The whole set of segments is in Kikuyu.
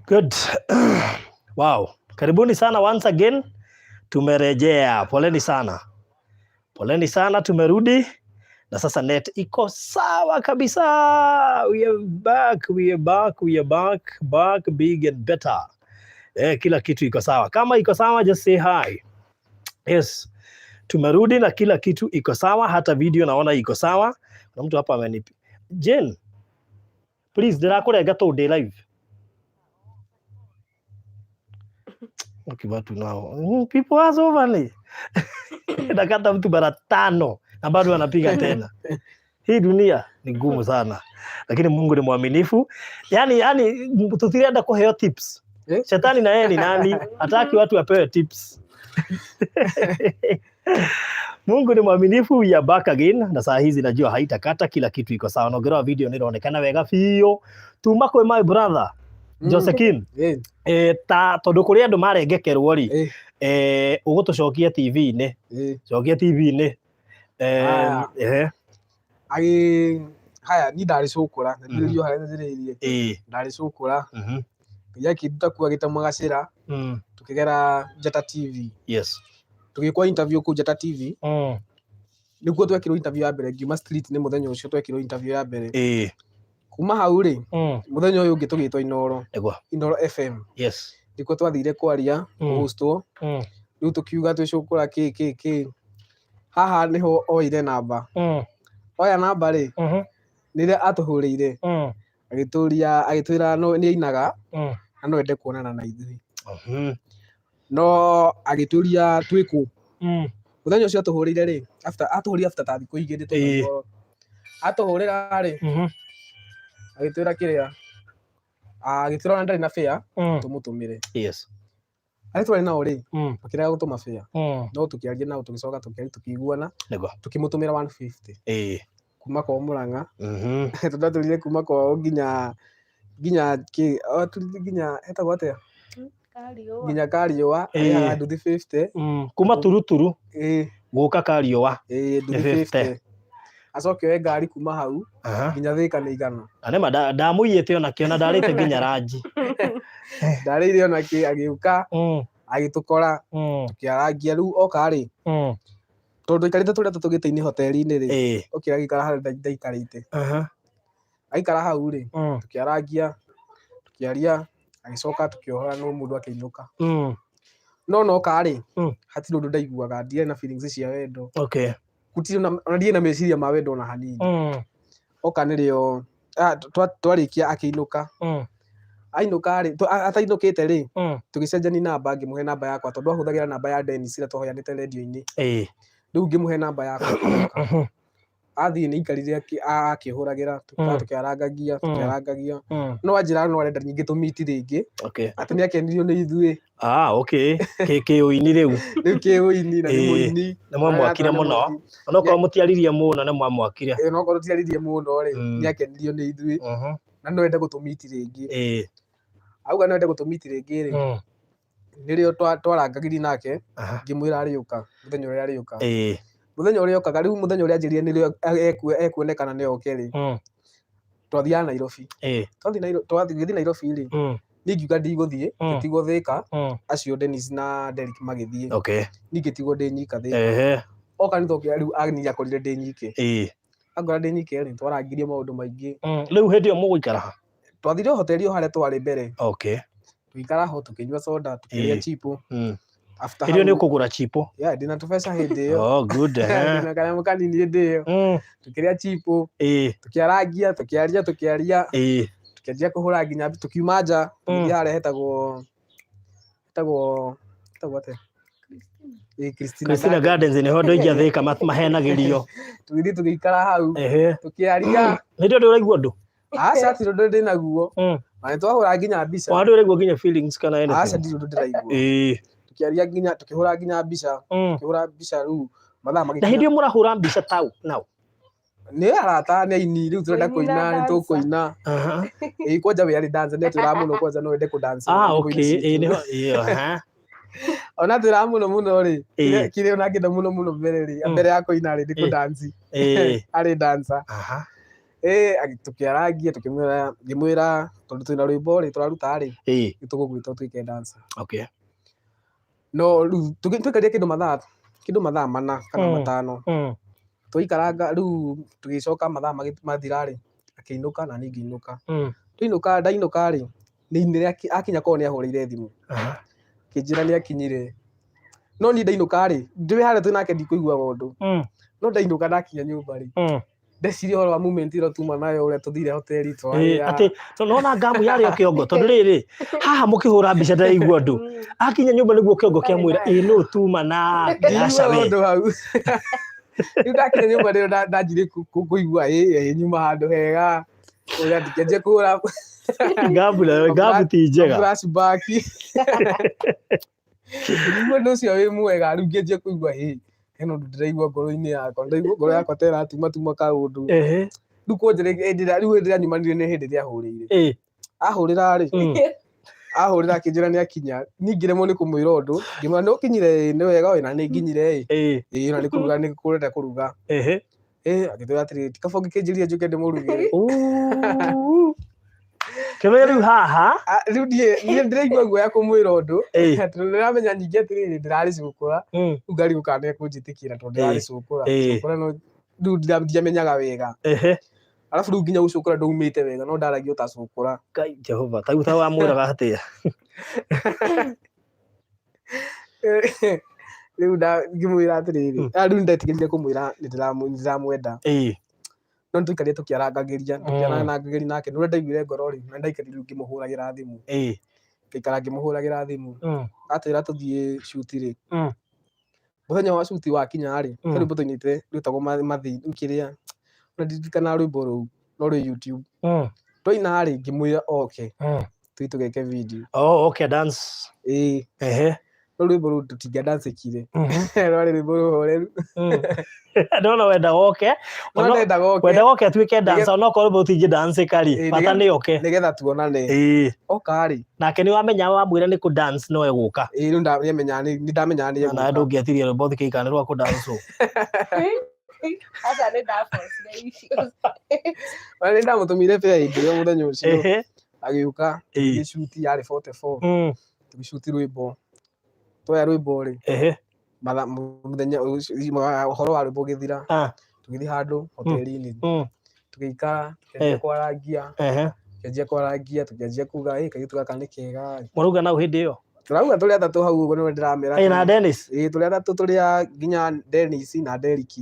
Good. Wow. Karibuni sana once again. Tumerejea. Poleni sana. Poleni sana, tumerudi na sasa net iko sawa kabisa. We are back, we are back, we are back, back big and better. Eh, kila kitu iko sawa. Kama iko sawa, just say hi. Yes. Tumerudi na kila kitu iko sawa, hata video naona iko sawa. Kuna mtu hapa amenipi. Jane, please ndĩrakũrenga tondũ ndĩ live. Okay, watu nao. People are so funny. Nakata mtu mara tano na bado anapiga tena. Hii dunia ni ngumu sana, lakini Mungu ni mwaminifu. Yani tutirenda kuheo tips. Eh? Shetani na yeye ni nani? Hataki watu wapewe tips. Mungu ni mwaminifu, we are back again na saa hizi najua haitakata, kila kitu iko sawa. Nongerewa video nĩ ĩronekana wega biũ. Tuma kwĩ my brother Josephine ta tondũ kũrĩ andũ marengekerwo rĩ, ũgũtũcokia TV-inĩ, cokia TV-inĩ. Aya. Agĩ haya ni ndarĩ cũkũra na ndirĩrio harĩa njĩrĩirie ndarĩ cũkũra ngai akĩnduta kuo agĩta Mũgacĩra tũkĩgera Njata TV. Tũgĩkwo interview kũu Njata TV. Nĩkuo twekirwo interview ya mbere, ngiuma street nĩ mũthenya ũcio twekirwo interview ya mbere. Kuma hau rĩ, mũthenya ũyũ ũngĩ tũgĩtwo Inoro. Nĩguo. Inoro FM. Nĩkuo twathire kwaria, kũhostwo. Rĩu tũkiuga twĩcũkũra kĩ kĩ kĩ, haha nĩho oire namba. Oya namba rĩ, nĩrĩa atũhũrĩire, agĩtũria, agĩtwĩra no nĩ ainaga na no ende kuonana na ithuĩ. No agĩtũria twĩkũ. Mũthenya ũcio atũhũrĩire rĩ, after atũhũrire after ta thikũ igĩrĩ tũkaigua. Atũhũrĩra rĩ, agĩtwĩra kĩrĩa, agĩtwĩra ona ndarĩ na fare, tũmũtũmĩre. Arĩa twarĩ nao rĩ, makĩrega gũtũma fare. No tũkĩaria nao, tũgĩcoka tũkĩaria, tũkĩiguana, tũkĩmũtũmĩra 150. Kuma kwao Mũrang'a. Tondũ atũrire kuma kwao nginya nginya kĩ atũrire nginya etagwo atĩa? Kariũa. Nginya Kariũa, arĩhaga nduthi 50. Kuma Turuturu gũka Kariũa. Nduthi Nĩ 50. 50. Acoke oe ngari kuma hau nginya Thika nĩ 100. Na nĩma ndamũiyĩte onakĩo na ndarĩte nginya ranji. Ndarĩire onakĩ, agĩũka agĩtũkora, tũkĩarangia. Rĩu oka rĩ, tondũ twaikarĩte tũrĩ atatũ gĩtĩ-inĩ hoteli-inĩ rĩ, okire agĩikara harĩa ndaikarĩte. Aikara hau rĩ, tũkĩarangia, tũkĩaria, agĩcoka tũkĩohora no mũndũ akĩinũka. No noka rĩ, hatirĩ ũndũ ndaiguaga, ndiarĩ na feelings cia wendo. Gũtirĩ ona ndiarĩ na meciria ma wendo ona hanini. Oka nĩrĩo twarĩkia akĩinũka. Ainũka rĩ, atainũkĩte rĩ, tũgĩcenjania namba, ngĩmũhe namba yakwa tondũ ahũthagĩra namba ya Dennis ĩrĩa twahoyanĩte radio-inĩ. Rĩu ngĩmũhe namba yakwa akĩinũka. Athiĩ nĩ aikarire akĩhũragĩra, tũkĩarangagia, tũkĩarangagia. No anjĩra no arenda ningĩ tũmiti rĩngĩ. Atĩ nĩ akenirio nĩ ithuĩ. Ah, okay. Kĩũini rĩu. Rĩu kĩũini na nĩ mũini. Nĩ mwamwakire mũno. Onokorwo mũtiaririe mũno nĩ mwamwakire. Onokorwo tũtiaririe mũno rĩ, nĩ akenirio nĩ ithuĩ. Na no ende gũtũmiti rĩngĩ. Auga no ende gũtũmiti rĩngĩ rĩ, nĩrĩo twarangagirie nake, ngĩmwĩra arĩũka, mũthenya ũrĩa arĩũka. Mũthenya ũrĩa okaga, rĩu mũthenya ũrĩa anjĩrire nĩrĩo ekuonekana nĩ oke rĩ, twathiaga Nairobi. Twathiĩ Nairobi rĩ, niĩ ngiuga ndigũthiĩ, ngĩtigwo Thika, acio Dennis na Derrick magĩthiĩ. Niĩ ngĩtigwo ndĩ nyika Thika. Oka nĩ tokire rĩu niĩ akorire ndĩ nyike. Angora ndĩ nyike rĩ, twarangirie maũndũ maingĩ. Rĩu hĩndĩ ĩyo mũgũikara ha? Twathire o hoteli o harĩa twarĩ mbere. Tũgĩikara ho tũkĩnyua soda, tũkĩrĩa chipo. After Hĩndĩ ĩyo nĩ hau ũkũgũra chipo? Yeah, ndĩna tũbeca hĩndĩ ĩyo. Oh, good. Ndĩna kanyamũ kanini hĩndĩ ĩyo. Tũkĩrĩa chipo. Tũkĩarangia, tũkĩaria, tũkĩaria. Tũkĩanjia kũhũra nginya tũkiuma nja, tũgĩthiĩ harĩa hetagwo atĩa? Christina Christina Gardens. Gardens nĩho andũ aingĩ a Thika mahenagĩrio. Tũgĩthiĩ tũgĩikara hau. Tũkĩaria. Hĩndĩ ĩyo ndũraigua ũndũ? Aca, ti ũndũ ndĩ naguo. Na nĩ twahũra nginya mbica. Ona ndũraigua nginya feelings kana anything? Aca, ndirĩ ũndũ ndĩraigua. Tũkĩaria nginya, tũkĩhũra nginya mbica. Tũkĩhũra mbica rĩu mathaa Na hĩndĩ ĩyo mũrahũra mbica tau nao? Nĩ arata, nĩ aini, rĩu tũrenda Kũini na kũina, nĩ dancer. tũkũina. Kwanja we arĩ dancer, nĩ atwĩraga mũno kwanja no ende kũ-dance nyĩmbo-inĩ citũ. Nĩho, aha. Ona atwĩraga mũno mũno rĩ, kĩrĩa ona angĩenda mũno mũno mbere rĩ, mbere ya kũina rĩ, nĩ kũ-dance. Arĩ dancer. Tũkĩarangia tũkĩmwĩra, ngĩmwĩra tondũ twĩna rwĩmbo rĩ tũraruta rĩ, nĩ tũgũgwĩta ũtuĩke dancer. No rĩu twaikarire kĩndũ mathaa 4 kana 5. Twaikaranga rĩu tũgĩcoka mathaa mathira rĩ, akĩinũka na niĩ ngĩinũka. Twainũka, ndainũka rĩ, akinya kwao nĩ ahũrĩire thimũ akĩnjĩra nĩ akinyire. No niĩ ndainũka rĩ, ndĩ harĩa twĩ nake ndikũiguaga ũndũ. No ndainũka ndakinya nyũmba rĩ, ndeciria ũhoro wa moment ĩrĩa tuma nayo ũrĩa tũthire hoteli twarĩa. Atĩ tondũ nona ngamu yarĩ o kĩongo, tondũ rĩrĩ haha mũkĩhũra mbica ndĩraigua ũndũ. Akinya nyũmba nĩguo kĩongo kĩamwĩra ĩ nũ tuma nake. Aca Ndiguaga we. Ũndũ hau. Rĩu ndakinya nyũmba nĩrĩo ndanjirie kũigua ĩ nyuma handũ hega ũrĩa ndikĩanjia kũhũra Ngamu nayo ngamu ti njega. Flashback. Ngĩigua ũndũ ũcio wĩ mwega, rĩu ngĩanjia kũigua ĩ hena ũndũ ndĩraigua ngoro-inĩ yakwa, ndaigua ngoro yakwa ta ĩratuma tuma kaũndũ. Rĩu kwanja hĩndĩ ĩrĩa rĩu hĩndĩ ĩrĩa nyumanire nĩ hĩndĩ ĩrĩa ahũrĩire. Ahũrĩra rĩ, ahũrĩra akĩnjĩra nĩ akinya, niĩ ngĩremwo nĩ kũmwĩra ũndũ, ngĩmwĩra nĩ ũkinyire ĩ nĩ wega ĩ na nĩ nginyire ĩ, ĩ na nĩ kũruga nĩ kũrenda kũruga. Agĩtwĩra atĩrĩrĩ, ti kaba ũngĩkĩnjĩrire njũke ndĩmũrugĩre. Ũũ. Kĩmenya rĩu haha. Ah, rĩu niĩ ndĩraigua guoya kũmwĩra ũndũ tondũ ndĩramenya ningĩ atĩrĩrĩ ndĩrarĩ cũkũra. Rĩu ngarigwo kana nĩekũnjĩtĩkĩra tondũ ndĩrarĩ cũkũra. Cũkũra no rĩu ndiamenyaga wega. Arabu rĩu nginya gũcũkũra ndaumĩte wega no ndaragia o ta cũkũra. Ngai Jehova, ta rĩu ta wamwĩraga atĩa? Rĩu ngĩmwĩra atĩrĩrĩ, ah, rĩu nĩndetĩkĩrire kũmwĩra nĩndĩramwenda. No nĩtwaikarire tũkĩarangagĩria, tũkĩarangagĩria nake, nĩ ũrĩa ndaiguire ngoro rĩ, na nĩndaikarire rĩu ngĩmũhũragĩra thimũ. Ngaikara ngĩmũhũragĩra thimũ. Atwĩra tũthiĩ shoot rĩ, mũthenya wa shoot wakinya rĩ, he rwĩmbo twainĩte rwĩtagwo Mathĩ kĩrĩa, ona ndirikanaga rwĩmbo rũu, no rwĩ YouTube. Twaina rĩ, ngĩmwĩra oke, tũthiĩ tũgeke video. Oh, okay, dance. Ĩĩ. No rwĩmbo rũu tũtingĩandancĩkire. Rwarĩ rwĩmbo rũhoreru. Ndona wendaga oke. No ndendaga oke. Wendaga oke atuĩke dancer, onokorwo rwĩmbo rũtingĩdancĩka rĩ, bata nĩ oke. Nĩgetha tuonane. Oka rĩ. Nake nĩ wamenya wamwĩra nĩ kũ dance no egũka. Ĩĩ rĩu nĩamenyaga nĩ ndamenyaga nĩ egũka. Nawe ndũngĩetirie rwĩmbo thikĩ kana nĩ rwa kũ dance. Aca nĩ ndabocire icio. Nĩ ndamũtũmire fare hĩndĩ ĩyo mũthenya ũcio. Agĩũka, tũgĩcuti yarĩ 44. Tũgĩcuti rwĩmbo. Twoya rwĩmbo rĩ, mũthenya ũhoro wa rwĩmbo ũgĩthira, tũgĩthiĩ handũ hoteli-inĩ, tũgĩikara, tũkĩanjia kwarangia, tũkĩanjia kwarangia, tũkĩanjia kuga ĩ kairĩtu gaka nĩ kega. Mũrauga nau hĩndĩ ĩyo? Tũrauga tũrĩ atatũ hau ũguo nĩwe ndĩramera. Ĩ na Dennis? Ĩ tũrĩ atatũ, tũrĩ a nginya Dennis na Derrick.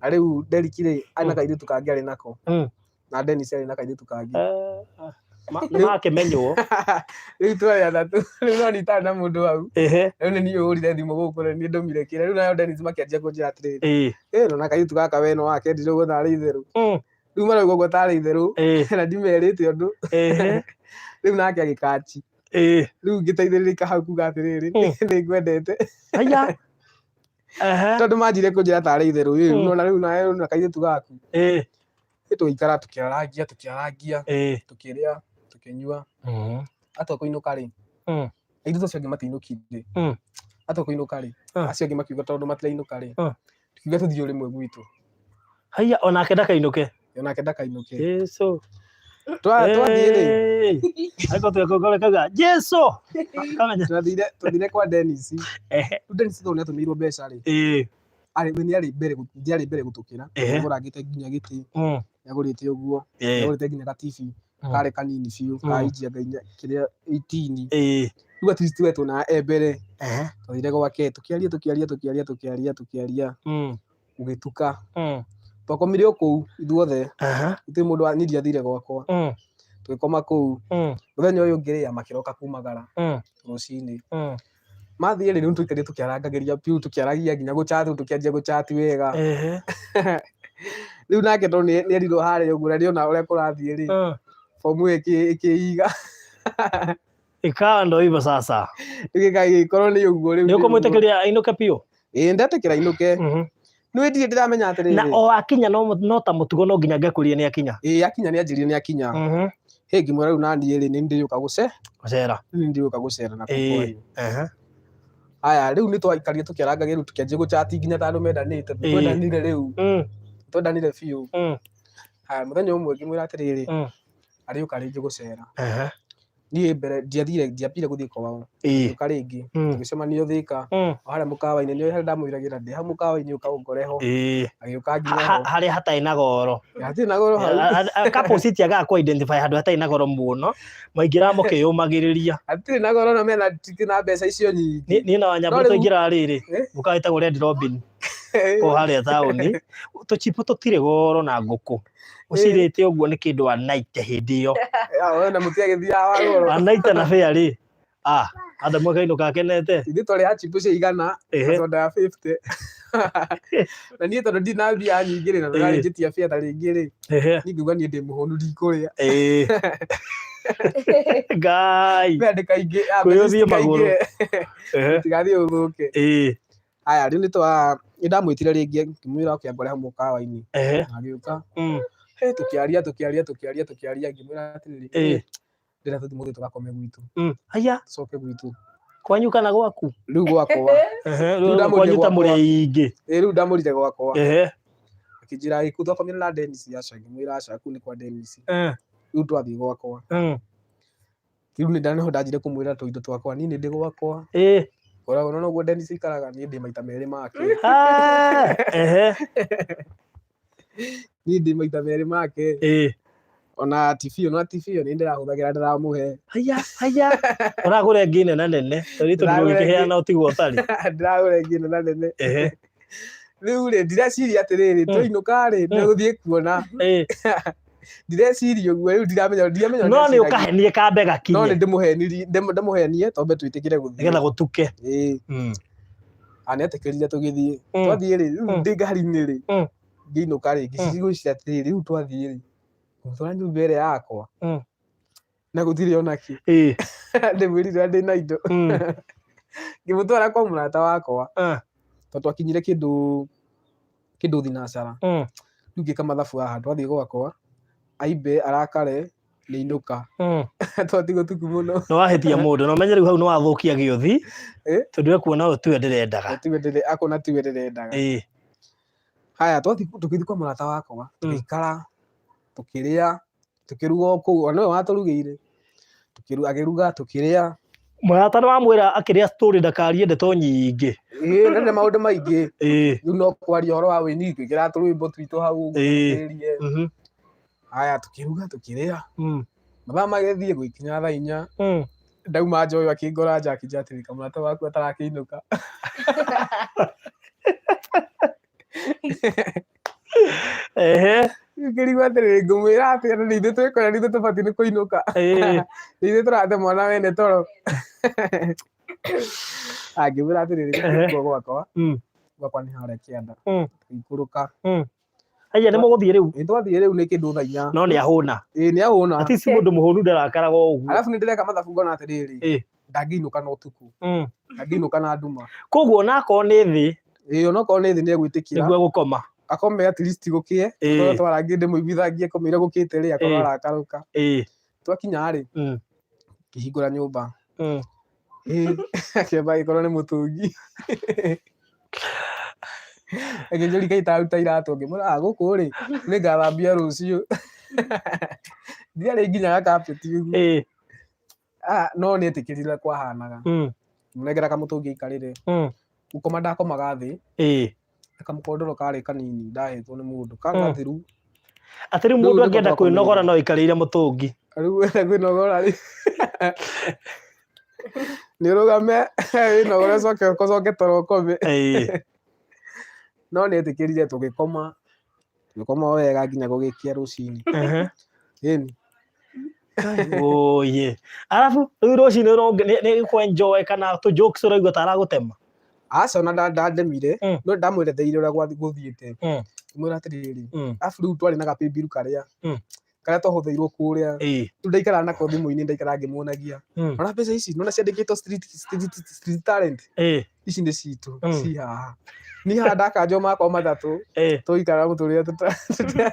Na rĩu Derrick rĩ, arĩ na kairĩtu kangĩ arĩ nako. Na Dennis arĩ na kairĩtu kangĩ. Nĩ makĩmenywo. Rĩu twarĩ atatũ, rĩu no niĩ itarĩ na mũndũ hau. Rĩu nĩ niĩ hũrire thimũ gũkũ na niĩ ndũmire kĩrĩa. Rĩu nayo Dennis makĩanjia kũnjĩra atĩrĩrĩ, ĩ nona kairĩtu gaka we no wakendire ũguo tarĩ itherũ. Rĩu marauga ũguo tarĩ itherũ na ndimerĩte ũndũ. Rĩu nake agĩkachi. Rĩu ngĩteithĩrĩrĩka hau kuga atĩrĩrĩ, nĩ ngwendete. Aya. Tondũ manjire kũnjĩra tarĩ itherũ, rĩu nona rĩu nawe na kairĩtu gaku. Tũgĩikara tũkĩarangia, tũkĩarangia, tũkĩrĩa, tũkĩnyua. Atua kũinũka rĩ, airĩtu acio angĩ matiainũkire. Atua kũinũka rĩ, acio angĩ makiuga tondũ matirainũka rĩ, tukiuga tũthiĩ o rĩmwe gwitũ. Haiya, onake ndakainũke. Onake ndakainũke. Jesu. Twathiĩ rĩ. Ariko twekũngore kauga Jesu. Kamenya. Twathire kwa Dennis. Rĩu Dennis tondũ nĩatũmĩirwo mbeca rĩ. Arĩ we nĩarĩ mbere ndiarĩ mbere gũtũkĩra. Nĩagũrangĩte nginya gĩtĩ. Nĩagũrĩte ũguo. Nĩagũrĩte nginya ga TV karĩ kanini biũ ka inji anga inya kĩrĩa 18. Rĩu at least we tuonaga e mbere. Twathire gwake tũkĩaria tũkĩaria tũkĩaria tũkĩaria tũkĩaria. Gũgĩtuka. Twakomire o kũu ithuothe. Gũtirĩ mũndũ niĩ ndiathire gwakwa. Tũgĩkoma kũu. Mũthenya ũyũ ũngĩ rĩ, makĩroka kumagara rũcinĩ. Mathiĩ rĩ, rĩu tũikarire tũkĩarangagĩria biũ, tũkĩaragia nginya gũchat, tũkĩanjia gũchat wega. Rĩu nake tondũ nĩ erirwo harĩa ũguo na nĩona ũrĩa kũrathiĩ rĩ, bomu ĩkĩiga. Ikawa ndo hivyo sasa. Ĩgĩkorwo nĩ ũguo rĩu. Nĩ ũkũmwĩtĩkĩria ainũke biũ? Ĩĩ ndetĩkĩra ainũke. Nĩ ndirĩ ndĩramenya atĩrĩrĩ. Na o akinya no ta mũtugo no nginya ngekũrie nĩ akinya. Ĩĩ akinya nĩ anjĩrire nĩ akinya. Hĩ ngĩmwĩra rĩu naniĩ rĩ nĩ ndĩrĩũka gũcera. Nĩ ndĩrĩũka gũcera na kũu kwanyu. Aya rĩu nĩ twaikarire tũkĩarangagĩria rĩu tũkĩanjia gũchat nginya ta andũ mendanĩte. Twendanire rĩu. Twendanire biũ. Haya, mũthenya ũmwe ngĩmwĩra atĩrĩrĩ, arĩũka rĩngĩ gũcera. Niĩ mbere ndiathire, ndiambire gũthiĩ kwao. Agĩũka rĩngĩ, tũgĩcemania Thika, o harĩa mũkawa-inĩ, nĩũĩ harĩa ndamwĩragĩra ndĩ hau mũkawa-inĩ ũka ũngore ho. Agĩũka nginya ho. Harĩa hatarĩ na goro. Hatirĩ na goro hau. Couples itiagaga kũ identify handũ hatarĩ na goro mũno, maingĩraga mũkĩyũmagĩrĩria. Hatirĩ na goro na mena titi na mbeca icio nyingĩ. Niĩ na Wanyambo No rĩu- twaingĩraga rĩrĩ, Eh? mũkawa wĩtagwo Red Robin kũu harĩa taũni, tũchipo tũtirĩ goro na ngũkũ. Ũcirĩte ũguo nĩ kĩndũ wanaite hĩndĩ ĩyo. Ya, we na mũtiagĩthiaga wa goro. Wanaite na fare rĩ, ah, Adamu akainũka akenete. Ithuĩ twarĩ chipo cia 100 na soda ya 50. Na niĩ tondũ ndirĩ na mbia nyingĩ rĩ, na ndũrarĩ njĩtia fare ta rĩngĩ rĩ, niĩ ngiuga niĩ ndĩ mũhũnu ndikũrĩa. Ngai. Fare ndĩkaingĩ, ah, Kwĩ mbeca ũthiĩ magũrũ. citikaingĩre. Tigathiĩ ũthũke. Haya, rĩu nĩ twa nĩ ndamwĩtire rĩngĩ ngĩmwĩra oke angore hau mũkawa-inĩ. Na agĩũka. Hey, tũkĩaria tũkĩaria tũkĩaria tũkĩaria, ngĩmwĩra atĩrĩrĩ, ndĩrenda tũthiĩ mũthĩ tũgakome gwitũ. Aya. Tũcoke gwitũ. Kwanyu kana gwaku? Rĩu gwakwa. Rĩu ndamũrire kwanyu ta gwakwa. mũrĩ aingĩ. Ĩĩ, rĩu ndamũrire gwakwa. Akĩnjĩra ĩ, kũu twakomire na Dennis? Aca, ngĩmwĩra aca, kũu nĩ kwa Dennis. Rĩu twathiĩ gwakwa. Rĩu nĩ nĩho ndanjire kũmwĩra tũindo twakwa, niĩ nĩ ndĩ gwakwa. Koragwo no noguo Dennis aikaraga, niĩ ndĩ maita merĩ make. Niĩ ndĩ maita merĩ make. Ona TV, ona TV ĩyo nĩ ndĩrahũthagĩra ndĩramũhe. Haya, haya. Ũragũra ĩngĩ nene nene. Tondũ itũ Ndĩragũra ĩngĩ. ndũgĩkĩheana ũtigwo ũtarĩ. Ndĩragũra ĩngĩ nene nene. Rĩu rĩ, ndireciria atĩrĩrĩ, twainũka rĩ, nĩ gũthiĩ kuona. Ndireciria ũguo, rĩu ndiramenya, ndiramenya No nĩ ndĩreciragia. ũkahenie kambe No gakinye. nĩ ndĩmũhenirie, ndĩmũhenie tombe twĩtĩkĩre gũthiĩ. Nĩgetha gũtuke. Ĩĩ. Ah, nĩetĩkĩrire tũgĩthiĩ. Twathiĩ rĩ, rĩu ndĩ ngari-inĩ rĩ, ngĩinũka rĩ, ngĩciria atĩrĩrĩ, rĩu twathiĩ rĩ, ngũtwara nyũmba ĩrĩa yakwa. Na gũtirĩ ona kĩ. Ndĩmwĩrire ndĩ na indo. Ngĩmũtwara kwa mũrata wakwa. Tondũ twakinyire kĩndũ thinacara. Rĩu ngĩka mathabu haha, twathiĩ gwakwa, aibe arakare, nĩinũka. Twatigwo ũtukũ mũno. Nĩ wahĩtia mũndũ, na ũmenye rĩu hau nĩ wathũkia gĩũthi, tondũ ekuona ũyũ tiwe ndĩrendaga. Tiwe ndĩre, akona tiwe ndĩrendaga. Haya, twathiĩ tũgĩthiĩ kwa mũrata wakwa, tũgĩikara, tũkĩrĩa, tũkĩruga o kũu, ona nĩwe watũrugĩire. Akĩruga, tũkĩrĩa. Mũrata nĩ wamwĩra akĩrĩa story ndakarie ndeto nyingĩ. Ĩĩ, ndarĩ na maũndũ maingĩ. Rĩu no kwaria ũhoro wa wĩini, twĩkĩraga tũrwĩmbo twitũ hau ũguo, tũthikĩrĩrie. Haya, tũkĩruga, tũkĩrĩa. Mathaa magĩthiĩ gũgĩkinya thaa 4. Ndauma nja ũyũ akĩngora nja akĩnjĩra atĩrĩ, kamũrata waku atarakĩinũka. Ngĩrigwo atĩrĩrĩ, ngũmwĩra atĩa na nĩ ithuĩ twĩkora nĩ ithuĩ tũbatiĩ nĩ kũinũka. Nĩ ithuĩ tũrate mwana wene toro. Ngĩmwĩra atĩrĩrĩ, gũkũ gwakwa, gwakwa nĩ harĩa kĩanda. Tũgĩikũrũka. Aya nĩ mũgũthiĩ rĩu? Nĩ twathiĩ rĩu nĩ kĩndũ thaa 4. No nĩ ahũna. Ĩĩ nĩ ahũna. At least mũndũ mũhũnu ndarakaraga o ũguo. Arabu nĩ ndĩreka mathabu ngona atĩrĩrĩ, ndangĩinũka na ũtukũ. Ndangĩinũka na nduma. Koguo onakorwo nĩ thĩ. Ĩĩ onakorwo nĩ thĩ nĩ egwĩtĩkĩra. Nĩguo egũkoma. Akome at least gũkĩe. Tondũ twarangi ndĩmũiguithangie akomeire gũkĩte rĩ, akorwo arakarũka. Twakinya rĩ, ngĩhingũra nyũmba. Akĩamba agĩkorwo nĩ mũtũngi. Akĩnjũria kaĩ itaruta iratũ, ngĩmwĩra ah gũkũ rĩ, nĩngathambia rũciũ. Ndiarĩ nginya gakapeti ũguo. Ah, no nĩ etĩkĩrire kwahanaga. Ngĩmũnengera kamũtũngi aikarĩre. Gũkoma ndakomaga thĩ. Kamũkondoro karĩ kanini ndahetwo nĩ mũndũ, karĩ gathiru. Atĩ rĩu mũndũ angĩenda kwĩnogora no aikarĩire mũtũngi. Rĩu wenda kwĩnogora rĩ, nĩ ũrũgame wĩnogore ũcoke ũcoke toro ũkome. No nĩ etĩkĩrire tũgĩkoma, tũgĩkoma o wega nginya gũgĩkĩa rũcinĩ. Ĩni. Oye. Arabu rĩu rũcinĩ nĩ kũ enjoy kana tũ jokes ũraigua ta aragũtema? Aca ona ndandemire, no ndamweretheire ũrĩa gũthiĩte. Ngĩmwĩra atĩrĩrĩ, arabu rĩu twarĩ na gapĩmbiru karĩa, karĩa twahũthĩirwo kũrĩa. Rĩu ndaikaraga nako thimũ-inĩ, ndaikaraga ngĩmuonagia. Nona mbeca ici, nona ciandĩkĩtwo street talent. Ici nĩ citũ, ci haha. Niĩ haha ndakanjwo makwa 3, tũikara mũtũrĩre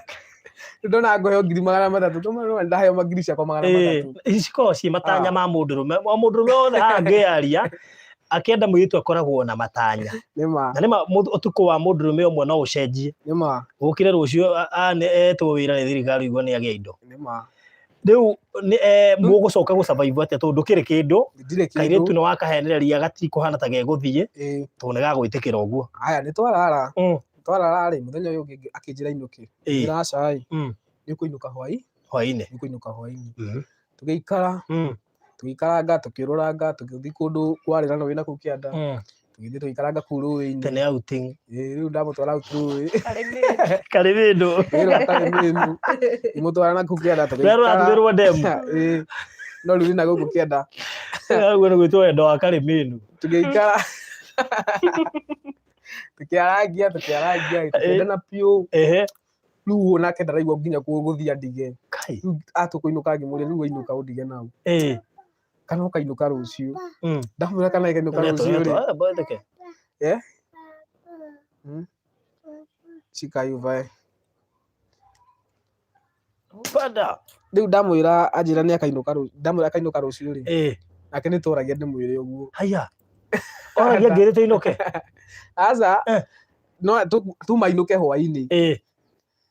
ndona ngũheo 300,000, ndona ndaheo ngiri ciakwa 300. Ici cikoragwo ciĩ matanya ma mũndũrũme. O mũndũrũme wothe haha ngĩaria, Akĩenda mũirĩtu akoragwo na matanya. Nĩ ma. Na nĩma ũtukũ wa mũndũrũme ũmwe no ũcenjie. Nĩ ma. Ũkĩre rũciũ etwo wĩra nĩ thirikari ũguo nĩ agĩa indo. Nĩ ma. Rĩu mũgũcoka gũ survive atĩa tondũ ndũkĩrĩ kĩndũ? Ndirĩ kĩndũ. Kairĩtu nĩ wakahenereria gatikũhana ta gegũthiĩ Ĩĩ. tondũ nĩ gagwĩtĩkĩra ũguo. Haya nĩ twarara. Twarara rĩ, mũthenya ũyũ ũngĩ akĩnjĩra inũke. Ngĩra aca ĩ. Nĩ ũkũinũka hwaĩ. Hwaĩ-inĩ. Nĩ ũkũinũka hwaĩ-inĩ. Tũgĩikara. Tũgĩikaranga, tũkĩũrũranga, tũgĩthiĩ kũndũ kwarĩ na rũĩ na kũu kĩanda. Tũgĩthiĩ tũgĩikaranga kũu rũĩ-inĩ. Tene outing. Ĩĩ, rĩu ndamũtwara out rũĩ. Karĩ mĩndũ. Rũĩ rwa karĩ mĩndũ. Ngĩmũtwara na kũu kĩanda Rũrĩa rũratugĩrwo demu. Ĩĩ. No rĩu na gũkũ kĩanda. Ũguo nĩ gwĩtwo wendo wa karĩ mĩndũ. Tũgĩikara. Tũkĩarangia, tũkĩarangia, tũkĩendana biũ. Rĩu onake ndaraigua nginya gũthiĩ andige. Kai. Rĩu atũkũinũka ngĩmũria rĩu wainũka ũndige nau. Kana ũkainũka rũciũ. Ndamwĩra kana ikainũka rũciũ rĩ. Eh? Shika yuvae. Bada. Rĩu ndamwĩra anjĩra nĩ akainũka rũciũ, ndamwĩra akainũka rũciũ rĩ. Nake nĩ tũragia ndĩmwĩre ũguo. Haya. Oragia ngĩrĩte inoke. Aca. No tumainũke hwaĩ-inĩ.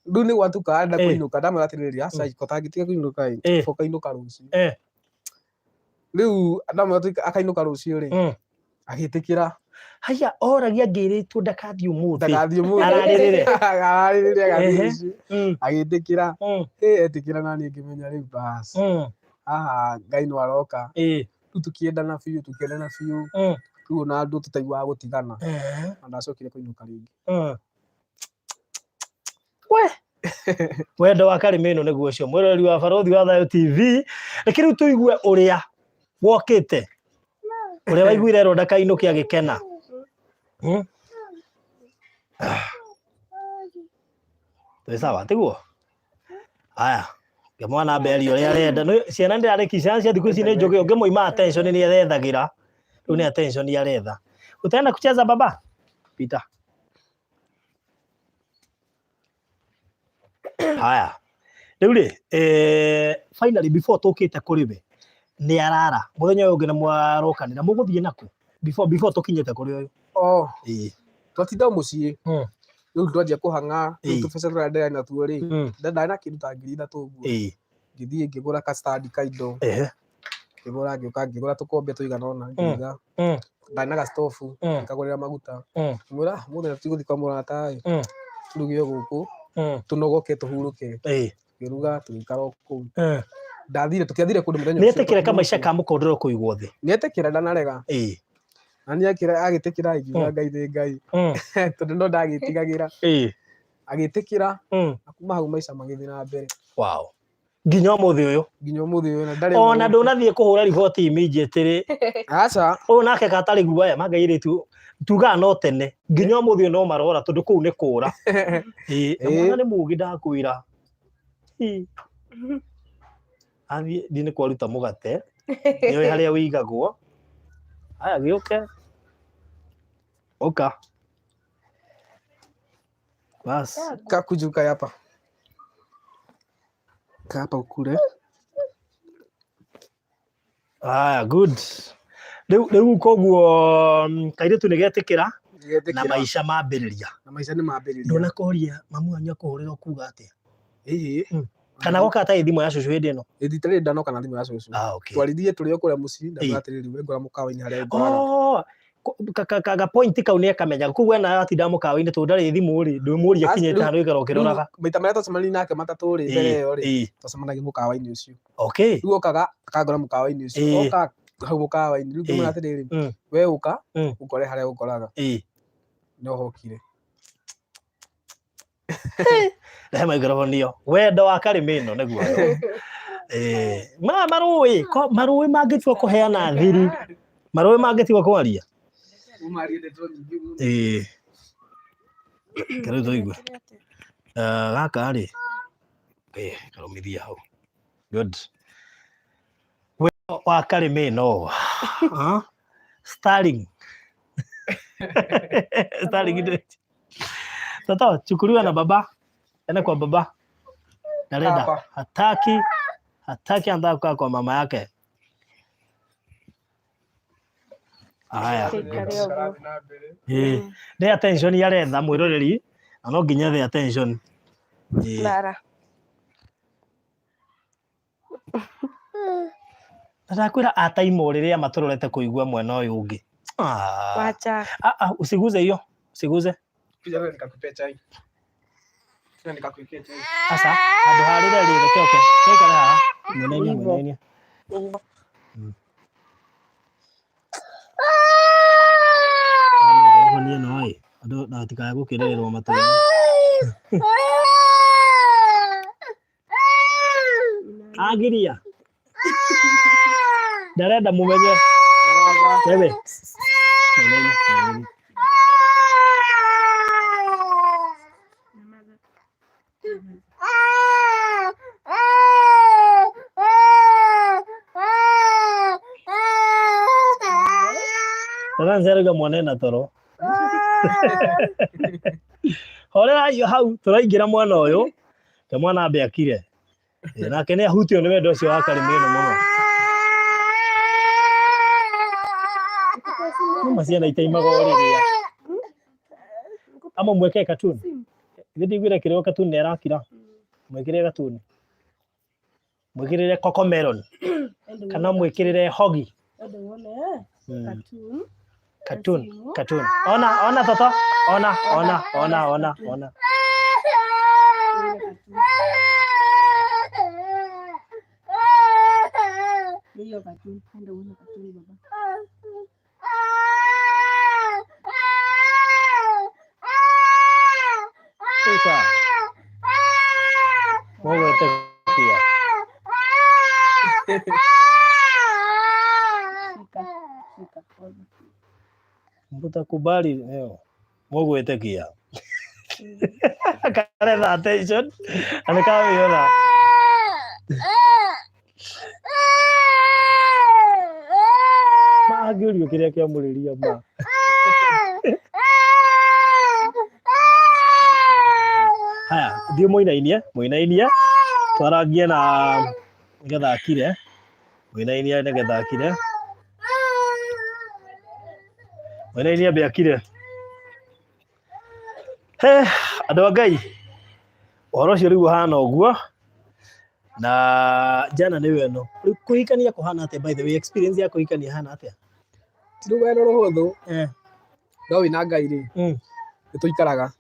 Rĩu nĩ gwatuka enda kũinũka, ndamwĩra atĩrĩrĩ, aca tangĩtiga kũinũka ĩ, ũkainũka rũciũ. Rĩu ndamwĩra akainũka rũciũ rĩ, agĩtĩkĩra. Haya, oragia ngĩrĩtwo ndakathiĩ ũmũthĩ. Ndakathiĩ ũmũthĩ. Ararĩrĩre. Ararĩrĩre agathiĩ rũciũ. Agĩtĩkĩra. Etĩkĩra nani ngĩmenya rĩu bas. Haha Ngai no aroka. Rĩu tũkĩendana biũ, tũkĩendana biũ. Rĩu ona andũ tũtaiguaga gũtigana. Na ndacokire kũinũka rĩngĩ. We. Wendo wa karĩmĩ ĩno nĩguo ũcio mwĩroreri wa Barũthi wa Thayũ TV. Reke rĩu tũigue ũrĩa wokĩte, ũrĩa waiguire erwo ndakainũke agĩkena. Twĩ sawa tiguo? Aya, ke mwana mberi ũrĩa arenda. Nĩ ciana ndĩrarĩki, ciana cia thikũ ici nĩ njũgĩ, ũngĩmũima attention nĩ arethagĩra. Rĩu nĩ attention aretha. Utaenda kucheza baba? Pita. Haya. Rĩu rĩ, finally before tũkĩte kũrĩ we, nĩ arara. Mũthenya ũyũ ũngĩ na mwarokanĩra, mũgũthiĩ nakũ? Before tũkinyĩte kũrĩ ũyũ. Oh. Twatinda mũciĩ. Rĩu twanjia kũhang'a, rĩu tũbeca tũrĩa ndĩrarĩ natuo rĩ, ndarĩ na kĩndũ ta ngiri ithatũ ũguo. Ngĩthiĩ ngĩgũra ka stand ka indo. Ngĩgũra, ngĩũka ngĩgũra tũkombe tũigana ũna, ngĩiga. Ndarĩ na gastofu, ngĩkagũrĩra maguta. Ngĩmwĩra, mũthenya tũtigũthiĩ kwa mũrata ĩ, tũruge o gũkũ, tũnogoke tũhurũke. Ngĩruga tũgĩikara o kũu. Ndathire, tũtiathire kũndũ mũthenya ũcio. Nĩetĩkĩra kamaica ka mũkondoro kũigwo thĩ? Nĩetĩkĩra, ndanarega. Na nĩ agĩtĩkĩra, ngiuga Ngai nĩ Ngai. Tondũ no ndagĩtigagĩra. Agĩtĩkĩra, na kuma hau maica magĩthiĩ na mbere. Wow. Nginya ũmũthĩ ũyũ. Nginya ũmũthĩ ũyũ, na ndarĩ Ona mũgũrũ. ndũnathiĩ kũhũra riboti immediately. Aca. Ũyũ nake gatarĩ guoya, manga airĩtu tugaga no tene. Nginya ũmũthĩ ũyũ no marora tondũ kũu nĩ kũra. Na mwana nĩ mũũgĩ ndakwĩra. Athiĩ thiĩ nĩ kwaruta mũgate. Nĩũĩ harĩa wĩigagwo. Haya gĩũke. Ũka. Bas. Kakujuka hapa. Hapa ukule. Haya, good. Rĩu koguo kairĩtu nĩ getĩkĩra na maica mambĩrĩria. Na maica nĩ mambĩrĩria. Ndũnakoria mamu wanyu akũhũrĩra ũkuga atĩa? Ĩhĩ. Kana goka atarĩ thimũ ya cũcũ hĩndĩ ĩno? Ĩĩ rita rĩrĩ ndanoka na thimũ ya cũcũ. Okay. Twaririe tũrĩ o kũrĩa mũciĩ, ndamwĩra atĩrĩrĩ, we ngora mũkawa-inĩ harĩa ũngoraga. Oh, ka point kau nĩ akamenya. Koguo we nawe atindaga mũkawa-inĩ tondũ ndarĩ thimũ rĩ, ndũmũria akinyĩte handũ ũikara ũkĩroraga. Maita marĩa twacemanirie nake matatũ rĩ, mbere ĩyo rĩ, twacemanagia mũkawa-inĩ ũcio. Rĩu okaga akangora mũkawa-inĩ ũcio. Oka hau mũkawa-inĩ, rĩu ngĩmwĩra atĩrĩrĩ, we ũka, ũngore harĩa ũngoraga. No hokire. Rehe microphone ĩyo. Wendo wa karĩmĩ ĩno nĩguo. Ma marũĩ, marũĩ mangĩtua kũheana thiri. Marũĩ mangĩtua kwaria. Reke rĩu tũigue. Gaka rĩ, karũmithia hau. Good. Wendo wa karĩmĩ ĩno. Sterling. Sterling ndio. Toto, chukuliwa na baba. Enda kwa baba. Narenda. Hataki, hataki anataka kukaa kwa mama yake. Haya. Ĩikare ũguo. Karathiĩ na mbere. Ĩĩ. Nĩ attention aretha mwĩroreri na no nginya ethe attention. Ĩĩ. Lara. Na ndakwĩra ataimwo rĩrĩa matũrorete kũigua mwena ũyũ ũngĩ. Ah. Wacha. Ah, ah, usiguze hiyo. Usiguze. Kuja wewe nikakupea chai. Tena nikakuwekea chai. Aca, handũ ha rĩrĩa rĩ reke oke. Reke haha. Mwenainie, Hivyo. mwenainie. Hivyo. Niĩ no ĩ, andũ matikae gũkĩrĩrĩrwo matũ-inĩ. Agiria. Ndarenda mũmenye. Wewe. Mwenainie, mwenainie. Tata ncerauga mwana ena toro. Horera iyo hau tũraingĩra mwena ũyũ. Ke mwana ambe akire. Ĩ, Nake nĩ ahutio nĩ wendo ũcio wa Karĩmĩno mũno. Nĩma ciana itaimaga ũrĩrĩa. Ama mweke katuni. Ithe ndiguire kĩrĩo katuni nĩ arakira. Mwĩkĩrĩre katuni. Mwĩkĩrĩre cocomelon kana mwĩkĩrĩre hogi. Cartoon. Cartoon, cartoon. Ona, ona toto. Ona, ona, ona, ona, ona. Hiyo cartoon. Enda uone cartoon baba. Sasa. Mũgwĩtĩkia. Shika. Shika. Ona. Mũtakubali leo. Mũgwĩtĩkia. Karetha attention. Na nĩkamĩona. Ma angĩũrio kĩrĩa kĩamũrĩria ma. Haya, thiĩ mũinainie, mũinainie. Twarangie na nĩgetha akire. Mũinainie nĩgetha akire. Mũinainie ambe akire. He, andũ a Ngai, ũhoro ũcio rĩu ũhana ũguo na jana nĩyo ĩno. Rĩu kũhikania kũhana atĩa by the way, experience ya kũhikania ĩhana atĩa? Ti rũgano rũhũthũ Eh. no wĩna Ngai rĩ nĩ tũikaraga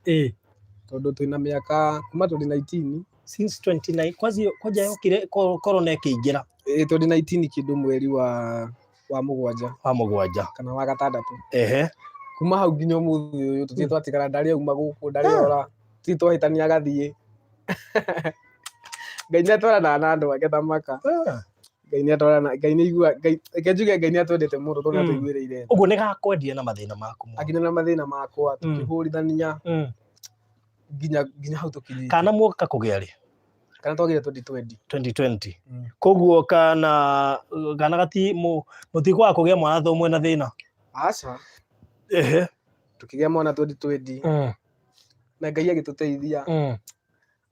tondũ twĩna mĩaka kuma 2019 Since 29 kwazi kwanja yokire corona ĩkĩingĩra ĩ 2019 kĩndũ mweri wa mũgwanja wa mũgwanja. kana wa gatandatũ Ehe. kuma hau nginya ũmũthĩ ũyũ tũtirĩ twatigana ndarĩ auma gũkũ ndarĩ ora tũtirĩ twahĩtania agathiĩ Ngai nĩ atwaranaga na andũ ake thamaka Ah. Ngai nĩ atwarana Ngai nĩ aigua Ngai reke njuge Ngai nĩ atwendete mũno tondũ nĩ atũiguĩrĩire Ũguo nĩ gakwendia na mathĩna maku mothe. akinya na mathĩna makwa tũkĩhũrithania nginya nginya hau tũkinyĩte Kana muoka kũgĩa rĩ? kana twagire 2020 2020. Koguo kana kana gati mũtikwaga kũgĩa mwana tondũ mwĩna thĩna. Aca Ehe. tũkĩgĩa mwana 2020 na Ngai agĩtũteithia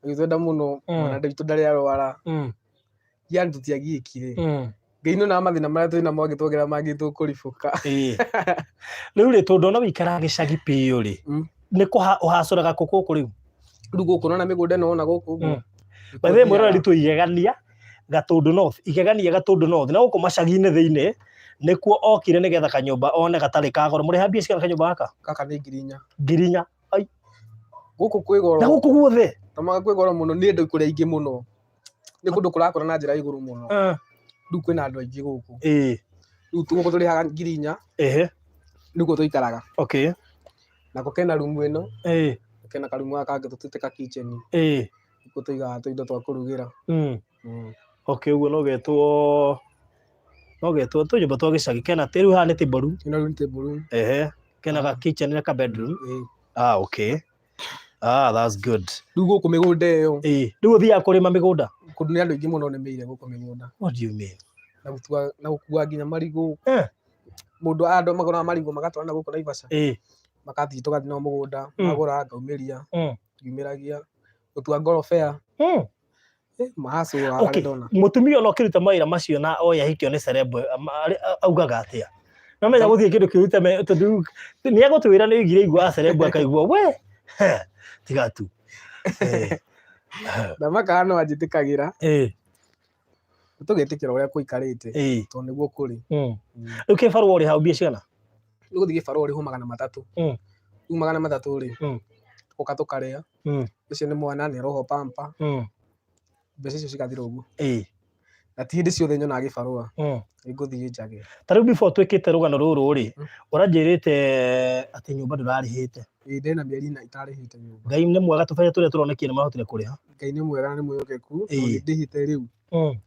agĩtwenda mũno mwana witũ ndarĩ arwara yani tũtiagiĩkire Ngai nĩ onaga mathĩna marĩa twĩ namo agĩtuongerera mangĩ tũkũribũka Ĩĩ. Rĩu rĩ tondũ ona wĩikaraga gĩcagi biũ rĩ nĩ kũha ũhacũraga kũ gũkũ rĩu? Rĩu gũkũ nona mĩgũnda ĩno wona gũkũ ũguo By the way mwĩroreri twĩ Igegania Gatũndũ North Igegania Gatũndũ North na gũkũ macagi-inĩ thĩinĩ nĩkuo okire nĩgetha kanyũmba one gatarĩ ka goro. Mũrĩha mbia cigana kanyũmba gaka? Gaka nĩ 4,000. 4,000. Ai. Gũkũ kwĩ goro. Na gũkũ guothe? Tamaga kwĩ goro mũno nĩ andũ kũrĩ aingĩ mũno. Nĩ kũndũ kũrakũra na njĩra ya igũrũ mũno. Rĩu kwĩna andũ aingĩ gũkũ. Rĩu gũkũ tũrĩhaga 4,000. Nĩkuo tũikaraga. Okay. Nako kena rumu ĩno. Kena karumu gaka kangĩ tũtuĩte ka kitchen. Nĩkuo tũigaga tũindo twa kũrugĩra. Okay, ũguo no getwo no getwo tũnyũmba twa gĩcagi kena rĩu haha nĩ table room. Ĩno rĩu nĩ table room. Ehe. Kena ga kitchen na ka bedroom. Ah, okay. Ah, that's good. Rĩu gũkũ mĩgũnda ĩyo. Rĩu ũthiaga kũrĩma mĩgũnda? Kũndũ nĩ andũ aingĩ mũno nĩmĩire gũkũ mĩgũnda. What do you mean? Na gũtua na gũkua nginya marigũ. Mũndũ andũ magũraga marigũ magatwara na gũkũ Naivasha. Makathiĩ tũgathiĩ nao mũgũnda, magũra ngaumĩria, ngiumĩragia. Gũtua ngorobea. Mahacũraga Okay. ndona. Mũtumia ona ũkĩruta mawĩra macio na oya ahikio nĩ celeb augaga atĩa? No menya gũthiĩ kĩndũ kĩu teme tondũ nĩ egũtwĩra nĩ oigire igua acerebu akaigua we he, tiga tu. Eh, Ndamakaga no anjĩtĩkagĩra tũgetĩkĩra ũrĩa kũikarĩte tondũ nĩguo kũrĩ. Rĩu kĩbarũa ũrĩ hau mbia cigana? Nĩ gũthiĩ gĩbarũa ũrĩhwo 300. Rĩu 300 rĩ, tũgoka tũkarĩa, ũcio nĩ mwana nĩ arohwo pamper, mbeca icio cigathira ũguo. Na ti hĩndĩ ciothe nyonaga gĩbarũa, nĩ ngũthiĩ njage. Ta rĩu before twĩkĩte rũgano rũrũ rĩ, ũranjĩrĩte atĩ nyũmba ndũrarĩhĩte. Ĩĩ ndĩna mĩeri ĩna itarĩhĩte nyũmba. Ngai nĩ mwega tũbeca tũrĩa tũronekire nĩ mahotire kũrĩha. Ngai nĩ mwega na nĩ mwĩhokeku, tondũ nĩ ndĩhĩte rĩu.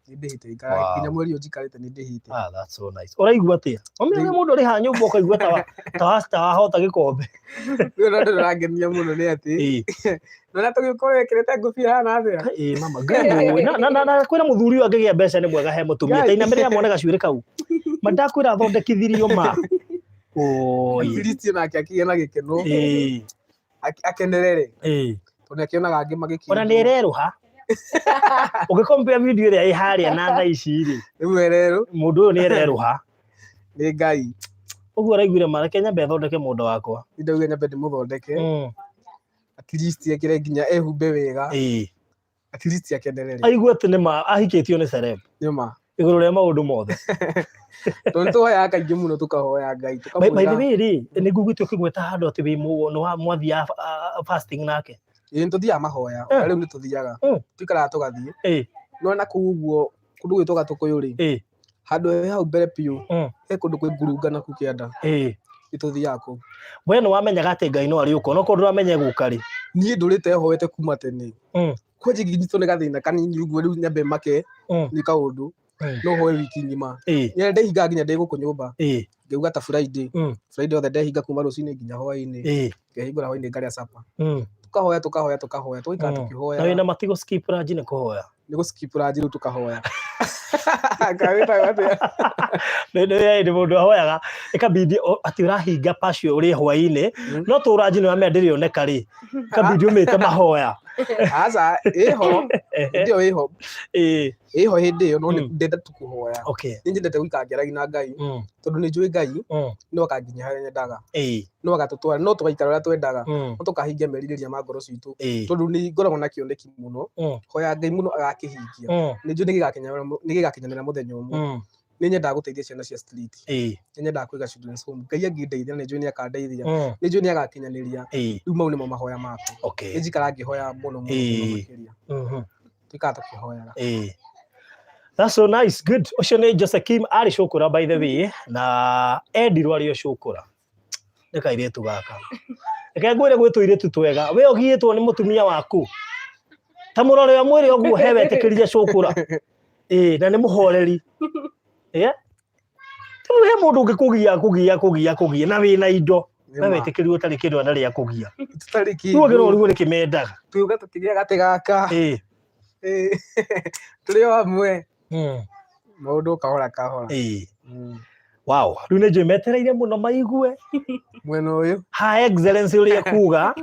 Nĩ ndĩhĩte nginya mweri ũyũ njikarĩte nĩ ndĩhĩte. Ah, that's so nice. Ũraigua atĩa? Ũmenya ũrĩa mũndũ arĩhaga nyũmba ũkaigua ta wahota gĩkombe. Rĩu ũndũ ũrangenia mũno nĩ atĩ nona tũgĩkorwo wĩkĩrĩte ngũbia hana atĩa? Ĩĩ mama, Ngai ũĩ. Na kwĩra mũthuri ũyũ angĩgĩa mbeca nĩ mwega he mũtumia. Ta inamĩrĩra muone gacuĩrĩ kau. Ma ndakwĩra athondekithirio ma. Oi. At least nake akĩgĩa na gĩkeno. Akenerere. Tondũ nĩ akĩonaga angĩ magĩkĩndwo. Ona nĩ ĩrerũha. Ũgĩkompea video ĩrĩa ĩ harĩa na thaa ici rĩ. Rĩu ererũ. Mũndũ ũyũ nĩ ererũha. Nĩ Ngai. Ũguo araiguire ma reke nyambe thondeke mũndũ wakwa. Ndauga nyambe ndĩmũthondeke. At least ekĩre nginya ehumbe wega. At least akenerere. Aigue atĩ nĩ ma ahikĩtio nĩ celeb. Nĩ ma. Igũrũ rĩa maũndũ mothe. Tondũ nĩ tũhoyaga kaingĩ mũno tũkahoya Ngai. By the way rĩ, nĩ ngũiguĩte ũkĩgweta handũ atĩ wĩ nĩ wa mwathiaga fasting nake. Ĩĩ nĩ tũthiaga mahoya. Ona rĩu nĩ tũthiaga. Tũikaraga tũgathiĩ. No na kũu ũguo kũndũ gwĩtwo Gatũkũyũ rĩ, handũ he hau mbere biũ, he kũndũ kwĩ ngurunga na kũu kĩanda. Nĩ tũthiaga kũu. We nĩ wamenyaga atĩ Ngai no arĩũka, onokorwo ndũramenya egũka rĩ? Niĩ ndũrĩte hoete kuma tene. Kwanja ingĩnyitwo nĩ gathĩna kanini ũguo rĩu nyambe make nĩ kaũndũ, no hoe wiki ng'ima. Nĩ ndehingaga nginya ndĩ gũkũ nyũmba. Ngauga ta Friday. Friday yothe ndehinga kuma rũcinĩ nginya hwaĩ-inĩ. Ngehingũra hwaĩ-inĩ ngarĩa supper. Tũkahoya tũkahoya tũkahoya tũgaikara tũkĩhoya. Na wĩna matigũ skip ranji nĩ kũhoya. Nĩ gũ skip ranji rĩu tũkahoya. Kawĩtagwo atĩa? Nĩ mũndũ ahoyaga ĩkabidi atĩ ũrahinga pacio ũrĩe hwaĩ-inĩ no tũ ranji nĩ wamenya ndĩrĩoneka rĩ ĩkabidi ũmĩte mahoya. Aca ĩho hĩndĩ ĩyo ĩho ĩho hĩndĩ ĩyo no ndenda tu kũhoya. Nĩ nyendete gũikara ngĩaragia na Ngai tondũ nĩ njũĩ Ngai no akanginyia harĩa nyendaga. No agatũtwara no tũgaikara ũrĩa twendaga no tũkahingia merirĩria ma ngoro citũ tondũ nĩ ngoragwo na kĩoneki mũno hoya Ngai mũno agakĩhingia nĩ njũĩ nĩ gĩgakinyanĩra mũthenya ũmwe. Nĩ nyendaga gũteithia ciana cia street. Nĩ nyendaga kũiga children's home. Ngai angĩndeithia na nĩ njũĩ nĩ akandeithia. Nĩ njũĩ nĩ agakinyanĩria. Rĩu mau nĩmo mahoya makwa. Nĩ njikaraga ngĩhoya mũno mũno mũno makĩria. Tũikaraga tũkĩhoyaga. That's so nice. Good. Ũcio nĩ Jose Kim arĩ cũkũra by the way na endirwo arĩ o cũkũra. Nĩ kairĩtu gaka. Reke ngwĩre gwĩ tũirĩtu twega. We ũgiĩtwo nĩ mũtumia waku. Ta mũrore wa mwĩrĩ ũguo he wetĩkĩrire cũkũra. Ĩĩ na nĩ mũhoreri. Yeah. Rĩu he mũndũ ũngĩkũgia kũgia kũgia kũgia na wĩna indo. We wetĩkĩrirwo ũtarĩ kĩndũ na ndarĩ akũgia. Tũtarĩ Rĩu ũngĩ no kĩndũ. ũrigwo nĩkĩ mendaga. Tuuga tũkĩgĩa gatĩ gaka. Tũrĩ o amwe. Maũndũ kahora kahora. Wow, rĩu nĩ njũĩ metereire mũno maigue Mwena ũyũ. Her Excellency ũrĩa kuga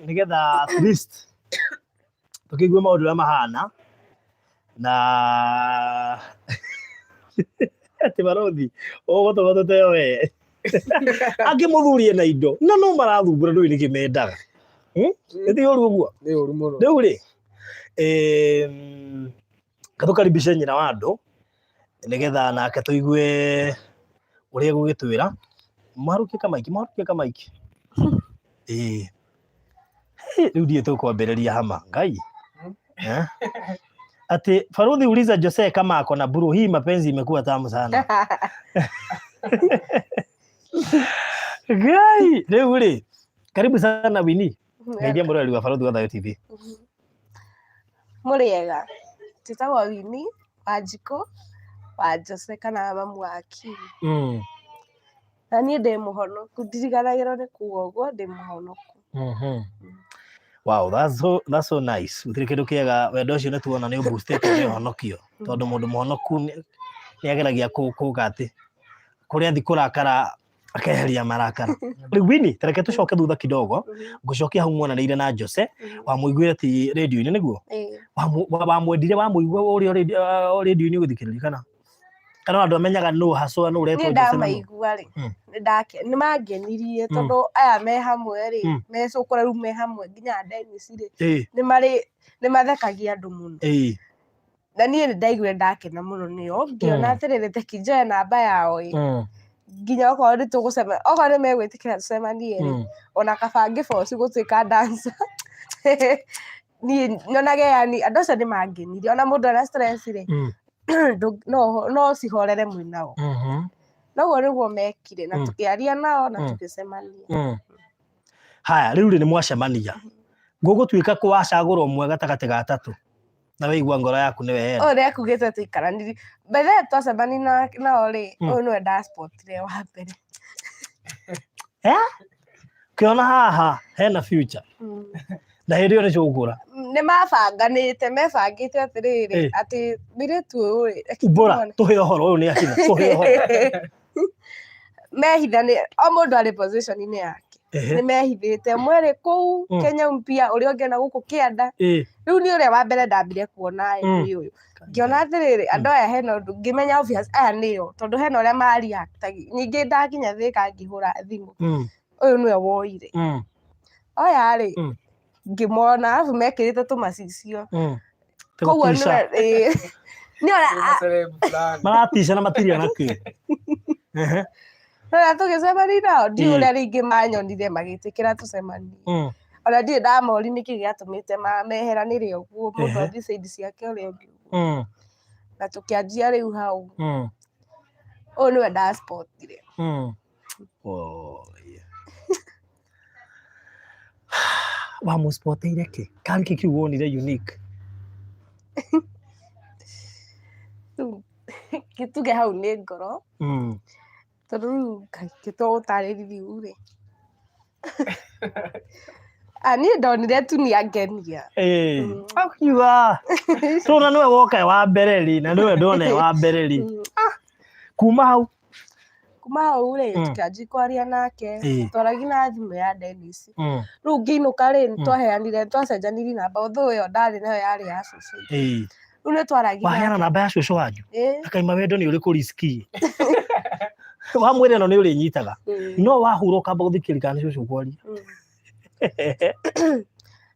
nĩgetha at least tũkĩigue maũndũ ũrĩa mahana na atĩ barothi ũgũtũgũtũte we angĩ mũthuri ena indo na no marathumbũra ndũĩ nĩkĩ mendaga. Nĩ ti ũru ũguo? Nĩ ũru mũno. Rĩu rĩ, gatũkaribishe nyina wa andũ nĩgetha nake tũigue ũrĩa egũgĩtwĩra. Mwarũkie kamaiki, mwarũkie kamaiki. Ĩĩ. Rĩu ndiĩ tũkwambĩrĩria hama Ngai. Ati Faruthi uliza Jose kama ako na buru, hii mapenzi imekuwa tamu sana. Ngai, rĩu rĩ, karibu sana Winnie. Ngeithia mũroreri wa Faruthi wa Thayo TV. Mũrĩega, njĩtagwo Winnie Wanjikũ wa Jose kana mamu wa Kim. Na niĩ ndĩ mũhonoku, ndiriganagĩrwo nĩ kuga ũguo ndĩ mũhonoku. Wow, that's so nice. Gũtirĩ kĩndũ kĩega wendo ũcio nĩ tuona nĩ ũboostĩtwo nĩ ũhonokio. Tondũ mũndũ mũhonoku nĩ ageragia kuga atĩ kũrĩa athi kũrakara akeheria marakara. Rĩu Winnie, ta reke tũcoke thutha kidogo, ngũcokia hau muonanĩire na Jose, wamũiguire ti radio-inĩ nĩguo? Ĩĩ. Wamwendire wamũigua ũrĩa radio-inĩ ũgĩthikĩrĩria kana? Kana andũ amenyaga nũ haswa nũ ũretwo Niĩ Jose na nũ? ndamaigua rĩ, nĩ mangenirie tondũ aya me hamwe rĩ, me cũkũra rĩu me hamwe nginya Dennis rĩ, nĩ marĩ nĩ mathekagia andũ mũno. Na niĩ nĩ ndaiguire ndakena mũno nĩo, ngĩona atĩrĩrĩ reke njoe namba yao ĩ, nginya okorwo nĩ tũgũcemania, okorwo nĩ megwĩtĩkĩra tũcemanie rĩ, ona kaba ngĩboci gũtuĩka dancer niĩ nyonage yani andũ acio nĩ mangenirie, ona mũndũ ena stress rĩ, no cihorere mwĩ nao. Noguo nĩguo mekire na tũkĩaria nao na tũgĩcemania. Haya, rĩu rĩ nĩ mwacemania. Gũgũtuĩka kũ wacagũra ũmwe gatagatĩ ga atatũ na waigua ngoro yaku nĩwe yenda. Ũyũ nĩekugĩte tũikaranirie. By the way twacemania nao rĩ, ũyũ nĩwe ndaspotire wa mbere. Eh? Ũkĩona haha hena future. Na hĩndĩ ĩyo nĩ cũkũra. Nĩ mabanganĩte, mebangĩte atĩrĩrĩ, atĩ mũirĩtu ũyũ rĩ, reke Umbũra, tuone. tũhe ũhoro ũyũ nĩ akina, tũhe ũhoro. Mehithani, o mũndũ arĩ position-inĩ yake. Nĩ mehithĩte, ũmwe arĩ kũu Kenya mpya, ũrĩa ũngĩ ona gũkũ kĩanda. Rĩu nĩ ũrĩa wa mbere ndambire kuona ĩ, nĩ ũyũ. Ngĩona atĩrĩrĩ, andũ aya hena ũndũ, ngĩmenya obvious aya nĩo, tondũ hena ũrĩa ma react. Ningĩ ndakinya Thĩka ngĩhũra thimũ, ũyũ nĩwe woire. Oya rĩ, ngĩmona arabu mekĩrĩte tũmacicio. Koguo Tũgatica. nĩwe nĩ ũrĩa Celeb fulani. Maratica na matirĩ ona kĩ. Rĩrĩa tũgĩcemania nao ndiũĩ ũrĩa rĩngĩ manyonire magĩtĩkĩra tũcemanie. Ona ndirĩ ndamori nĩkĩ gĩatũmĩte meheranĩre ũguo mũndũ athiĩ side ciake ũrĩa ũngĩ ũguo. Na tũkĩanjia rĩu hau. Ũyũ nĩwe ndaspotire. Oh, yeah. Wamũspoteire kĩ? Karĩ kĩ kĩu wonire unique? Rĩu gĩtuge hau nĩ ngoro tondũ rĩu Ngai gĩtogũtarĩria rĩu rĩ. Ah, niĩ ndonire tu nĩ angenia. Akiuga tũna nĩwe woka wa mbere rĩ na nĩwe ndona wa mbere rĩ. Kuma hau Kuma hau rĩ, tũkĩanjia kwaria nake, twaragia na thimũ ya Dennis. Rĩu ngĩinũka rĩ, nĩtwaheanire, twacenjanirie namba although ĩyo ndarĩ nayo yarĩ ya cũcũ. Rĩu nĩtwaragia Waheana nake. namba ya cũcũ wanyu? Ĩĩ. Akaima wendo nĩ ũrĩkũ riski. Wamwĩra ĩno nĩ ũrĩnyitaga. No wahura ũkamba gũthikĩrĩria kana nĩ cũcũ ũkwaria.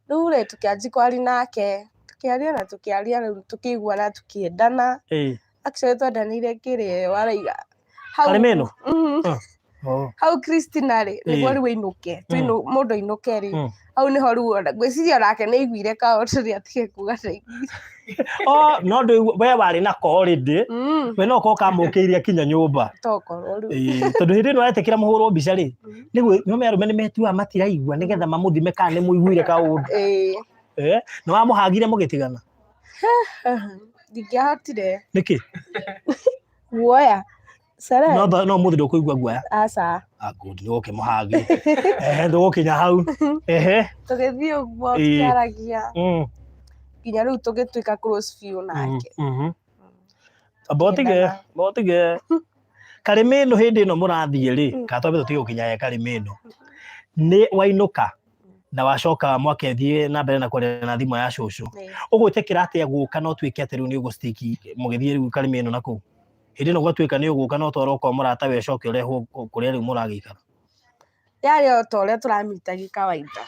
Rĩu rĩ, tũkĩanjia kwaria nake, tũkĩaria na tũkĩaria rĩu tũkĩiguana tũkĩendana. Actually twendanĩire kĩrĩa ĩyo araiga. Hau Karĩma ĩno? Mm. Hau Christina rĩ, nĩguo rĩu ainũke, mũndũ ainũke rĩ, hau nĩho rĩu ona ngwĩciria onake nĩ aiguire kaũndũ rĩ atige kuga ndaiguire. Oh, no ndũigua we warĩ nako already. We no korwo kamũkĩire akinya nyũmba. Tokorwo rĩu. Ĩĩ, tondũ hĩndĩ ĩno aretĩkĩra mũhũrwo mbica rĩ, nĩguo nĩme arũme nĩ metuaga matiraigua nĩgetha mamũthime kana nĩ mũiguire kaũndũ. Nĩ wamũhagire mũgĩtigana? Ndingĩahotire. Nĩkĩ? Guoya. Celeb. No mũthĩ ndũkũigua guoya. Aca. Ah, good, nĩ ũkĩmũhagi. Ehe, ndũgũkinya hau. Ehe. Tũgĩthiĩ ũguo tũkĩaragia nginya rĩu tũgĩtuĩka close biũ nake. Amba ũtige, Tũkĩendana. amba ũtige. Karĩma ĩno hĩndĩ ĩno mũrathiĩ rĩ, kana twambe tũtige gũkinya he karĩma ĩno. Nĩ wainũka na wacoka mwakethiĩ na mbere na kwaria na thimũ ya cũcũ. Ũgwĩtĩkĩra atĩa gũka na ũtuĩke atĩ rĩu nĩ ũgũstiki mũgĩthiĩ rĩu karĩma ĩno na kũu? Hĩndĩ ĩno gwatuĩka nĩ ũgũka na ũtwarwo kwa mũrata we ũcoke ũrehwo kũrĩa rĩu mũragĩikara. Yarĩ o ta ũrĩa tũramitagi kawaida.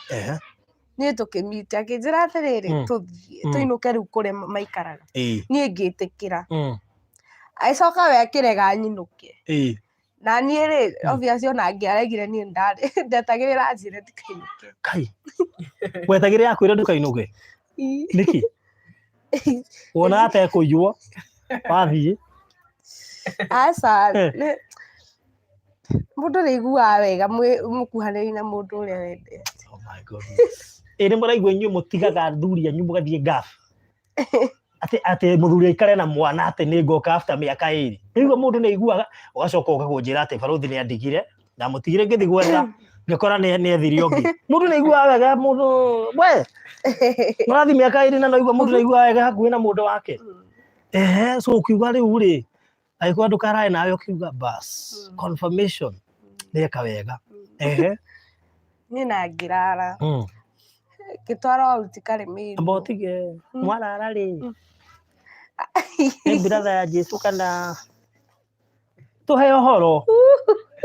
Niĩ tũkĩmiti akĩnjĩra atĩrĩrĩ, tũthiĩ tũinũke rĩu kũrĩa maikaraga. Niĩ ngĩtĩkĩra. Agĩcoka we akĩrega nyinũke. Na niĩ rĩ, obviously ona angĩaregire niĩ ndarĩ ndetagĩrĩra anjĩre ndikainũke. Kai. Wetagĩrĩra akwĩre ndũkainũke? Nĩkĩ? Wona atekũiywo wathiĩ? Aca, mũndũ nĩ aiguaga wega mũkuhanĩrĩirie na mũndũ ũrĩa wendete. Oh my goodness. Ĩ nĩ mũraigua inyuĩ mũtigaga athuri anyu mũgathiĩ ngaf. Atĩ mũthuri aikare na mwana atĩ nĩ ngoka after mĩaka 2. Nĩguo mũndũ nĩ aiguaga ũgacoka ũka kũnjĩra atĩ barũthi nĩ andigire ndamũtigire ngĩthiĩ gwetha ngĩkora nĩ ethire ũngĩ. Mũndũ nĩ aiguaga wega mũndũ we mũrathiĩ mĩaka 2 na no aigua mũndũ nĩ aiguaga wega hakuhĩ na mũndũ wake. Ehe, so ũkiuga rĩu rĩ angĩkorwo ndũkarae nawe ũkiuga bas confirmation nĩeka wega. Ehe. Niĩ na ngĩrara. Ngĩtwara waruti karĩmĩrwo. Amba ũtige mwarara rĩ nĩ brother ya Jesu kana? Tũhe ũhoro.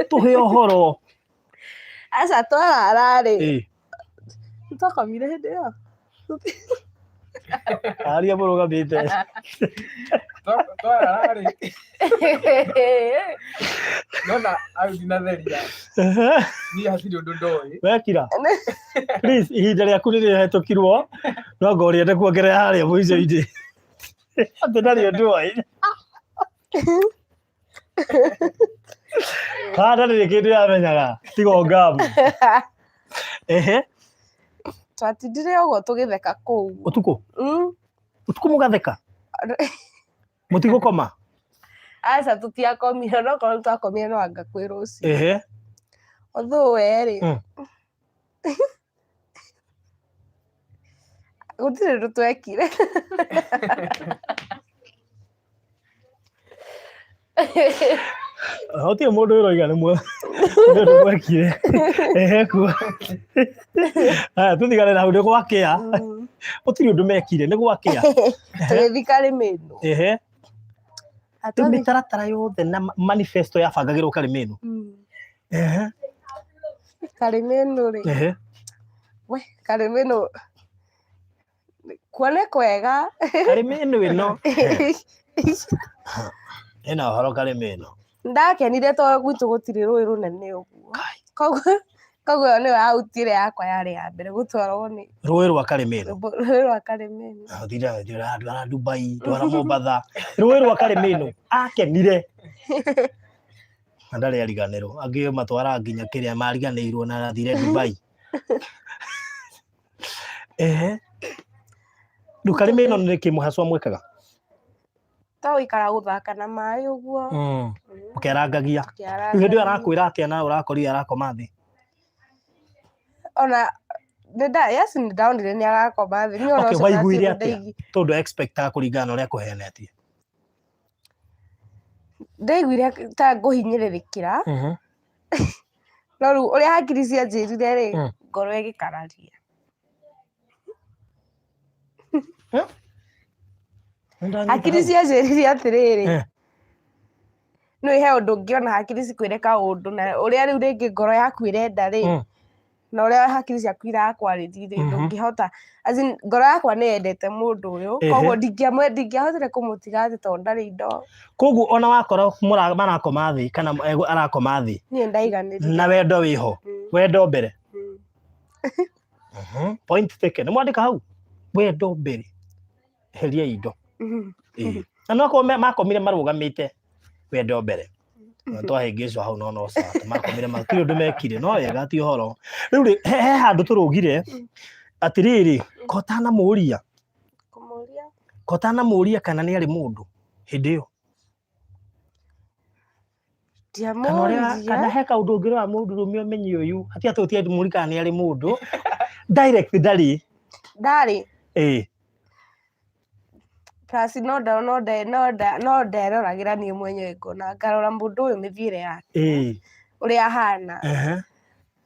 Tũhe ũhoro. Aca twarara rĩ. Twakomire hĩndĩ ĩyo. Aria mũrũgamĩte. Twarara rĩ. Nona au ndinatheria. Niĩ hatirĩ ũndũ ndoĩ. Wekira. Please, ihinda rĩaku nĩ rĩhetũkirwo. No anga ũrĩende kuongerera harĩa mũico-inĩ. Atĩ ndarĩ ũndũ oĩ. Kana ndarĩ kĩndũ yamenyaga. Tiga o ngamu. Ehe. Twatindire ũguo tũgĩtheka kũu. Ũtukũ? Ũtukũ mũgatheka? Mũtigũkoma? Aca tũtiakomire no korwo twakomire no anga kwĩ rũciũ. Ehe. Although we rĩ Gũtirĩ ũndũ twekire. Gũtirĩ mũndũ ũroiga nĩ nĩ ũndũ mwekire. Ehe kuo. Haya tũtigane na hau nĩ gwakĩa. Gũtirĩ ũndũ mekire nĩ gwakĩa. Tũgĩthiĩ Karĩmĩnũ. Ehe. Rĩu mĩtaratara yothe na manifesto yabangagĩrwo Karĩmĩnũ. Ehe. Karĩmĩnũ rĩ. Ehe. We, Karĩmĩnũ kuo nĩ kwega. Karĩmĩnũ ĩno. Ĩna ũhoro Karĩmĩnũ. Ndakenire tondũ gwitũ gũtirĩ rũĩ rũnene ũguo. Koguo koguo ĩyo nĩyo out ĩrĩa yakwa yarĩ ya mbere gũtwarwo nĩ Rũĩ rwa Karĩmĩnũ. Rũĩ rwa Karĩmĩnũ. Thira ndwara Dubai, ndwara Mombatha. Rũĩ rwa Karĩmĩnũ. Akenire. Na ndarĩ ariganĩrwo. Angĩ matwaraga nginya kĩrĩa mariganĩirwo na athire Dubai. Ehe. Rĩu Karĩmĩnũ nĩ kĩ mũhacwa mwĩkaga? To gũikara gũthaka na maĩ ũguo. Ũkĩarangagia. Rĩu hĩndĩ ĩyo arakwĩra atĩa na ũrakorire arakoma thĩ? Ona nĩnda yes nĩndonire nĩ arakoma thĩ. Niĩ ona Okay, ũcio waiguire ndatirĩ atĩa? ndaigui- Tondũ expectaga kũringana na ũrĩa kũhenetie. Ndaiguire ta ngũhinyĩrĩrĩkĩra. No rĩu ũrĩa hakiri cianjĩrire rĩ, ngoro ĩgĩkararia. Hakiri cianjĩrire atĩrĩrĩ, nĩ he ũndũ ũngĩona hakiri cikwĩre kaũndũ na ũrĩa rĩu rĩngĩ ngoro yaku ĩrenda rĩ, na ũrĩa hakiri ciaku irakwarĩria rĩ, ndũngĩhota as in ngoro yakwa nĩ yendete mũndũ ũyũ, koguo ndingĩahotire kũmũtiga atĩ tondũ ndarĩ indo. Koguo ona wakora marakoma thĩ kana arakoma thĩ Niĩ ndaiganĩrire. na wendo wĩho, wendo mbere. Point taken. Nĩ mwandĩka hau? Wendo mbere. Heria indo. Ĩĩ. Na no akorwo makomire marũgamĩte wendo mbere. Na twahĩngĩcwo hau no no sawa. Makomire matirĩ ũndũ mekire no wega ti ũhoro. Rĩu rĩ he handũ tũrũgire atĩrĩrĩ ko ũtanamũria. Kũmũria. Ko ũtanamũria kana nĩ arĩ mũndũ hĩndĩ ĩyo. Kana ũrĩa Ndiamũririe. kana he kaũndũ ũngĩrora mũndũrũme ũmenye ũyũ hatirĩ atĩ ũtiamũria kana nĩ arĩ mũndũ direct ndarĩ. Ndarĩ. Ĩĩ. Plus no nda no nda no nda no nderoragĩra niĩ mwenyewe ngona ngarora mũndũ ũyũ mĩthiĩre yake. Ĩĩ. Ũrĩa ahana. Ehe.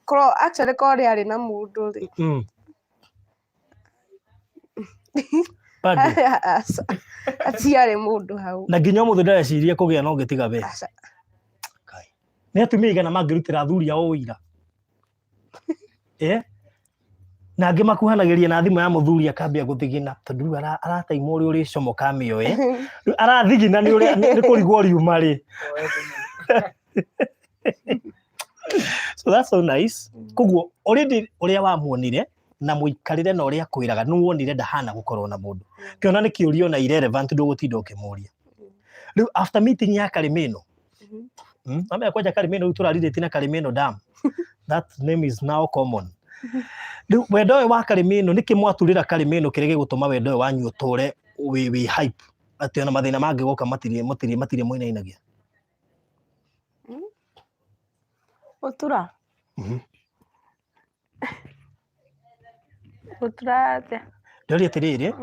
Korwo actually korwo rĩarĩ na mũndũ rĩ. Bado. Aca. Hatiarĩ mũndũ hau. Na nginya ũmũthĩ ndareciria kũgĩa na ũngĩ tiga we. Aca. Kai. Nĩ atumia aigana mangĩrutĩra athuri ao ũira? Eh? Na angĩ makuhanagĩria na thimũ ya mũthuri akambia gũthigina tondũ rĩu arataima ũrĩa ũrĩcomoka amĩoe. Rĩu arathigina nĩ ũrĩa nĩ kũrigwo riuma rĩ. So that's so nice. Koguo already ũrĩa wamuonire na mũikarĩre na ũrĩa akwĩraga nĩ wonire ndahana gũkorwo na mũndũ. Kĩona nĩ kĩũria ona irrelevant ndũgũtinda ũkĩmũria. Rĩu after meeting ya Karĩmĩno, Wamenya kwanja Karĩmĩno rĩu tũrarirĩtie na Karĩmĩno dam. That name is now common. Rĩu wendo ũyũ wa Karĩmĩno nĩkĩ mwaturĩra Karĩmĩno kĩrĩa gĩgũtũma wendo ũyũ wanyu ũtũre wĩ hype atĩ ona mathĩna mangĩgoka matirĩ matirĩ matirĩ mũinainagia. Gũtura? Gũtura atĩa? Ndĩroria atĩrĩrĩ,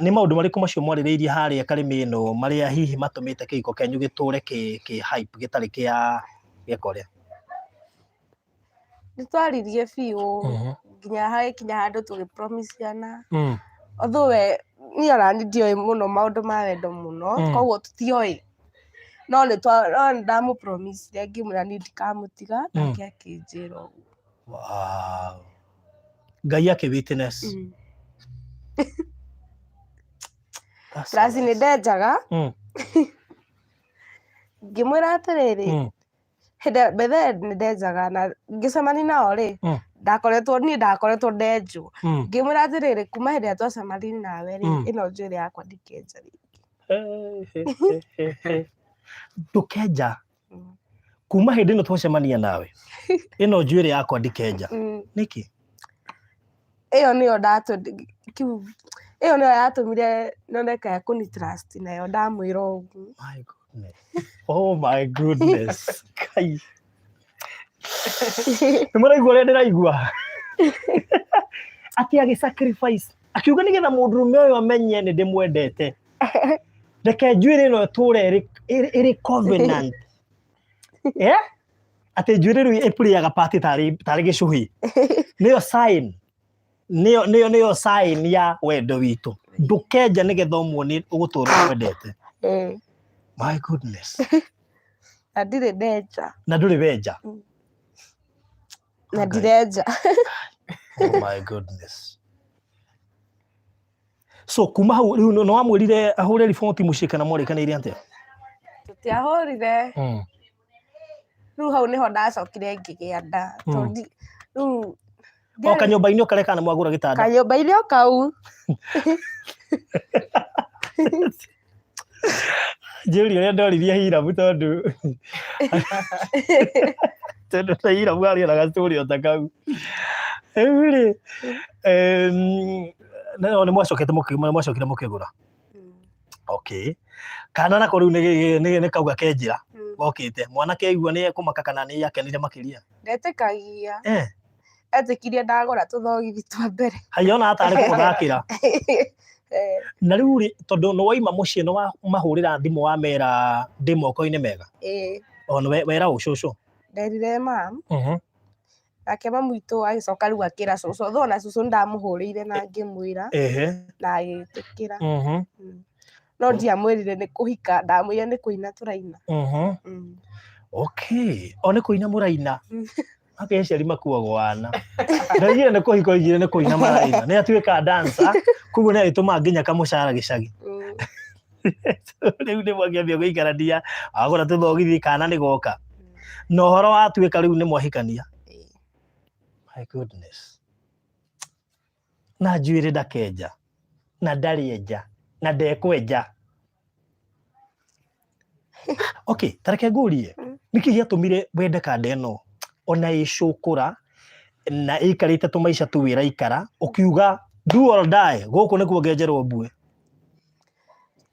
nĩ maũndũ marĩkũ macio mwarĩrĩirie harĩa Karĩmĩno marĩa hihi matũmĩte kĩhiko kĩanyu gĩtũre kĩ hype gĩtarĩ kĩa gĩka ũrĩa? Nĩ twaririe biũ nginya hagĩkinya handũ tũgĩ promise ana. Although we niĩ ona niĩ ndioĩ mũno maũndũ ma wendo mũno, koguo tũtioĩ. No nĩ twa no nĩ ndamũpromisire ngĩmwĩra niĩ ndikamũtiga, nake akĩnjĩra ũguo. Wow. Ngai akĩ witness. That's Plus nĩ nice. ndenjaga Ngĩmwĩra atĩrĩrĩ, hĩndĩ ĩyo by the way nĩ ndenjaga na ngĩcemania nao rĩ, ndakoretwo niĩ ndakoretwo ndenjwo. Ngĩmwĩra atĩrĩrĩ, kuma hĩndĩ ĩrĩa twacemanirie nawe rĩ, ĩno njuĩrĩ yakwa ndikĩenja rĩngĩ. Hey, hey, hey, hey, hey. Ndũkenja. Kuma hĩndĩ ĩno twacemania nawe, ĩno njuĩrĩ yakwa ndĩkenja. Nĩkĩ? Ĩyo nĩyo ndatũ kiu ĩyo nĩyo yatũmire nyone ka kũni trust nayo ndamwĩra ũguo. My goodness. Oh my goodness. Kai. Nĩ mũraigua ũrĩa ndĩraigua? Atĩ agĩ sacrifice. Akiuga nĩgetha mũndũrũme ũyũ amenye nĩ ndĩmwendete. Reke njuĩrĩ ĩno ĩtũre ĩrĩ covenant. Eh? Atĩ njuĩrĩ rĩu ĩpuraga part tarĩ gĩcũhĩ. Nĩyo sign. Nĩyo sign ya wendo witũ. Ndũkenja nĩgetha ũmuonie ũgũtũra ũmwendete. My goodness. Na ndirĩ ndenja. Na ndũrĩ wenja. Na ndirenja. Oh my goodness. So kuma hau rĩu nĩ wamwĩrire ahũre riboti mũciĩ kana mwarĩkanĩire atĩa? Tũtiahũrire. Rĩu hau nĩho ndacokire ngĩgĩa nda. Tondũ rĩu O kanyũmba-inĩ o karĩa kana mwagũra gĩtanda? Kanyũmba-inĩ o kau. Njĩri ũrĩa ndoririe Hiramu tondũ na Hiramu arĩ ona gacũrĩ o ta kau. Rĩu rĩ, no nĩ mwacokete mwacokire mũkĩgũra. Okay. Kana nako rĩu nĩ kauga ke njĩra gokĩte. Mwanake aigua nĩ ekũmaka kana nĩ akenire makĩria? Ndetĩkagia. Etĩkirie ndagũra tũthogithi twa mbere. Haiya ona atarĩ kũmũthakĩra. Na rĩu rĩ, tondũ nĩ waima mũciĩ nĩ wamahũrĩra thimũ wamera ndĩ moko-inĩ mega? Ĩĩ. O nĩ wera ũ cũcũ? Nderire mam. Nake mamu witũ agĩcoka rĩu akĩra cũcũ, although ona cũcũ nĩndamũhũrĩire na ngĩmwĩra na agĩtĩkĩra. No ndiamwĩrire nĩ kũhika, ndamwĩrire nĩ kũina tũraina. Okay. O nĩ kũina mũraina. Ake aciari makuagwo ana. Ndaigire nĩ kũhika oigire nĩ kũina maraina. Nĩ atuĩka dancer, koguo nĩ agĩtũmaga nginya kamũcara gĩcagi. Rĩu nĩ mwakĩambia gũikarania, agũra tũthogithi kana nĩ goka. Na ũhoro watuĩka rĩu nĩ mwahikania. My goodness. Na njuĩrĩ ndakenja, na ndarĩ enja, na ndekwenja. Okay, ta reke ngũrie, nĩkĩ gĩatũmire wende kanda ĩno ona ĩcũkũra na ĩikarĩte tũmaica tũu ĩraikara, ũkiuga do or die, gũkũ nĩkuo ngenjerwo mbuĩ?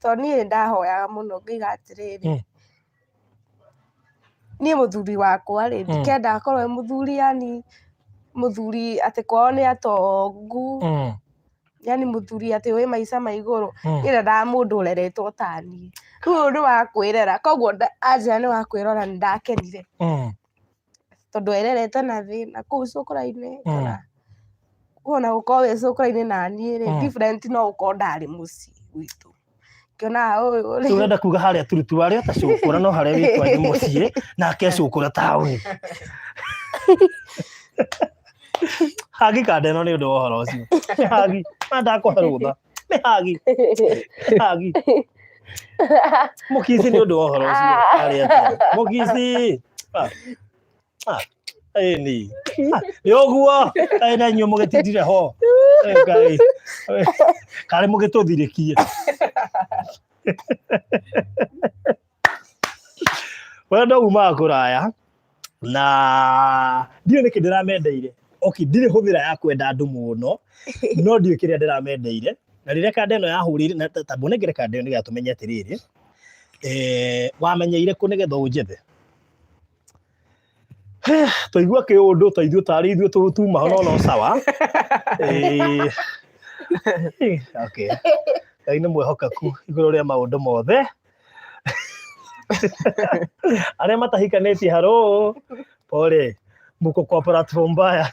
Tondũ niĩ nĩndahoyaga mũno ngaiga atĩrĩrĩ, niĩ mũthuri wakwa rĩ, ndikenda akorwo e mũthuri yani mũthuri atĩ kwao nĩ atongu, yani mũthuri atĩ wĩ maica ma igũrũ. Niĩ ndendaga mũndũ ũreretwo ta niĩ. Rĩu ũyũ nĩ wa kwĩrera, koguo anjĩra nĩ wa kwĩrora nĩ ndakenire. Tondũ ererete na thĩ na kũu cũkũra-inĩ, ngona ona gũkorwo wĩ cũkũra-inĩ na niĩ rĩ, different no gũkorwo ndarĩ mũciĩ gwitũ. Ngĩona ũyũ rĩ. Ũrenda kuga harĩa turuturu arĩa ta cũkũra no harĩa wĩ kwanyu mũciĩ nake cũkũra taũni. Hagi kanda ĩno nĩ ũndũ wa ũhoro ũcio. Nĩ hagi, na ndakũhe rũtha. Nĩ hagi, nĩ hagi. Mũkici nĩ ũndũ wa ũhoro ũcio. Arĩ atĩa? Mũkici. Ĩni. Nĩ ũguo. Ĩ na inyuĩ mũgĩtindire ho. Ngai. Karĩ mũgĩtũthirĩkie. Wendo umaga kũraya na ndiũĩ nĩkĩ ndĩramendeire. Okay, ndirĩ hũthĩra ya kwenda andũ mũno, no ndiũĩ kĩrĩa ndĩramendeire. Na rĩrĩa kanda ĩno yahũrĩire, na ta mbonengere kanda ĩyo nĩgetha tũmenye atĩrĩrĩ, wamenyeire kũ nĩgetha ũnjethe? Twaigua kĩũndũ ta ithuĩ tarĩ ithuĩ tuma ho no no sawa. Okay. Ngai nĩ mwĩhokeku igũrũ rĩa maũndũ mothe. Arĩa matahikanĩtie haro, pole, mko kwa platform mbaya.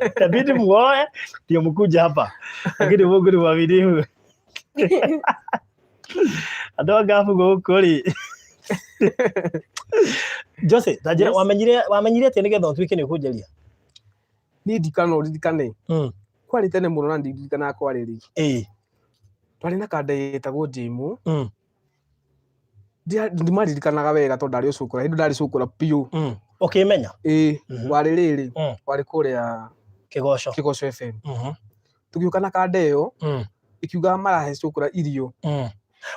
Itabidi muoe ndio mkuje hapa, lakini Mungu ni mwaminifu. Andũ a ngabu gũkũ rĩ. Jose, ta njĩra Yes. wamenyire atĩa nĩgetha ũtuĩke nĩ ũkũnjaria? Niĩ ndikana ũririkane. Kwarĩ tene mũno na ndirikanaga kwarĩ rĩ. Twarĩ na kanda ĩtagwo Jĩmũ. Ndimaririkanaga wega tondũ ndarĩ o cũkũra, hĩndĩ ĩyo ndarĩ cũkũra biũ. Ũkĩmenya? Ĩĩ, warĩ rĩrĩ, warĩ kũrĩa Kĩgoco. Kĩgoco FM. Tũgĩũka na kanda ĩyo, ĩkiuga marahe cũkũra irio.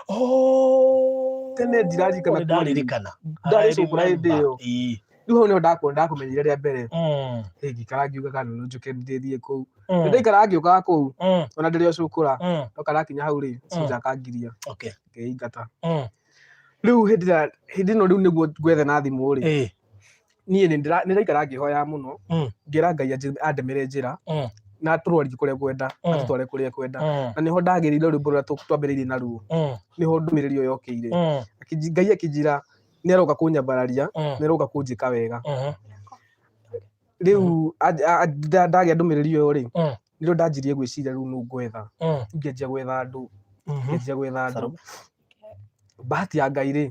Oh. Tene ndiraririkana Nĩ ndaririkana. Ndarĩ I cũkũra hĩndĩ remember. ĩyo. Rĩu hau nĩho ndakũmenyire rĩa mbere. Ngĩikara ngiuga kana no njũke ndĩthiĩ kũu. Nĩ ndaikaraga ngĩũkaga kũu, ona ndĩrĩ o cũkũra. Ndoka ndakinya hau rĩ, soja akangiria. Ngĩingata. Rĩu hĩndĩ ĩrĩa hĩndĩ ĩno rĩu nĩguo ngwethe na thimũ rĩ, niĩ nĩ ndaikara ngĩhoyaga mũno, ngĩra Ngai andemere njĩra, na atũrwarie kũrĩa ngwenda, atũtware kũrĩa ekwenda. Na nĩho ndagĩrĩire rwĩmbo rũrĩa twambĩrĩirie naruo. Nĩho ndũmĩrĩri ĩyo yokĩire. Ngai akĩnjĩra nĩ aroka kũnyambararia, nĩ aroka kũnjĩka wega. Rĩu ndagĩa ndũmĩrĩri ĩyo rĩ, nĩrĩo ndanjirie gwĩciria rĩu nũ ngwetha. Ngĩanjia gwetha andũ, ngĩanjia gwetha andũ. Salome. Bahati ya Ngai rĩ,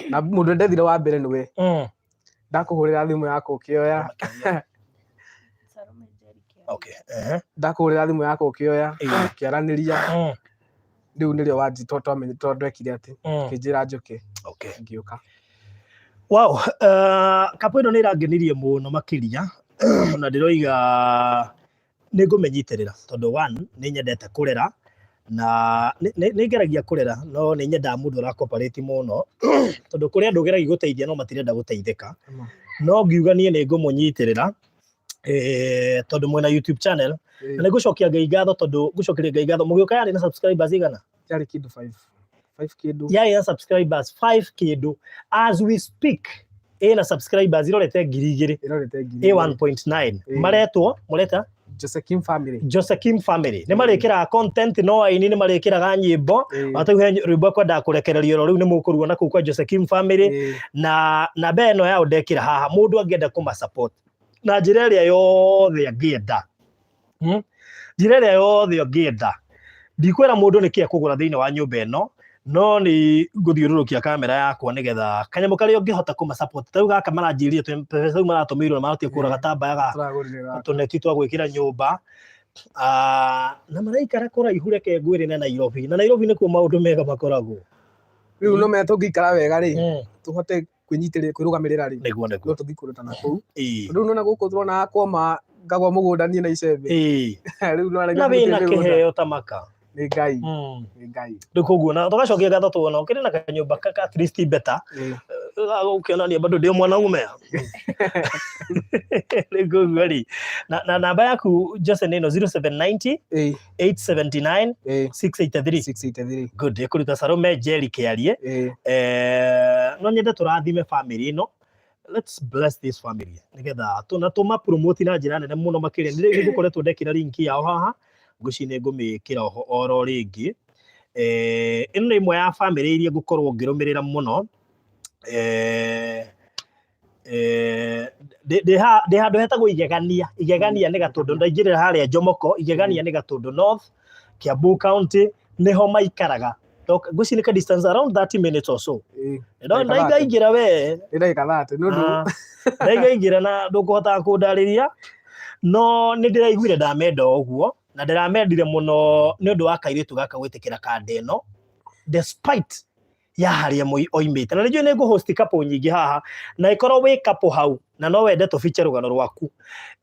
na mũndũ ndethire wa mbere nĩwe. Ndakũhũrĩra thimũ yakwa ũkĩoya. Salome Njeri Kĩaria. Okay. Ndakũhũrĩra thimũ yakwa ũkĩoya, ũkĩaranĩria. Rĩu nĩrĩo wanji twendekire atĩ, ũkĩnjĩra njũke. Ngĩũka. Wow, kapo ĩno nĩ ĩrangenirie mũno makĩria na ndĩroiga nĩ ngũmĩnyitĩrĩra tondũ one nĩ nyendete kũrera na nĩ ngeragia kũrera no nĩ nyendaga mũndũ ũra cooperate mũno tondũ kũrĩ andũ ũgeragia gũteithia no matirenda gũteithĩka. No ngiuga niĩ nĩ ngũmũnyitĩrĩra tondũ mwĩna YouTube channel na nĩ ngũcokia Ngai ngatho tondũ ngũcokeria Ngai ngatho mũgĩũka yarĩ na subscribers igana? Yarĩ kĩndũ 5. 5 kĩndũ. Yarĩ na subscribers 5 kĩndũ. As we speak ĩna subscribers irorete 2000. Irorete ngiri Ĩ 1.9. Maretwo, mũreta? Josekim Family. Josekim Family. Nĩ marĩkĩraga content no aini nĩ marĩkĩraga nyĩmbo. Ona rĩu he rwĩmbo kwendaga kũrekererio oro rĩu nĩ mũkũruona kũu kwa Josekim Family. Na namba ĩno yao ndekĩra haha mũndũ angĩenda kũma support na njĩra ĩrĩa yothe angĩenda. Njĩra ĩrĩa yothe ũngĩenda. Ndikwĩra mũndũ nĩkĩ ekũgũra thĩinĩ wa nyũmba ĩno, no nĩ ngũthiũrũrũkia kamera yakwa nĩgetha kanyamũ karĩa ũngĩhota kũma support. Ta rĩu gaka maranjĩrire mbeca rĩu maratũmĩirwo na marahotire kũgũra gatambaya ga tũneti twa gwĩkĩra nyũmba. Na maraikara kũraihu reke ngwĩre na Nairobi. Na Nairobi nĩkuo maũndũ mega makoragwo. Rĩu no menya tũngĩikara wega rĩ, tũhote kwĩnyitĩrĩra kwĩrũgamĩrĩra rĩ, Nĩguo, nĩguo. no tũthiĩ kũndũ ta na kũu. Tondũ rĩu nĩwona gũkũ tũrona kwoma ngagwa mũgũnda niĩ na icembe. Rĩu nĩwona Na wĩna kĩheo ta maka. Nĩ Ngai. Nĩ Ngai. Rĩu koguo na tũgacokia ngatho tuona ũkĩrĩ na kanyũmba ka at least better. Ũkĩonania bado ndĩ mwanaume. Rĩu koguo rĩ, na namba yaku Jose nĩ ĩno 0790 879 683. 683. Good. Ĩkũruta Salome Njeri Kĩarie. No nyende tũrathime family ĩno. Let's bless this family. Nĩgetha na tũma promote na njĩra nene mũno makĩria. Nĩ ngũkoretwo ndekĩra link yao haha. Ngwĩciria nĩ ngũmĩkĩra oho oro rĩngĩ. Ĩno nĩ ĩmwe ya family iria ngũkorwo ngĩrũmĩrĩra mũno. Ndĩ handũ hetagwo Igegania. Igegania nĩ Gatũndũ. Ndaingĩrĩra harĩa Jomoko. Igegania nĩ Gatũndũ North, Kiambu County, nĩho maikaraga. Ngwĩciria nĩ ka distance around 30 minutes or so. Ndaingaingĩra we. Nĩ ndagĩka 30, nĩ ũndũ. Ndaingaingĩra na ndũkũhota kũndarĩria. No nĩ ndĩraiguire ndamenda ũguo, na ndĩramendire mũno nĩ ũndũ wa kairĩtu gaka gwĩtĩkĩra kanda ĩno, despite ya harĩa oimĩte. Na nĩ njũĩ nĩ ngũ-host couple nyingĩ haha, na ĩkorwo wĩ couple hau, na no wende tũ-feature rũgano rwaku.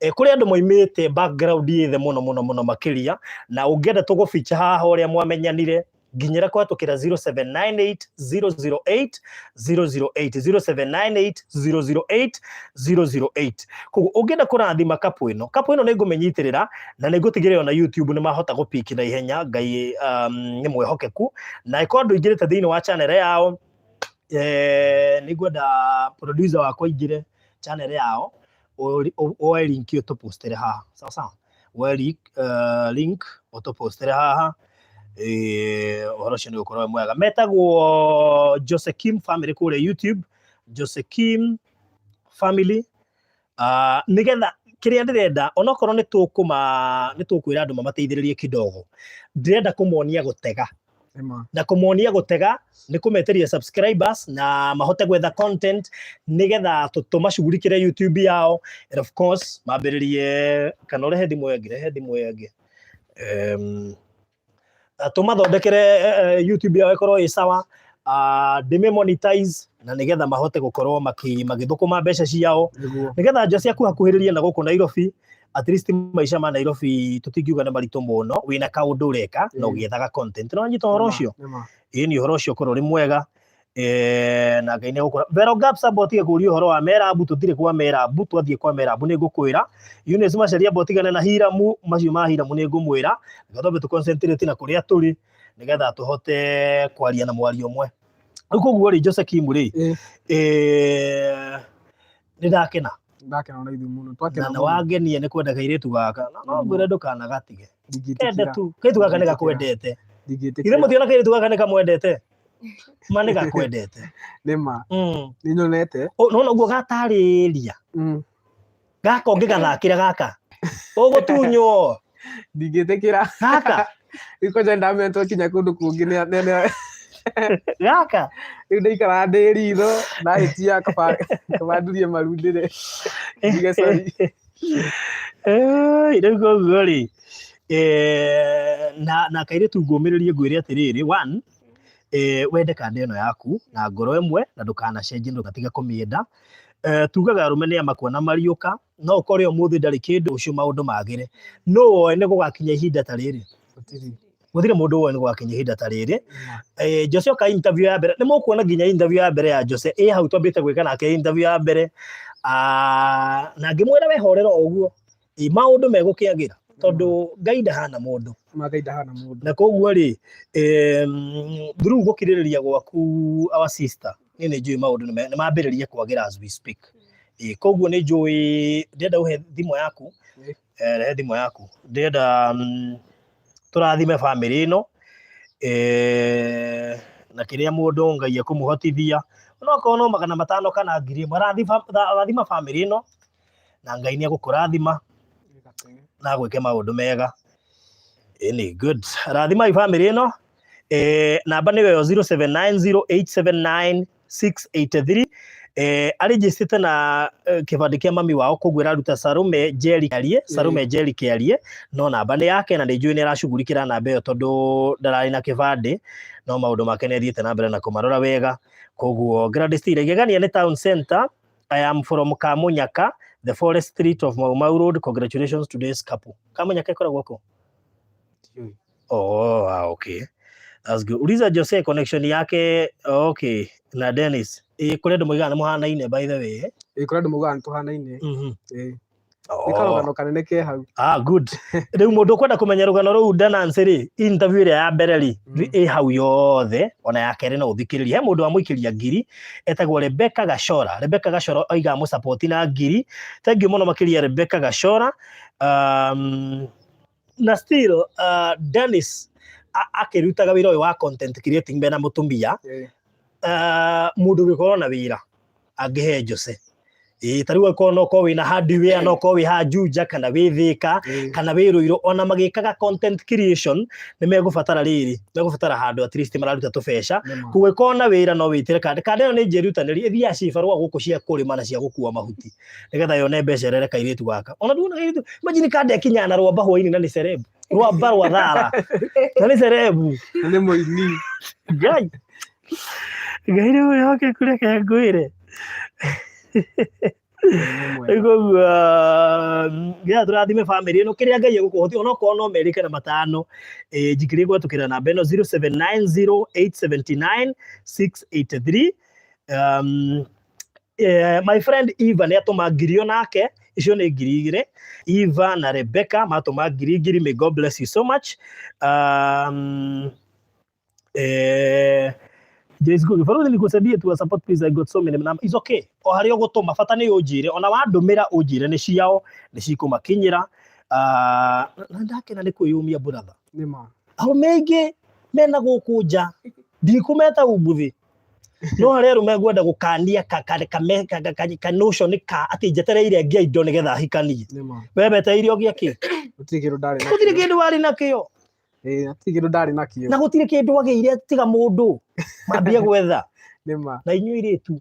Kũrĩ andũ moimĩte background ĩ thĩ mũno mũno mũno makĩria, na ũngĩenda tũgũ-feature haha ũrĩa mwamenyanire, nginyĩra kũhetũkĩra 0798 008 008, 0798 008 008. Koguo ũngĩenda kũrathima couple ĩno, couple ĩno nĩ ngũmĩnyitĩrĩra na nĩ ngũtigĩrĩra ona YouTube nĩ mahota gũpiki na ihenya. Ngai nĩ mwĩhokeku. Na ĩkorwo ndũingĩrĩte thĩinĩ wa channel yao, nĩ ngwenda producer wakwa aingĩre channel yao, woe link ũtũpostere haha. Sawa sawa? Woe link ũtũpostere haha. Ũhoro ũcio nĩ ũgũkorwo wĩ mwega. Metagwo Josekim Family kũrĩa YouTube, Josekim Family. Nĩgetha kĩrĩa ndĩrenda, onokorwo nĩ tũkwĩra andũ mamateithĩrĩrie kidogo, ndĩrenda kũmonia gũtega. Nĩma. Na kũmonia gũtega nĩ kũmetĩria subscribers na mahote gwetha content nĩgetha tũmacugurikĩre YouTube yao, and of course mambĩrĩrie kana ũrehe thimũ ĩyo ĩngĩ, rehe thimũ ĩyo ĩngĩ, tũmathondekere YouTube yao ĩkorwo ĩ sawa, ndĩmĩ monetize na nĩgetha mahote gũkorwo magĩthũkũma mbeca ciao, nĩgetha nja ciaku hakuhĩrĩrie na gũkũ Nairobi. At least maica ma Nairobi tũtingiuga nĩ maritũ mũno wĩna kaũndũ ũreka na ũgĩethaga content. No nyita ũhoro ũcio? Nĩma. Ĩĩ, nĩ ũhoro ũcio ũkorwo ũrĩ mwega, na Ngai nĩ egũkũra. Vero Gaps, amba ũtige kũria ũhoro wa Merabu, tũtirĩ kwa Merabu, twathiĩ kwa Merabu nĩ ngũkwĩra. Eunice Macharia, amba ũtigane na Hiramu, macio ma Hiramu nĩ ngũmwĩra. Reke twambe tũ concentrate na kũrĩa tũrĩ nĩgetha tũhote kwaria na mwario ũmwe. Rĩu koguo rĩ, Jose Kim rĩ, nĩ ndakena. Ndakena ona ithuĩ mũno. Na Twakena nĩ mũno. wangenia nĩ kwenda kairĩtu gaka. Na no ngwĩre ndũkanagatige. Kende Ndingĩtĩkĩra. tu. Kairĩtu gaka nĩ Ndingĩtĩkĩra. gakwendete. Ithe Ndingĩtĩkĩra. mũtiona kairĩtu gaka nĩ kamwendete? Ma nĩ gakwendete. Nĩma. Nĩ nyonete. Nona ũguo gatarĩria. Gaka ũngĩgathakĩra gaka. Ũgũtunywo. Ndingĩtĩkĩra. Gaka. Rĩu kwanja ndamenya twakinya kũndũ kũngĩ Gaka. Rĩu ndaikaraga ndĩ ritho, ndahĩtia kaba ndurie maru ndĩre. Njuge sorry. Rĩu koguo rĩ, na kairĩtu ngũmĩrĩrie ngwĩre atĩrĩrĩ, one, wende kanda ĩno yaku na ngoro ĩmwe na ndũkanacenjie, ndũgatige kũmĩenda. Tugaga arũme nĩ amakua na mariũka, no ũkore ũmũthĩ ndarĩ kĩndũ, ũcio maũndũ magĩre. No woe nĩ gũgakinya ihinda ta rĩrĩ? Gũtirĩ. Gũtirĩ mũndũ woe nĩ gũgakinya ihinda ta rĩrĩ. Jose oka interview ya mbere, nĩ mũkuona nginya interview ya mbere ya Jose ĩ hau twambĩte gwĩka nake interview ya mbere. Na ngĩmwĩra we horera o ũguo, maũndũ megũkĩagĩra tondũ Ngai ndahana mũndũ. Ma Ngai ndahana mũndũ. Na koguo rĩ, through gũkirĩrĩria gwaku, our sister, niĩ nĩ njũĩ maũndũ nĩ mambĩrĩria kwagĩra as we speak. Koguo nĩ njũĩ ndĩrenda ũhe thimũ yaku, rehe thimũ yaku, ndĩrenda tũrathime bamĩrĩ ĩno, na kĩrĩa mũndũ Ngai ekũmũhotithia, onokorwo no 500 kana 1000, rathima bamĩrĩ ĩno na Ngai nĩ egũkũrathima na agwĩke maũndũ mega. Ĩni good. Rathimai bamĩrĩ ĩno. Namba nĩyo ĩyo 0790879683. Arĩnjĩcĩte na kĩbandĩ kĩa mami wao, koguo ĩraruta Salome Njeri Kĩarie, Salome Njeri Kĩarie, no namba nĩ yake na nĩ njũĩ nĩ aracugurikĩra namba ĩyo tondũ ndararĩ na kĩbandĩ, no maũndũ make nĩ athiĩte na mbere na kũmarora wega. Koguo Gladys Tire, Igegania nĩ town center. I am from Kamunyaka, the forest street of Mau Mau Road. Congratulations to this couple. Kamunyaka ĩkoragwo kũ? Ndiũĩ. Oh, ah, okay. That's good. Uliza Jose connection yake, okay, na Dennis. Kũrĩ andũ moigaga nĩ mũhanaine, by the way. Ĩĩ, kũrĩ andũ maugaga nĩ tũhanaine. Ĩĩ. Nĩ karũgano kanene ke hau. Ah, good. Rĩu mũndũ ũkwenda kũmenya rũgano rũu Danance rĩ, interview ĩrĩa ya mbere rĩ, ĩ hau yothe, ona ya kerĩ no ũthikĩrĩrie. He mũndũ wamũikĩria ngiri, etagwo Rebecca Gachora. Rebecca Gachora oiga amũsupport na ngiri. Thank you mũno makĩria, Rebecca Gachora. Na still Dennis akĩrutaga wĩra ũyũ wa content creating mena mũtumia, mũndũ ũngĩkorwo na wĩra angĩhe Jose, ĩĩ, ta rĩu angĩkorwo no ũkorwo wĩna hardware, no ũkorwo wĩ ha Juja kana wĩ Thĩka kana wĩ Rũirũ, ona magĩkaga content creation nĩ megũbatara rĩrĩ, megũbatara handũ at least mararuta tũbeca. Nĩma. Koguo ĩkorwo na wĩra no wĩtĩre kanda. Kanda ĩyo nĩ njĩrutanĩri, ĩthiaga cibarũa gũkũ cia kũrĩma na cia gũkua mahuti nĩgetha yone mbeca ĩrere kairĩtu gaka. Ona nduona kairĩtu, imagine kanda ĩkinyaga na rwamba hwainĩ na nĩ celeb, rwamba rwa thara na nĩ celeb. Na nĩ mũini. Ngai Ngai nĩ mwĩhokeku, reke ngwĩre. Nĩ mwega. Rĩu koguo nĩgetha tũrathime bamĩrĩ ĩno, kĩrĩa Ngai egũkũhotia, onokorwo no merĩ kana matano, njikĩrie gwatũkĩra namba ĩno 0790879683. My friend Eva nĩ atũma ngiri onake, icio nĩ 2000. Eva na Rebecca matũma ngiri ngiri. May God bless you so much. Joyce Ngugi, Faruthi, nikusaidie tu support please, I got so many numbers. It's okay. O harĩa ũgũtũma bata nĩ ũnjĩre, ona wandũmĩra ũnjĩre nĩ ciao, nĩ cikũmakinyĩra. Na ndakena nĩ kwĩyũmia, brother. Nĩma. Arũme aingĩ mena gũkũ nja, ndikũmeta umbuthi, no harĩa arũme ngwenda gũkania ka notion ka atĩ njetereire ngĩa indo nĩgetha hikanie. Nĩma. We wetereire ũgĩe kĩ? Gũtirĩ kĩndũ ndarĩ Gũtirĩ nakĩo. Kĩndũ warĩ nakĩo. Ĩĩ, hatirĩ kĩndũ ndarĩ nakĩo. Na gũtirĩ kĩndũ agĩire tiga mũndũ mambie gwetha. Nĩ ma. Na inyuĩ airĩtu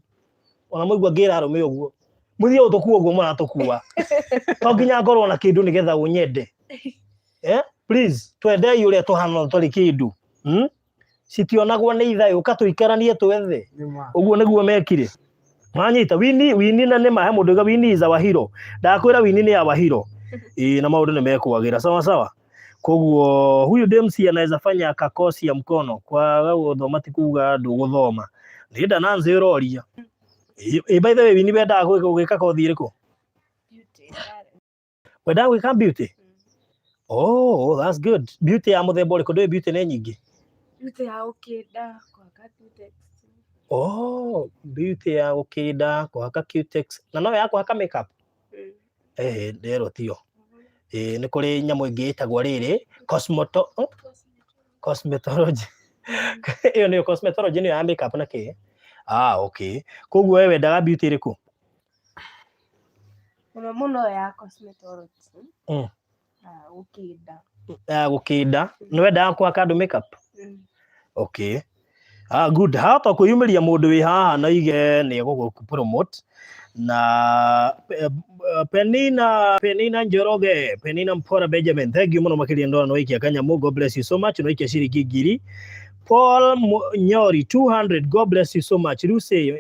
ona mwaigua ngĩra arũme ũguo, mũthiĩ gũtũkua ũguo mũratũkua, to nginya ngorwo na kĩndũ nĩgetha ũnyende. Eh? Please, twendei ũrĩa tũhana tũtarĩ kĩndũ. Citionagwo nĩ ithaĩ, ũka tũikaranie twethe. Nĩ ma. Ũguo nĩguo mekire. Manyita Wini, Wini na nĩ ma he mũndũ uga Wini is our hero. Ndakwĩra Wini nĩ our hero. Ĩĩ, na maũndũ nĩ mekwagĩra. Sawa sawa. Koguo huyu Dempsey anaweza fanya kakosi ya mkono. Kwaga gũthoma ti kuga ndũgũthoma. Nĩ nda Nancy ũroria. Ĩ, by the way, Wini wendaga gwĩka kothi ĩrĩkũ? Beauty, darling. Wendaga gwĩka beauty? Oh, that's good. Beauty ya mũthemba ũrĩkũ? Ndũĩ beauty nĩ nyingĩ? Beauty ya gũkĩnda, kũhaka cutex. Oh, beauty ya gũkĩnda, kũhaka cutex. Na no ya kũhaka makeup? Eh, nderwo tiyo. Ĩĩ, nĩ kũrĩ nyamũ ĩngĩ ĩtagwo rĩrĩ, cosmetology. Ĩyo nĩyo cosmetology, nĩyo ya makeup na kĩ? Ah, okay. Koguo we wendaga beauty ĩrĩkũ? Mũno mũno ya cosmetology. Na gũkĩnda. Ya gũkĩnda. Nĩ wendaga kũhaka andũ makeup? Okay. Ah, good. Hahota kwĩyumĩria mũndũ wĩ haha na ige nĩ egũgũ promote na Penina Njoroge, Penina Mpora Benjamin, thank you mũno makĩria ndona nĩ waikia kanyamũ, God bless you so much, nĩ waikia ciringi ngiri. Paul Nyori 200, God bless you so much. Lucy,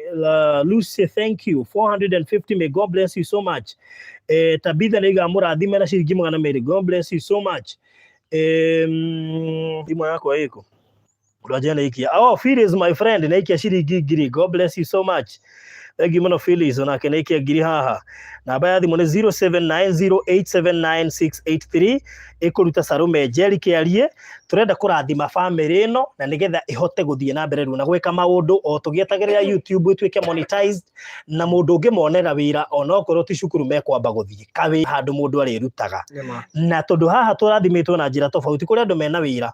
Lucy, thank you 450, may God bless you so much. Tabitha nĩ iga mũrathime na ciringi magana merĩ, God bless you so much. Thimũ yakwa ĩkũ? Roger nĩikia. Oh, Phyllis my friend nĩikia ciringi ngiri. God bless you so much. Thank you mũno Phyllis, onake nĩikia ngiri haha. Namba ya thimũ nĩ 0790879683 ĩkũruta Salome Njeri kĩarie. Tũrenda kũrathima family ĩno na nĩgetha ĩhote gũthiĩ na mbere rĩu na gwĩka maũndũ o tũgĩetagĩrĩra YouTube ĩtuĩke monetized na mũndũ ũngĩmonera wĩra onokorwo ti cukuru mekwamba gũthiĩ kawĩ handũ mũndũ arĩrutaga. Nĩma. Na tondũ haha tũrathimĩtwo na njĩra tofauti kũrĩ andũ mena wĩra.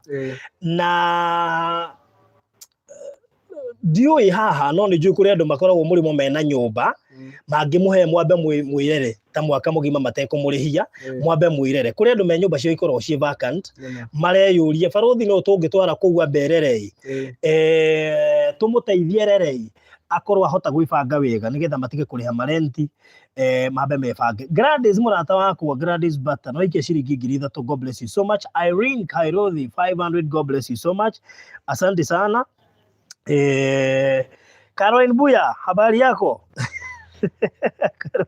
Na ndiũĩ haha no nĩ njũĩ kũrĩ andũ makoragwo mũrĩmo mena nyũmba mangĩmũhe mwambe mwĩrere ta mwaka mũgima matekũmũrĩhia mwambe mwĩrere. Kũrĩ andũ me nyũmba cio ikoragwo ciĩ vacant mareyũria barũthi no tũngĩtwara kũu ambe erere-ĩ, tũmũteithie erere-ĩ, akorwo ahota gwĩbanga wega nĩgetha matige kũrĩha marenti, mambe mebange. Gladys mũrata wakwa, Gladys Bata, no aikie ciringi ngiri ithatũ, God bless you so much. Irene Kairothi 500, God bless you so much. Asante sana. Caroline Buya, habari yako?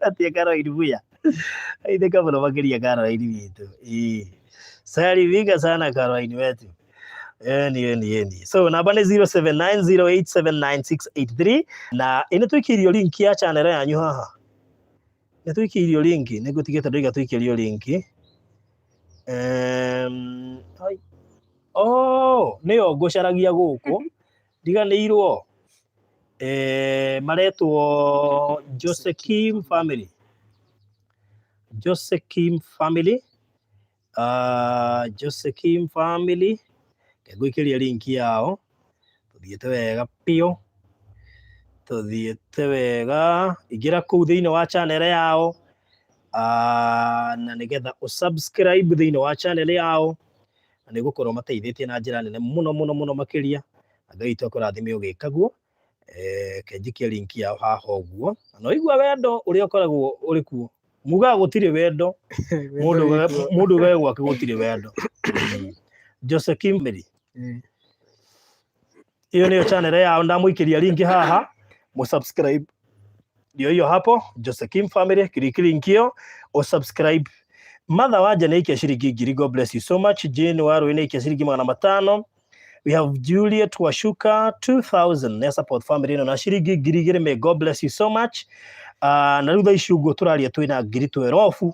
Atia Caroline Buya. Aitheka mũno makĩria Caroline witũ. Salimika sana Caroline wetu. Eni, eni, eni. So namba nĩ 0790879683 na ĩ nĩ tũikĩirio link ya channel yanyu haha. Nĩ tũikĩirio link, nĩ ngũtigĩte ndoiga tũikĩrio link. Ai. Oh, nĩyo ngũcaragia gũkũ. Ndiganĩirwo. Maretwo Josekim Family. Josekim Family. Josekim Family. Ngũikĩria link yao. Tũthiĩte wega biũ. Tũthiĩte wega. Ingĩra kũu thĩinĩ wa channel yao. Na nĩgetha ũsubscribe thĩinĩ wa channel yao. Na nĩgũkorwo mateithĩtie na njĩra nene mũno mũno mũno makĩria. Na Ngai witũ akũrathime ũgĩka guo. Kenjikie link yao haha ũguo. Na ũigua wendo ũrĩa ũkoragwo ũrĩ kuo. Mugaga gũtirĩ wendo. Mũndũ ugaga gwake gũtirĩ wendo. Josekim Mary. Iyo nĩyo channel yao, ndamũikĩria link haha. Mũsubscribe. Ndio hiyo hapo, Josekim Family, click link hiyo, usubscribe. Mother Wanja nĩ aikia ciringi ngiri, God bless you so much. Jane Warui nĩ aikia ciringi magana matano. We have Juliet Washuka 2000 nĩ support family ĩno na ciringi ngiri igĩrĩ, may God bless you so much. Na rĩu thaa ici ũguo tũraria twĩna ngiri twerobu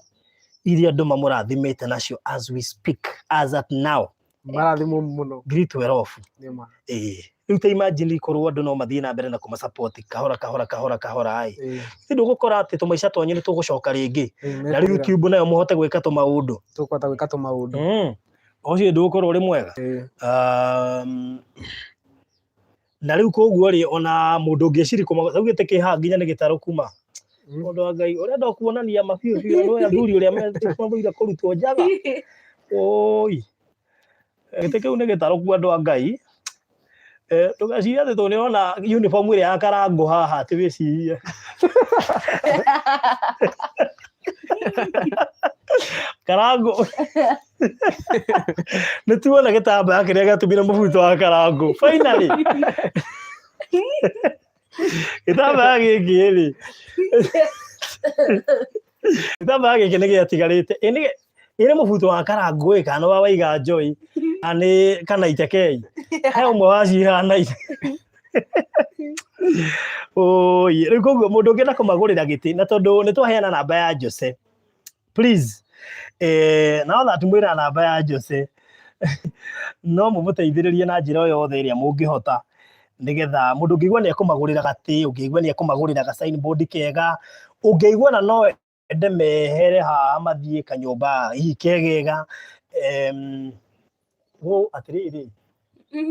iria andũ mamũrathimĩte nacio as we speak, as at now. Marathimwo mũno. Ngiri twerobu. Nĩ ma. Rĩu ta imagine ikorwo andũ no mathiĩ na mbere na kũmasupport kahora kahora kahora kahora ĩ. Ti ndũgũkora atĩ tũmaica twanyu nĩ tũgũcoka rĩngĩ. Na rĩu YouTube nayo mũhote gwĩka tũmaũndũ. Tũkũhota gwĩka tũmaũndũ. Ũcio ndũgũkorwo ũrĩ mwega. Na rĩu koguo rĩ, ona mũndũ ũngĩciria kũma, augĩte kĩ haha nginya nĩ gĩtarũ kuma. Mũndũ wa Ngai, ũrenda kuonania ma biũ biũ andũ aya athuri ũrĩa mathũire kũrutwo njaga. Oi. Gĩtĩ kĩu nĩ gĩtarũku andũ a Ngai. Ndũgecirie atĩ tondũ nĩũrona uniform ĩrĩa ya Karangũ haha atĩ wĩcirie. Karangũ nĩ tuona gĩtambaya kĩrĩa gĩatumire mũbuto wa Karangũ finally. Gĩtambaya gĩkĩ rĩ, gĩtambaya gĩkĩ nĩ gĩatigarĩte. Ĩ nĩ ĩ nĩ mũbuto wa Karangũ ĩ kana nĩ wa Waiga Joy kana nĩ kana Itekei. He ũmwe wacio ihanaine. Oi, rĩu koguo mũndũ ũngĩenda kũmagũrĩra gĩtĩ na tondũ nĩ twaheana namba ya Jose. Please. Now that mwĩna namba ya Jose no mũmũteithĩrĩrie na njĩra o yothe ĩrĩa mũngĩhota nĩgetha mũndũ ũngĩigua nĩ ekũmagũrĩra gatĩ, ũngĩigua nĩ ekũmagũrĩra ga signboard kega, ũngĩigua na no ende mehere haha mathiĩ kanyũmba hihi kegega. Wũ atĩrĩrĩ,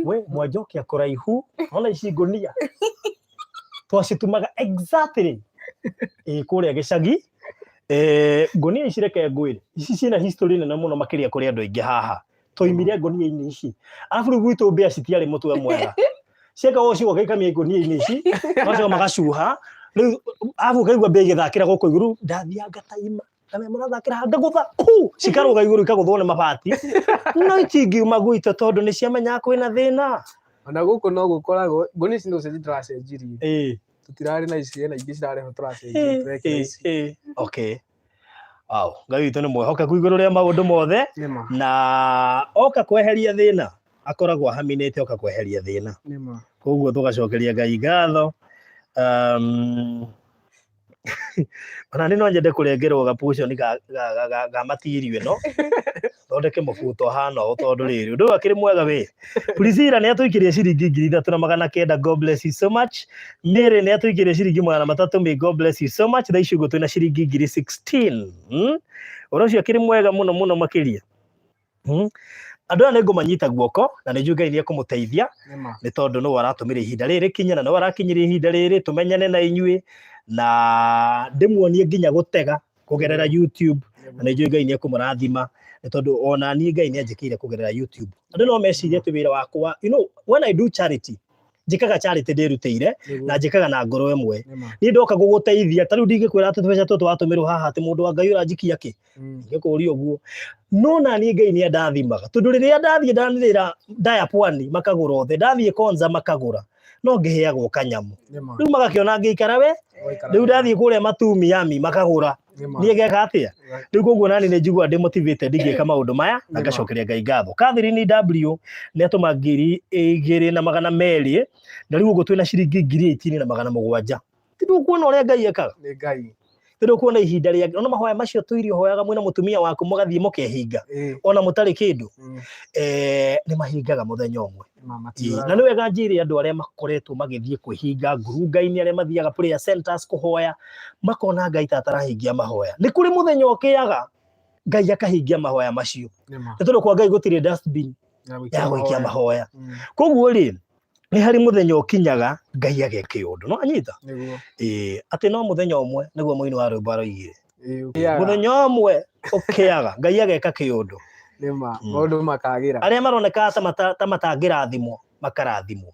we mwanjokia kũraihu, ona ici ngũnia twacitumaga exactly ĩ kũrĩa gĩcagi. Ngũnia ici reke ngwĩre, ici ciĩna history nene mũno makĩria kũrĩ andũ aingĩ haha. Twaimire ngũnia-inĩ ici, arabu rĩu gwitũ mbĩa citiarĩ mũtwe mwega, ciekaga ũcio gaikamia ngũnia-inĩ ici magacoka magacuha rĩu, arabu ũkaigua mbĩa igĩthakĩra gũkũ igũrũ. Ndathiaga ngataima kana mũrathakĩra haha, ngagũtha ku cikarũga igũrũ ikagũthwo nĩ mabati, no itingiuma gwitũ tondũ nĩ ciamenyaga kwĩna thĩna. Ona gũkũ no gũkoragwo ngũnia ici no cenji tũracenjirie. Tũtirarĩ na ici, hena ingĩ cirarehwo tũracenjia tũrekĩra ici. Okay. Wow, Ngai witũ nĩ mwehokeku igũrũ rĩa maũndũ mothe. Nĩma. Na oka kweheria thĩna akoragwo ahaminĩte oka kweheria thĩna. Nĩma. Koguo tũgacokeria Ngai ngatho. Ona nĩ no nyende kũrengerwo gapuconi ga material ĩno thondeke mũbuto hana ũũ, tondũ rĩrĩ ũndũ ũyũ akĩrĩ mwega wĩ. Priscilla nĩ atũikĩria ciringi 3900, God bless you so much. Mary nĩ atũikĩria ciringi 300, may God bless you so much. Thaa ici ũguo twĩna ciringi ngiri 16. Ũhoro ũcio akĩrĩ mwega mũno mũno makĩria. Andũ aya nĩ ngũmanyita guoko na nĩ njũĩ Ngai nĩ ekũmũteithia nĩ tondũ nĩwe aratũmire ihinda rĩrĩ rĩkinye na nĩwe arakinyirie ihinda rĩrĩ tũmenyane na inyuĩ na ndĩmuonie nginya gũtega kũgerera YouTube, na nĩ njũĩ Ngai nĩ ekũmũrathima nĩ tondũ ona niĩ Ngai nĩ anjĩkĩire kũgerera YouTube. Andũ no mecirie atĩ wĩra wakwa, you know, when I do charity, njĩkaga charity ndĩrutĩire na njĩkaga na ngoro ĩmwe. Niĩ ndoka gũgũteithia, ta rĩu ndingĩkwĩra atĩ tũbeca tũtũ watũmĩrwo haha atĩ mũndũ wa Ngai ũranjikia kĩ, ndingĩkũria ũguo. No na niĩ Ngai nĩ andathimaga, tondũ rĩrĩa ndathiĩ ndanĩrĩra ndaya pwani makagũra othe, ndathiĩ Konza makagũra, no ngĩheagwo kanyamũ. Rĩu magakĩona ngĩikara we, rĩu ndathiĩ kũrĩa Matumi Yami makagũra, niĩ ngeka atĩa? Rĩu koguo nani nĩ njiguaga ndĩ motivated ngĩka maũndũ maya na ngacokeria Ngai ngatho. Catherine W nĩ atũma 2200, na rĩu ũguo twĩna ciringi 18,700. Ti ndũkuona ũrĩa Ngai ekaga? Nĩ Ngai. Ti ndũkuona ihinda rĩa ona mahoya macio tũirio hoyaga mwĩna mũtumia waku mũgathiĩ mũkehinga ona mũtarĩ kĩndũ, nĩ mahingaga mũthenya ũmwe. Na nĩ wega njĩre andũ arĩa makoretwo magĩthiĩ kwĩhinga ngurunga-inĩ, arĩa mathiaga prayer centers kũhoya, makona Ngai ta atarahingia mahoya. Nĩ kũrĩ mũthenya ũkĩaga Ngai akahingia mahoya macio. Nĩ tondũ kwa Ngai gũtirĩ dustbin ya gũikia mahoya. Koguo rĩ, nĩ harĩ mũthenya ũkinyaga Ngai ageka ũndũ. No anyita? Atĩ no mũthenya ũmwe nĩguo mũini wa rwĩmbo aroigire. Mũthenya ũmwe ũkĩaga Ngai ageka kĩũndũ. Nĩma, maũndũ makagĩra. Arĩa maroneka ta matangĩrathimwo makarathimwo.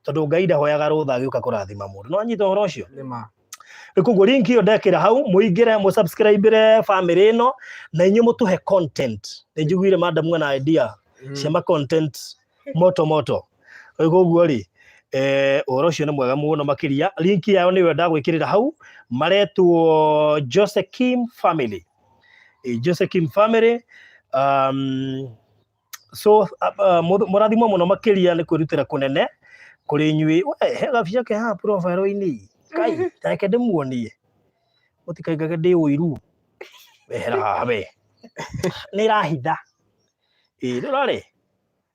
Tondũ Ngai ndahoyaga rũtha agĩũka kũrathima mũndũ. No anyita ũhoro ũcio? Nĩma. Rĩu koguo link ĩyo ndekĩra hau, mũingĩre mũsubscribe family ĩno na inyuĩ mũtũhe content. Nĩ njiguire madam ena idea cia ma content moto moto. Rĩu koguo rĩ, ũhoro ũcio nĩ mwega mũno makĩria. Link yao nĩyo ndagwĩkĩrĩra hau, maretwo Jose Kim Family. Jose Kim Family. So mũrathimwo mũno makĩria nĩ kwĩrutĩra kũnene kũrĩ inyuĩ. We, he gabica ke haha profile-inĩ. Kai, ta reke ndĩmuonie. Mũtikaigage ndĩ ũiru. Wehera haha we. Nĩ ĩrahitha. Ndũrore.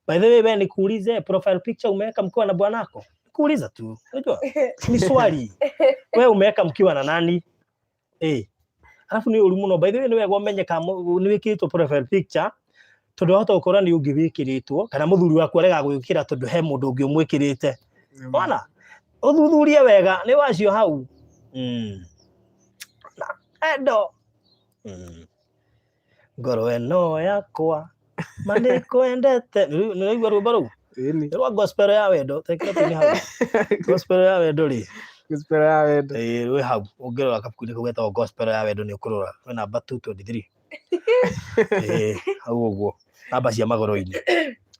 By the way, we nikuulize, profile picture umeweka mkiwa na bwanako? Nikuuliza tu. Unajua? Ni swali. We umeweka mkiwa na nani? Alafu nĩ ũru mũno. By the way, nĩ wega ũmenye kana nĩ wĩkĩrĩtwo profile picture, tondũ wahota gũkora nĩ ũngĩ wĩkĩrĩtwo, kana mũthuri waku arega gwĩkĩra tondũ he mũndũ ũngĩ ũmwĩkĩrĩte. Wona? Ũthuthurie wega, nĩ wacio hau. Na, endo. Ngoro ĩno yakwa. Ma nĩ kwendete. Rĩu nĩ ũraigua rwĩmbo rũu? Ĩni. Nĩ rwa gospel ya wendo, tekĩra tũine hau. Gospel ya wendo rĩ. Gospel ya wendo. Ĩĩ rwĩ hau ũngĩrora kabuku-inĩ kau getagwo gospel ya wendo nĩ ũkũrora kwĩ namba 223. Ĩĩ hau ũguo namba cia magũrũ-inĩ.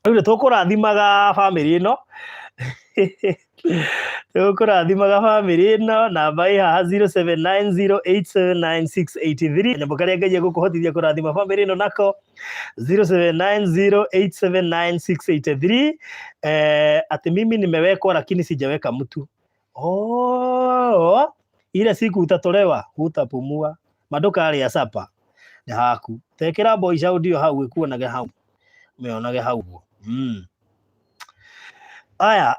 Rĩu nĩ tũkũrathimaga bamĩrĩ ĩno tũkũrathimaga bamĩrĩ ĩno namba ĩ haha 0790879683 nyambo karĩa Ngai egũkũhotithia kũrathima bamĩrĩ ĩno nako 0790879683 atĩ mimi nimewekwa lakini sijaweka mtu. Oh, ile siku utatolewa hutapumua mandukarĩa sapa nĩ haku tekĩra boy audio hau ĩkuonage hau mĩonage hau ũguo. Aya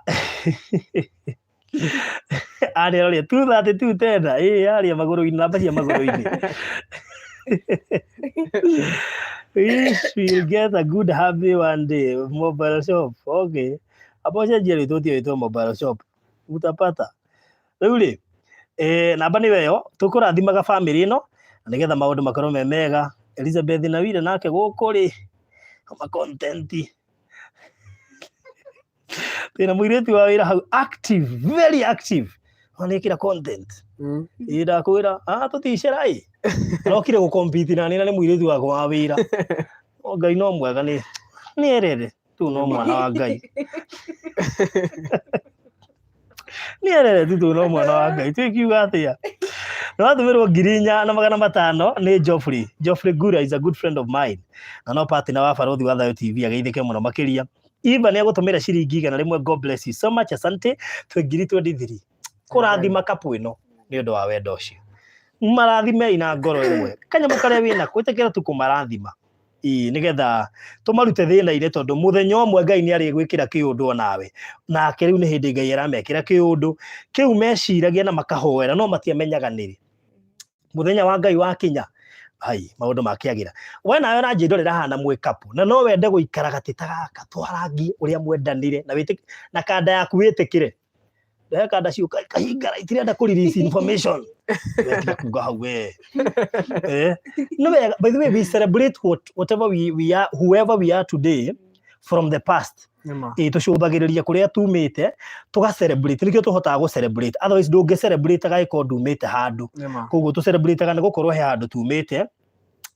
arĩa ũrĩa 232 tena ĩ arĩa magũrũ-inĩ namba cia magũrũ-inĩ. Wish we'll get a good happy one day. Mobile shop. Okay. Hapo cenjia rĩtwa ũtige wĩtwo mobile shop. Utapata. Rĩu rĩ, namba nĩyo ĩyo, tũkũrathimaga bamĩrĩ ĩno na nĩgetha maũndũ makorwo me mega. Elizabeth na Wire nake gũkũ rĩ, ma content. Twĩna mũirĩtu wa wĩra hau active, very active. Anekĩra content. Ĩ ndakwĩra, tũticera ĩ. Arokire gũ compete na niĩ na nĩ mũirĩtu wakwa wa wĩra. O Ngai no mwega nĩ erere tu no mwana wa Ngai. Nĩ erere tu tu no mwana wa Ngai. Twĩkiuga atĩa? Nĩ watũmĩrwo 4500 nĩ Geoffrey. Geoffrey Gura is a good friend of mine. Na no partner wa Barothi wa Thayo TV ageithĩke mũno makĩria. Eva nĩ agũtũmĩra ciringi 100. God bless you so much. Asante. Twĩ 2023. Kũrathima kapu ĩno nĩ ũndũ wa wendo ũcio. Marathimei na ngoro ĩmwe. Kanyamũ karĩa wĩnako ĩtĩkĩra tu kũmarathima. Ĩĩ nĩgetha tũmarute thĩna-inĩ tondũ mũthenya ũmwe Ngai nĩ arĩgwĩkĩra kĩũndũ onawe. Nake rĩu nĩ hĩndĩ Ngai aramekĩra kĩũndũ kĩu meciragia na makahoera no matiamenyaga nĩrĩ. Mũthenya wa Ngai wakinya, ai maũndũ makĩagĩra. We nawe ũranjĩndorera haha na mwĩ couple na no wende gũikara gatĩ ta gaka twarangie ũrĩa mwendanire na wĩtĩkĩre na kanda yaku wĩtĩkĩre. Rehe kanda ciũka ikahingara itirenda kũ release information. We tiga kuga hau we. No wega, by the way we celebrate whatever we are, whoever we are today from the past. Ĩ tũcũthagĩrĩria kũrĩa tumĩte tũga celebrate nĩkĩo tũhotaga gũ celebrate otherwise ndũngĩ celebrate agĩkorwo ndumĩte handũ. Koguo tũ celebrate nĩ gũkorwo he handũ tumĩte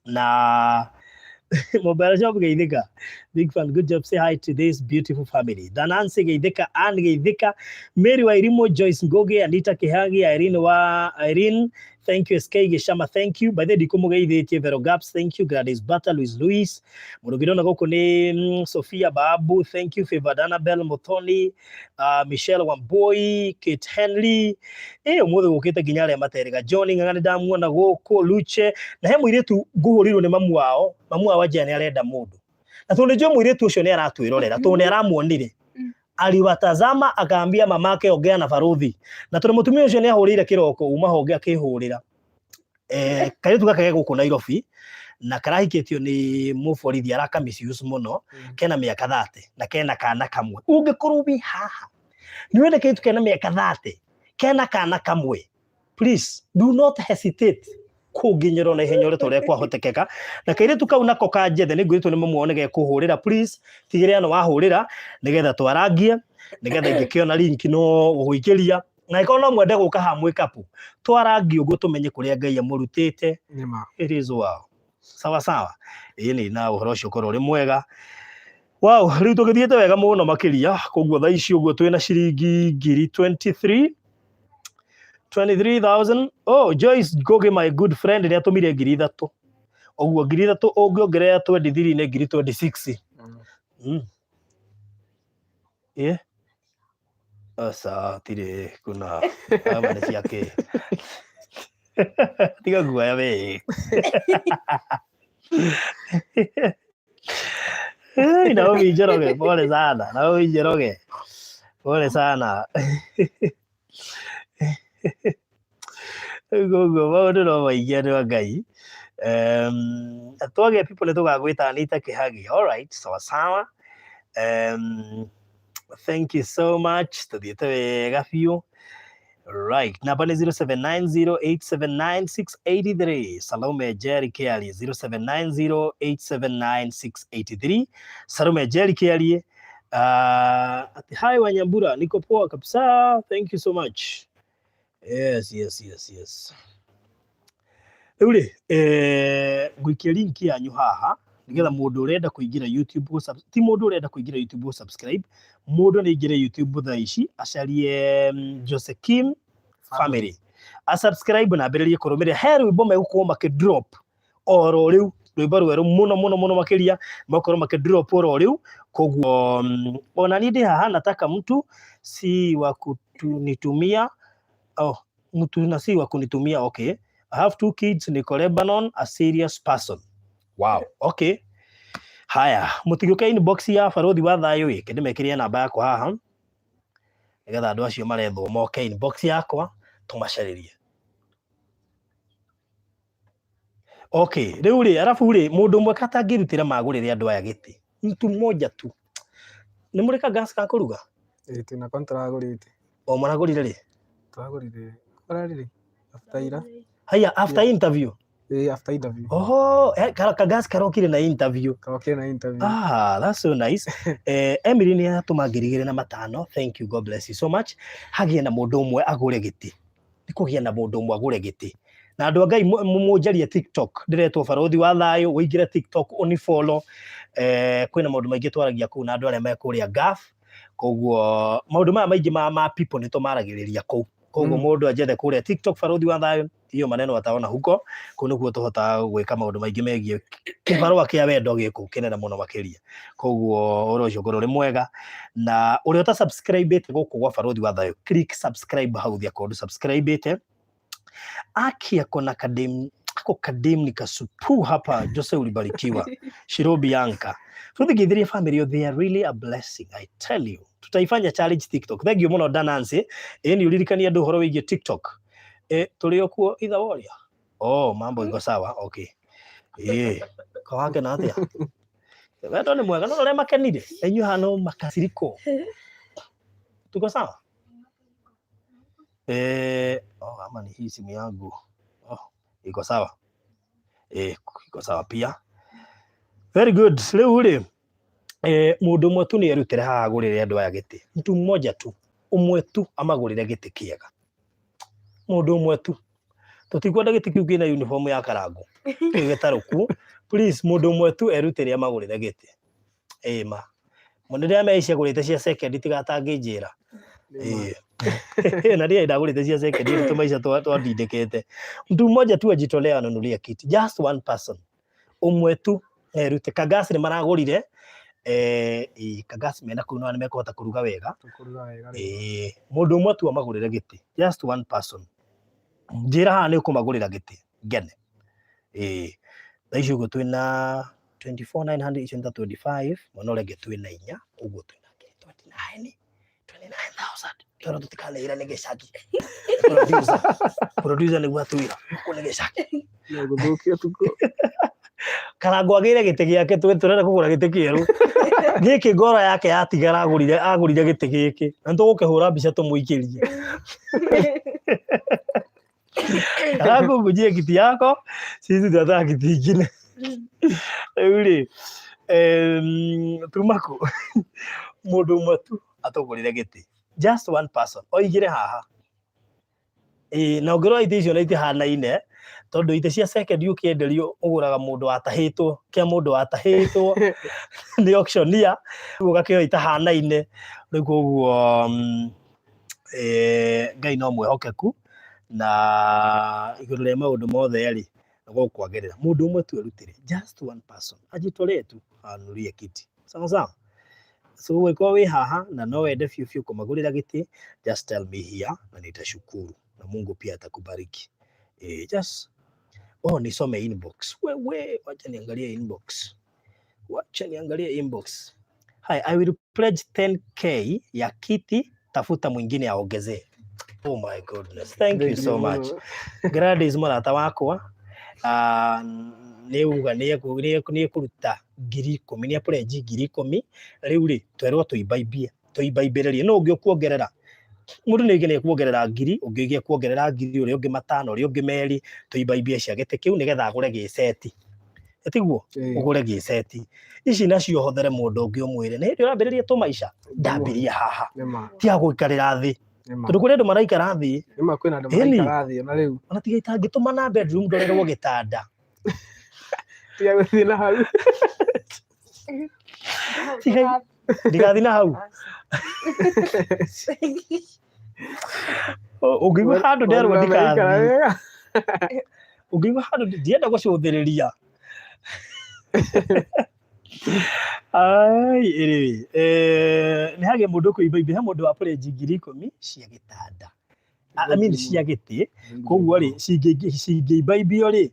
na Mobile shop geithĩka. Big fan, good job. Say hi to this beautiful family. Danancy geithĩka, Ann geithĩka, Mary Wairimu, Joyce Ngugi, Anita Kihagi, Irene wa Irene, thank you SK Gishama, thank you. By the way, ndikũmũgeithĩtie Vero Gaps, thank you. Gladys Bata, Luis Luis. Mũndũ ũngĩ ndona gũkũ nĩ Sophia Babu, thank you. Favored Annabel Muthoni, Michelle Wambui, Kate Henley. Ũmũthĩ gũkĩte nginya arĩa materĩga. John Ng'ang'a nĩ ndamuona gũkũ, Luche. Na he mũirĩtu ngũhũrĩirwo nĩ mamu wao, mamu wao anjĩra nĩ arenda mũndũ. Na tondũ nĩ njũĩ mũirĩtu ũcio nĩ aratwĩrorera, tondũ nĩ aramuonire. Aliwatazama akaambia mamake ongea na baruthi. Na tondũ mũtumia ũcio nĩ ahũrĩire kĩroko uma honge akĩhũrĩra. Kairĩtu gaka ge gũkũ Nairobi na karahikĩtio nĩ mũborithi araka misuse mũno, kena mĩaka 30 na kena kana kamwe. Ũngĩkorwo wĩ haha nĩ wende kairĩtu kena mĩaka 30 kena kana kamwe, please do not hesitate kũnginyĩrwo na ihenya ũrĩa ũrĩa kwahotekeka. Na kairĩtu kau nako kanjethe nĩ ngwĩrĩtwo nĩ mamu nĩ gekũhũrĩra, please tigĩrĩra nĩ wahũrĩra nĩgetha twarangie, nĩgetha ingĩkĩona link no gũgũikĩria. Na ĩkorwo no mwende gũka haha mwĩ couple, twarangie ũguo tũmenye kũrĩa Ngai amũrutĩte. It is well. Sawa sawa. Ĩĩ na ũhoro ũcio ũkorwo ũrĩ mwega. Wow, rĩu tũgĩthiĩte wega mũno makĩria, koguo thaa ici ũguo twĩna ciringi ngiri 23. 23,000. Oh, Joyce Ngugi, my good friend, nĩ atũmire 3,000. Ũguo 3,000 ũngĩongerera 23 nĩ ngiri 26. Ĩ? Aca, tirĩ kuna. Aba nĩ ciake. Tiga guoya we. Naomi Njoroge, pole sana. Naomi Njoroge. Pole sana. Koguo maũndũ no maingĩ andũ a Ngai. Twagĩa people nĩ tũgagwĩta Anita Kĩhagi. All right, sawa sawa. Thank you so much. Tũthiĩte wega biũ. Right, namba nĩ 0790879683. Salome Jerry Kĩarie, 0790879683. Salome Jerry Kĩarie. Ati hi Wanyambura, niko poa kabisa. Thank you so much. Yes, yes, yes, yes. Rĩu rĩ, ngũikia link yanyu haha nĩgetha mũndũ ũrenda kũingĩra YouTube ti mũndũ ũrenda kũingĩra YouTube gũ subscribe, mũndũ nĩ aingĩre YouTube thaa ici acarie Jose Kim Family, a subscribe na ambĩrĩrie kũrũmĩrĩra. He rwĩmbo megũkorwo makĩ drop oro rĩu, rwĩmbo rwerũ mũno mũno mũno makĩria megũkorwo makĩ drop oro rĩu. Koguo ona niĩ ndĩ haha, nataka mtu si wa kunitumia, oh, mtu na si wa kunitumia. Okay, I have two kids, niko Lebanon, a serious person. Wow, okay. Haya, mũtigũke inbox ya Barothi wa Thayũ ĩ, ndĩmekĩrie namba yakwa haha nĩgetha andũ acio marethwo moke inbox yakwa tũmacarĩrie. Okay, rĩu rĩ, arabu rĩ, mũndũ ũmwe katangĩrutĩra magũrĩre andũ aya gĩtĩ, mtu mmoja tu. Nĩ mũrĩ ka gas ka kũruga? Ĩĩ, twĩna ko tũragũrĩte. O maragũrire rĩ? Tũragũrire kũrarĩ after ira. Haya, after interview. Ĩĩ, after interview. Oho, ka gas karokire na interview. Karokire na interview. Ah, that's so nice. Emily nĩ atũma 2500. Thank you, God bless you so much. Hagĩe na mũndũ ũmwe agũre gĩtĩ. Nĩ kũgĩa na mũndũ ũmwe agũre gĩtĩ. Na andũ a Ngai mũnjarie TikTok, ndĩretwo Barothi wa Thayũ, ũingĩre TikTok ũni follow. Kwĩna maũndũ maingĩ twaragia kũu na andũ arĩa me kũrĩa Gulf. Koguo maũndũ maya maingĩ ma people nĩ tũmaragĩrĩria kũu. Koguo mũndũ anjethe kũrĩa TikTok Barothi wa Thayũ, hiyo maneno ataona huko. Kũu nĩkuo tũhotaga gwĩka maũndũ maingĩ megiĩ kĩbarũa kĩa wendo gĩkũ kĩnene mũno makĩria. Koguo ũhoro ũcio ũkorwo ũrĩ mwega. Na ũrĩa ũta subscribe gũkũ gwa Barothi wa Thayũ, click subscribe hau thĩ akorwo ndũ subscribe. Aki ako na kadem, ako kadem ni kasupu hapa. Jose ulibarikiwa. Shiro Bianca. Tuthigithirie family, they are really a blessing, I tell you. Tutaifanya challenge TikTok. Thank you mũno Danancy. Ĩ nĩ ũririkania andũ ũhoro wĩgiĩ TikTok. Tũrĩ o kuo itha woria. Oh, mambo iko sawa. Okay. Kawake na atĩa? Wendo nĩ mwega no ũrĩa makenire. Na inyuĩ hano makasiriko. Tuko sawa? Oh, ama ni hii simu yangu. Oh, iko sawa. Iko sawa pia. Very good. Rĩu rĩ, mũndũ ũmwe tu nĩ erutĩre haha agũrĩre andũ aya gĩtĩ. Mtu mmoja tu, ũmwe tu amagũrĩre gĩtĩ kĩega. Mũndũ ũmwe tu. Tũtikwenda gĩtĩ kĩu kĩna uniform ya Karango. Kĩu gĩtarũku. Please, mũndũ ũmwe tu erutĩre amagũrĩre gĩtĩ. Ma. Mũndũ rĩrĩa meici agũrĩte cia second tigatangĩnjĩra. Na rĩrĩa ndagũrĩte cia second nĩ tũmaica twandindĩkĩte. Mtu mmoja tu ajitolea anunulie kiti. Just one person. Ũmwe tu erute. Kagasi nĩ maragũrire. Kagasi mena kũu no nĩ mekũhota kũruga wega. Tũkũruga wega rĩu. Mũndũ ũmwe tu amagũrĩre gĩtĩ. Just one person. Njĩra haha nĩ ũkũmagũrĩra gĩtĩ. Ngene. Thaa ici ũguo twĩna 24,900, icio nĩ ta 25, mwena ũrĩa ũngĩ twĩna inya, ũguo twĩna ngiri 29, 29,000. Tondũ tũtikanaira nĩ gĩcagi. Producer nĩguo atwĩra, gũkũ nĩ gĩcagi. No gũthũkia tukũ. Karango agĩire gĩtĩ gĩake, tũrenda kũgũra gĩtĩ kĩerũ. Gĩkĩ ngoro yake yatigara agũrire gĩtĩ gĩkĩ. Na nĩtũgũkĩhũra mbica tũmũikĩrie. Karango ngujie kiti yako, sisi tunataka kiti ingine. Rĩu rĩ, tuma kũ? Mũndũ ũmwe tu atũgũrĩre gĩtĩ. Just one person. Oigire haha. Na ũngĩrora itĩ icio na itihanaine, tondũ itĩ cia second ũkĩenderio ũgũraga mũndũ watahĩtwo, kĩa mũndũ watahĩtwo nĩ auctioneer, rĩu ũgakĩoya itahanaine. Rĩu koguo, Ngai no mwĩhokeku na igũrũ rĩa maũndũ mothe rĩ, gũkwagĩrĩra. Mũndũ ũmwe tu erutĩre, just one person, ajitolee tu anunulie kiti. Sawa sawa. So ũngĩkorwo wĩ haha na no wende biũ biũ kũmagũrĩra gĩtĩ, just tell me here na nitashukuru na Mungu pia atakubariki. Just oh, nisome inbox. Wewe, wacha niangalie inbox. Wacha niangalie inbox. Hi, I will pledge 10K ya kiti, tafuta mwingine aongezee. Oh my goodness. Thank you so much. Gladys mũrata wakwa, nĩ uga nĩ ekũruta 10,000, nĩ pledge 10,000. Rĩu rĩ, twerwo tũimbaimbie, tũimbaimbĩrĩrie. Nũ ũngĩ ũkuongerera? Mũndũ nĩ oige nĩ ekuongerera ngiri, ũngĩ oige ekuongerera ngiri, ũrĩa ũngĩ matano, ũrĩa ũngĩ merĩ, tũimbaimbie cia gĩtĩ kĩu nĩgetha agũre gĩceti. Tiguo? Ũgũre gĩceti. Ici nacio ũhothere mũndũ ũngĩ ũmwĩre nĩ hĩndĩ ũrambĩrĩria tũmaica, ndambĩria haha. Tiga gũikarĩra thĩ. Tondũ kũrĩ andũ maraikara thĩ. Nĩma kwĩna andũ maraikara thĩ ona rĩu. Ona tiga itangĩtũmana bedroom ndorerwo gĩtanda. Tiga gũthiĩ na hau. Tiga ndigathiĩ na hau. Ũngĩigua handũ nderwo ndikathiĩ. Ũngĩigua handũ ndienda gũcũthĩrĩria. Ai, anyway, nĩ hagĩa mũndũ ũkũimba he mũndũ wa pledge 10,000 cia gĩtanda. I mean cia gĩtĩ. Koguo rĩ, cingĩimbaimbio rĩ,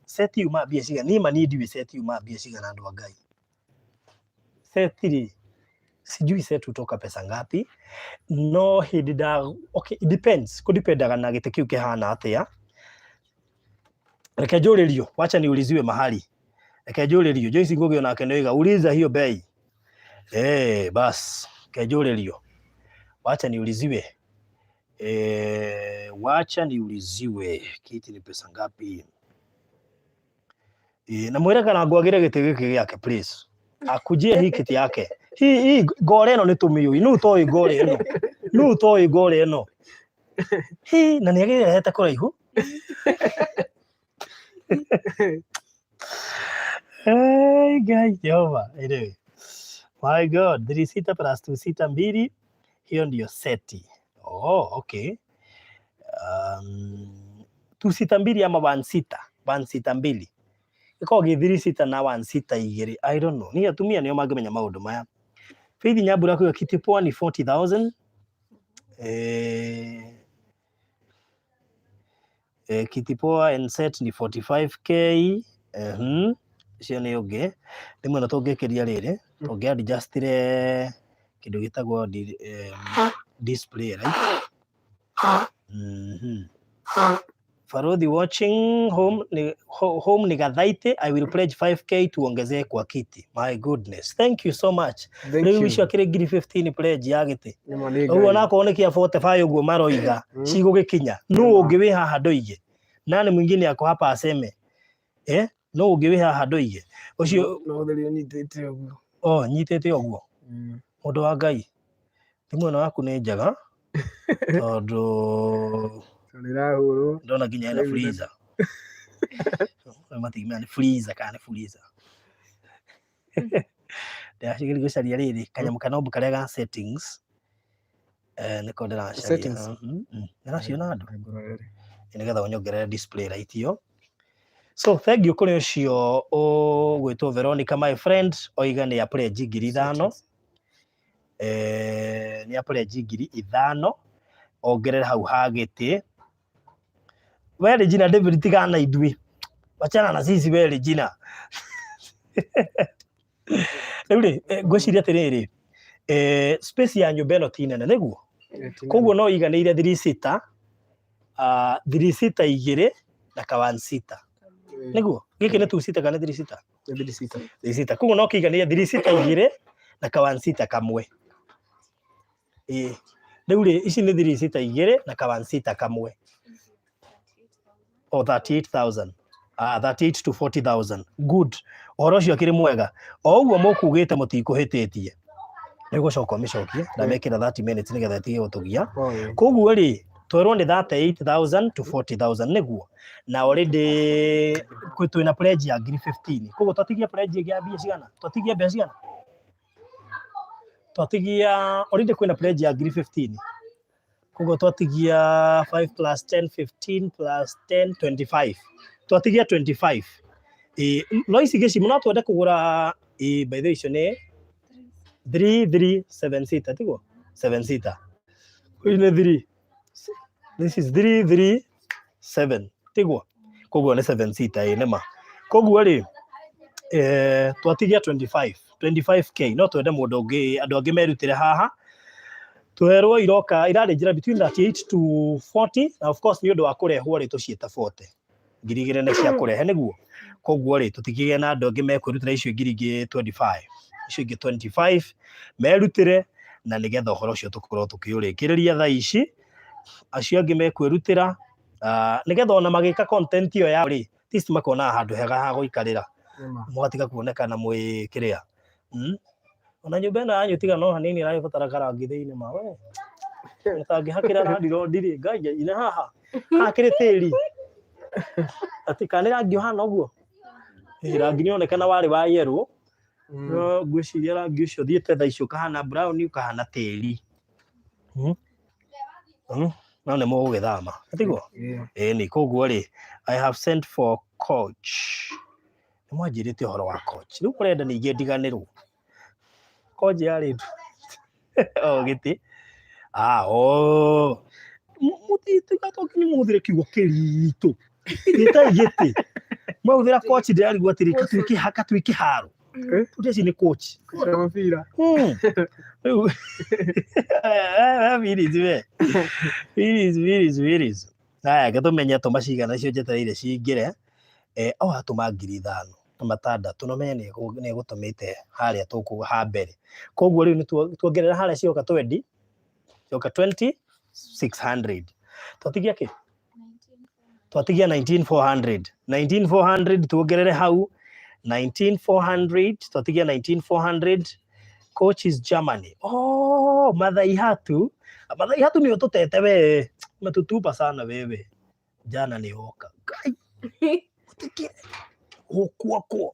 set yuma mbia cigana? Niĩ ma niĩ ndiũĩ set yuma mbia cigana andũ a Ngai. Set rĩ, sijui set hutoka pesa ngapi, no hĩndĩ nda, okay, it depends, kũdipendaga na gĩtĩ kĩu kĩhana atĩa. Reke njũrĩrio, wacha niuliziwe mahali. Reke njũrĩrio, Joyce Ngugi onake nĩoiga, uliza hiyo bei. Eh, bas, reke njũrĩrio. Wacha niuliziwe. Eh, wacha niuliziwe kiti ni pesa ngapi? Eh, na mwĩre kana ngwagĩre gĩtĩ gĩkĩ gĩake please. Akujie hii kiti yake. Hii hii ngore ĩno nĩ tũmĩũĩ. Nũ ũtoĩ ngore ĩno? Nũ ũtoĩ ngore ĩno? Hii na nĩ agĩrehete kũraihu. Hey, Ngai Jehova. Anyway. My God, 3 sita plus 2 sita mbili, hiyo ndiyo seti. Oh, okay. 2 sita mbili ama 1 sita, 1 sita mbili. Ĩkoragwo gĩ 3 sita na 1 sita igĩrĩ. I don't know. Niĩ atumia nĩo mangĩmenya maũndũ maya. Faith Nyambura kuga kiti poa ni 40,000. Kiti poa and set ni 45K. Ũcio nĩ ũngĩ. Rĩmwe na tũngĩkĩria rĩrĩ, tũngĩ adjustire kĩndũ gĩtagwo display, right? Farodhi watching home ni, home ni Gathaiti. I will pledge 5K tuongezee kwa kiti. My goodness. Thank you so much. Thank Rĩu you. icio akĩrĩ ngiri 15 pledge ya gĩtĩ. Nĩma nĩ Ũguo Ngai. onakorwo nĩ kĩa 45 ũguo maroiga cigũgĩkinya. Nũ ũngĩ wĩ haha ndoige? Nani mwingine ako hapa aseme? Nũ ũngĩ wĩ haha ndoige? Ũcio No ũtheri ũnyitĩte ũguo. Oh, nyitĩte ũguo. Mũndũ wa Ngai. Thimũ ĩno yaku nĩ njega tondũ Nĩrahũrwo. ndona nginya ĩna Rĩu freezer. Matigimena nĩ freezer kana nĩ freezer. Ndĩrageria gũcaria rĩrĩ kanyamũ kanobu karĩa ga settings. Nĩko ndĩracaria. Settings? Ndĩraciona andũ. Ngũrorere. Nĩgetha ũnyongerere display light ĩyo. So thank you kũrĩ ũcio ũgwĩtwo Veronica my friend oiga nĩ a pledge ngiri ithano. Nĩ a pledge ngiri ithano ongerere hau ha gĩtĩ. We Regina David tigana na ithuĩ. Wachana na sisi we Regina. Rĩu rĩ, ngwĩciria atĩrĩrĩ, space ya nyũmba ĩno ti nene nĩguo? Koguo no iganĩire 3 sita, 3 sita igĩrĩ na ka 1 sita. Nĩguo? Gĩkĩ nĩ 2 sita kana 3 sita? 3 sita. 3 sita. Koguo no kĩiganĩire 3 sita igĩrĩ na ka 1 sita kamwe. Rĩu rĩ, ici nĩ 3 sita igĩrĩ na ka 1 sita kamwe. O 38,000. 38 to 40,000. Good. Ũhoro ũcio ũkĩrĩ mwega. O ũguo mũkugĩte mũtikũhĩtĩtie. Nĩ ũgũcoka ũmĩcokie, ndamekĩra 30 minutes nĩgetha ĩtige gũtũgia. Koguo rĩ, twerwo nĩ 38,000 to 40,000 nĩguo. Na already twĩna pledge ya ngiri 15. Koguo twatigia pledge ĩngĩ ya mbia cigana? Twatigia mbia cigana? Twatigia already kwĩna pledge ya ngiri 15. Koguo twatigia 5 plus 10 15 plus 10 25. Twatigia 25. No ici gĩcigo no twende kũgũra, by the way icio nĩ 3 3 7 sita, tiguo? 7 sita. Ũyũ nĩ 3. This is 3 3 7, tiguo? Koguo nĩ 7 sita, nĩ ma. Koguo rĩ, twatigia 25, 25K. No twende mũndũ ũngĩ, andũ angĩ merutĩre haha. Twerwo iroka irarĩ njĩra between 38 to 40, na of course nĩ ũndũ wa kũrehwo rĩ tũciĩta 40. Ngiri igĩrĩ nĩ cia kũrehe nĩguo. Koguo rĩ tũtikĩgĩe na andũ angĩ mekwĩrutĩra icio ngiri ingĩ 25. Icio ingĩ 25 merutĩre Na nĩgetha ũhoro ũcio tũkorwo tũkĩũrĩkĩrĩria thaa ici, acio angĩ mekwĩrutĩra nĩgetha ona magĩka content ĩyo yao rĩ, at least makonaga handũ hega ha gũikarĩra, mũgatiga kuonekana mwĩ kĩrĩa. Ona nyũmba ĩno yanyu tiga no hanini ĩragĩbatara karangi thĩinĩ ma we. Mũtangĩhakĩra landlord rĩ, ngai ine haha. Hakĩrĩ tĩri. Atĩ kana nĩ rangi ũhana ũguo? Ĩ, rangi nĩ onekana warĩ wa yellow. No ngwĩciria rangi ũcio ũthiĩte thaa ici ũkahana brown, ũkahana tĩri. No nĩ mũgũgĩthama. Tiguo? Ĩni, koguo rĩ, I have sent for coach. Nĩ mwanjĩrĩte ũhoro wa coach. Rĩu mũrenda ningĩ ndiganĩrwo. Coach yarĩ ndu. O gĩtĩ. Ah, oh. Mũtitiga to nginya mũhũthĩre kiugo kĩritũ. Gĩtai gĩtĩ. Mwahũthĩra coach ndĩrarigwo atĩrĩ katuĩke katuĩke haro. Tondũ ici nĩ coach. Cia mũbira. Rĩu Phyllis we. Phyllis, Phyllis, Phyllis. Haya, reke tũmenye atũma cigana icio njetereire cingĩre. O atũma 5,000 na 600 no menye nĩ egũtũmĩte harĩa tũkũ ha mbere. Koguo rĩu nĩ tuongerera harĩa cioka twendi, cioka 2600. Twatigia kĩ? Twatigia 19400. 19400 tuongerere hau 19400, twatigia 19400. Coach is Germany. Oh, Mathaihatu. Mathaihatu nĩ ũtũtete we. Umetutupa sana wewe. Jana nĩ woka. Ngai. Ũtikire. Gũkuakwo.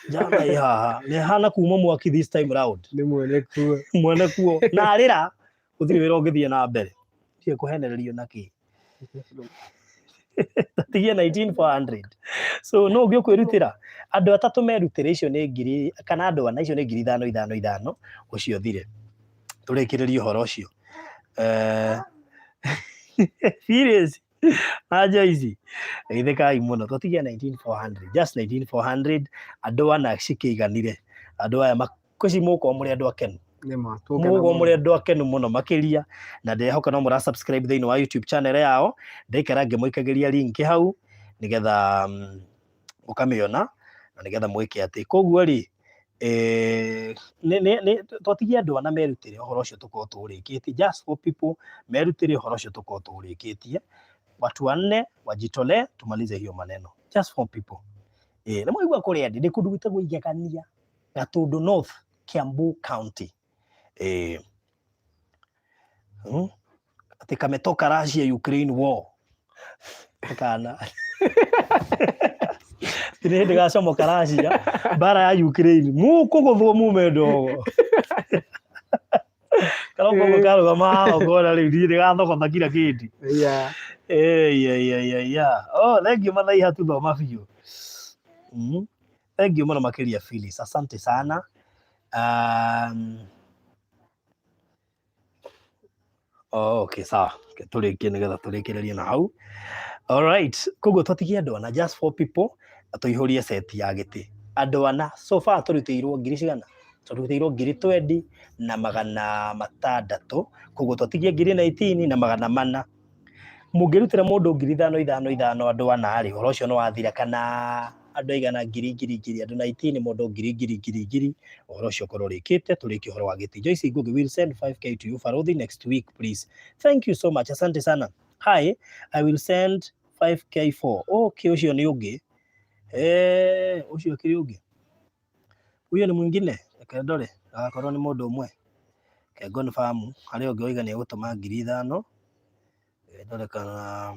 Jana ĩ haha. Nĩ hana kuma mwaki this time round. Nĩ mwene kuo. Mwene kuo. Na arĩra, gũtirĩ wĩra ũngĩthiĩ na mbere. Ndirĩ kũhenererio na kĩ. Tigia 19400. So no ũngĩ ũkwĩrutĩra. Andũ atatũ merutĩre icio nĩ ngiri, kana andũ ana icio nĩ ngiri ithano ithano ithano, ũcio ũthire. Tũrĩkĩrĩrie ũhoro ũcio. Serious. Na Joyce, geithĩkai mũno. Twatigia 19400, just 19400, andũ ana cikĩiganire. Andũ aya kwĩci mũgũkorwo mũrĩ andũ akenu. Nĩ ma, tũngena Mũgũkorwo mũno. mũrĩ andũ akenu mũno makĩria, na ndĩrehoka no mũra subscribe thĩinĩ wa YouTube channel yao. Ndaikara ngĩmũikagĩria link hau nĩgetha mũkamĩona na nĩgetha mwĩke atĩ. Koguo rĩ, twatigie andũ ana merutĩre ũhoro ũcio tũkorwo tũũrĩkĩtie. Just for people merutĩre ũhoro ũcio tũkorwo tũũrĩkĩtie. Watu wanne wajitolee tumalize hiyo maneno. Just for people. Nĩ mwaigua kũrĩa ndĩ, ndĩ kũndũ gwĩtagwo Igegania, Gatundu North, Kiambu County. Atĩ kametoka Russia Ukraine war. Kana. Nĩ hĩndĩ gacomoka Russia, mbara ya Ukraine. Mũkũgũthwo mume ndogo. Karoko ũguo karũgama haha ũkona rĩu niĩ nĩgathogotha kira kĩndũ. Yeah. Yeah. Oh, thank you Mathaiha thoma biũ. Thank you mũno makĩria Phyllis. Asante sana. Oh, okay, sawa. Tũrĩkie nĩgetha tũrĩkĩrĩrie na hau. All right. Koguo twatigie andũ ana, just four people, na tũihũrie set ya gĩtĩ. Andũ ana, so far tũrutĩirwo ngiri cigana? Tũrutĩirwo ngiri twendi na magana matandatũ. Koguo twatigie ngiri nineteen na magana mana. Mũngĩrutĩra mũndũ ngiri ithano ithano ithano andũ ana rĩ, ũhoro ũcio nĩ wathira, kana andũ aigana ngiri ngiri ngiri, andũ 19 mũndũ ngiri ngiri ngiri ngiri, ũhoro ũcio ũkorwo ũrĩkĩte, tũrĩkie ũhoro wa gĩtĩ. Joyce Ngugi will send 5K to you Farodhi next week please. Thank you so much. Asante sana. Hi, I will send 5K for. Okay, ũcio nĩ ũngĩ. Ũcio akĩrĩ ũngĩ. Huyo ni mwingine. Reke ndore, agakorwo nĩ mũndũ ũmwe. Reke confirm, harĩ ũngĩ waiga nĩ egũtũma ngiri ithano. Reke ndore kana,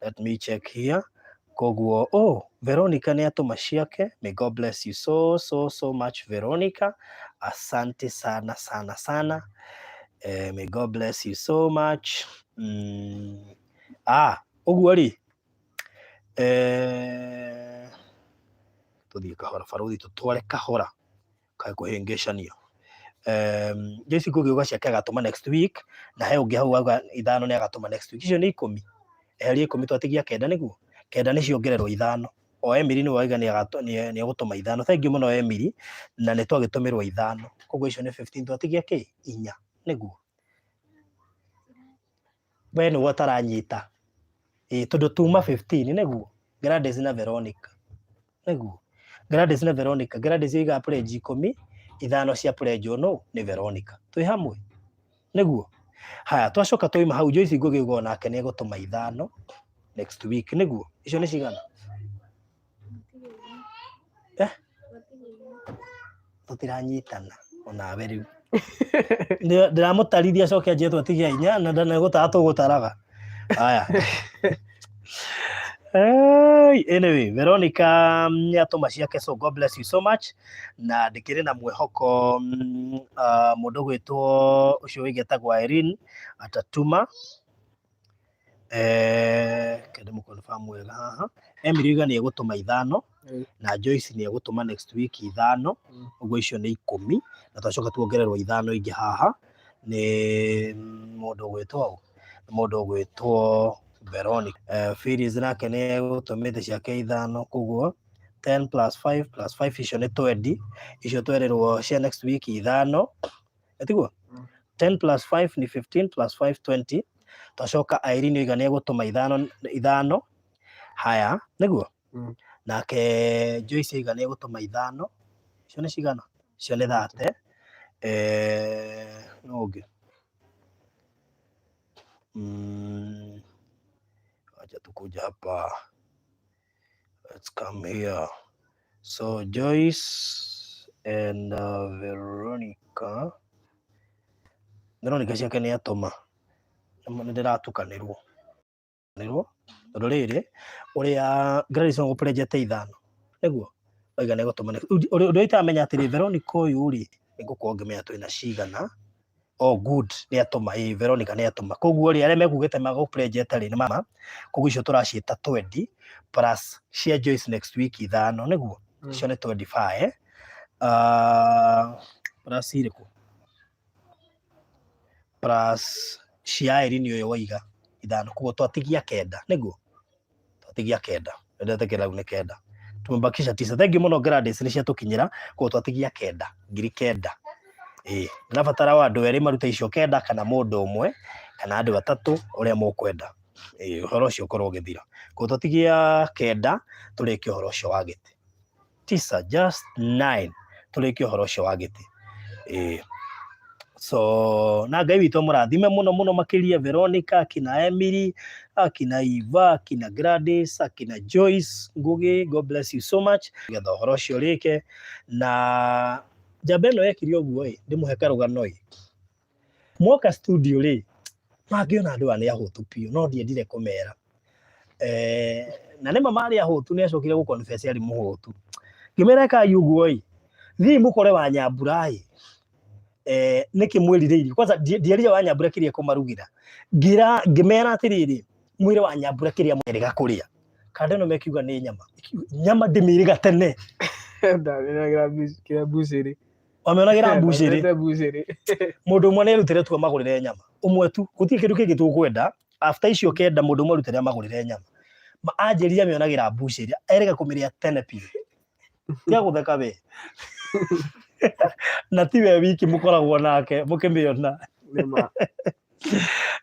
let me check here. Koguo, oh, Veronica nĩ atũma ciake. May God bless you so, so, so much, Veronica. Asante sana, sana, sana. May God bless you so much. Ũguo rĩ, tũthiĩ kahora, barũthi tũtware kahora, kae kũhĩngĩcania. Joyce Ngugi auga ciake agatũma next week, na he ũngĩ hau auga ithano nĩ agatũma next week. Icio nĩ ikũmi. Eheria ikũmi twatigia kenda nĩguo? Kenda nĩ ciongererwo ithano. O Emily nĩwe wauga nĩ egũtũma ithano. Thank you mũno Emily, na nĩ twagĩtũmĩrwo ithano. Koguo icio nĩ 15 twatigia kĩ? Inya nĩguo? We nĩwe ũtaranyita. Ĩ, tondũ tuma 15 nĩguo? Gladys na Veronica. Nĩguo? Gladys na Veronica. Gladys oigaga pledge ikũmi, Ithano cia pledge no nĩ Veronica. Twĩ hamwe nĩguo. Haya, twacoka twaima hau, Joyce Ngugi uga onake nĩ egũtũma ithano next week, nĩguo. Icio nĩ cigana? Eh? Tũtiranyitana onawe rĩu. Ndĩramũtarithia acoke anjĩre twatigia inya na ndanegũtara tũgũtaraga. Haya. Hey, anyway, Veronica nĩ atũma ciake, so God bless you so much. Na ndĩkĩrĩ na mwĩhoko mũndũ gwĩtwo ũcio wĩngĩ etagwo Irene atatuma. Kende mũconfirm wega haha. Emily oiga nĩ egũtũma ithano na Joyce nĩ egũtũma next week ithano, ũguo icio nĩ 10, na twacoka tuongererwo ithano ingĩ haha nĩ mũndũ ũgwĩtwo ũ? Nĩ mũndũ ũgwĩtwo Veronica. Phyllis nake nĩ egũtũmĩte ciake ithano, koguo 10 plus 5 plus 5 icio nĩ 20, icio twerĩrwo cia next week ithano, ĩtiguo? 10 plus 5 ni 15 plus 5 20. Twacoka Irene oiga nĩ egũtũma ithano ithano, haya nĩguo. Nake Joyce oiga nĩ egũtũma ithano, icio nĩ cigana? Icio nĩ 30. Nũ ũngĩ? Acha tukuja hapa, let's come here. So Joyce and Veronica, Veronica ciake nĩ atũma, nĩ ndĩratukanĩrwo nĩrwo tondũ rĩrĩ ũrĩa Gladys gũprenjete ithano nĩguo oiga nĩ gũtũma. Ũndũ ũrĩa itaramenya atĩrĩ, Veronica ũyũ rĩ, nĩ ngũkorwo ngĩmenya twĩna cigana. Oh good, nĩ atũma. Ĩ, Veronica nĩ atũma, koguo rĩ, arĩa mekugĩte magũprenjete rĩ nĩ mama, koguo icio tũraciĩta 20 plus cia Joyce next week ithano, nĩguo icio nĩ 25. Plus irĩkũ? Plus cia Irene ũyũ waiga ithano, koguo twatigia kenda, nĩguo twatigia kenda. Ndetĩkĩra rĩu nĩ kenda, tumebakisha tisa. Thank you mũno Gladys, nĩ ciatũkinyĩra, koguo twatigia kenda, 9,000. Ĩ ndĩrabatara o andũ erĩ marute icio kenda, kana mũndũ ũmwe kana andũ atatũ, ũrĩa mũkwenda. Ĩ ũhoro ũcio ũkorwo ũgĩthira, koguo twatigia kenda, tũrĩkie ũhoro ũcio wa gĩtĩ. Tisa, just nine, tũrĩkie ũhoro ũcio wa gĩtĩ. Ĩ so na Ngai witũ amũrathime mũno mũno makĩria, Veronica, akina Emily, akina Eva, akina Gladys, akina Joyce Ngugi, God bless you so much, getha ũhoro ũcio ũrĩke. Na njamba ĩno yekire ũguo ĩ, ndĩmũhe karũgano ĩ, mwoka studio rĩ, mangĩona andũ aya nĩ ahũtu biũ, no ndiendire kũmera. Na nĩma marĩ ahũtu, nĩ acokire gũ confess arĩ mũhũtu. Ngĩmera ĩkai ũguo ĩ, thiĩi mũkore wa Nyambura ĩ, nĩkĩ mwĩrirĩirie kwanza. Ndierire wa Nyambura kĩrĩa kũmarugĩra, ngĩra ngĩmera atĩrĩrĩ, mwĩre wa Nyambura kĩrĩa mwerĩga kũrĩa. Kanda ĩno mekiuga nĩ nyama. Nyama ndĩmĩrĩga tene. Ndamĩonagĩra kĩrĩa mbucĩrĩ. Wamĩonagĩra mbucĩrĩ. Ndamĩonete mbucĩrĩ. Mũndũ ũmwe nĩ erutĩre tu amagũrĩre nyama ũmwe tu, gũtirĩ kĩndũ kĩngĩ tũkwenda after icio kenda. Mũndũ ũmwe arutĩre amagũrĩre nyama. Ma anjĩrire amĩonagĩra mbucĩrĩ, erĩga kũmĩrĩa tene biũ. Tiga gũtheka we, na ti we wiki mũkoragwo nake mũkĩmĩona. Nĩma.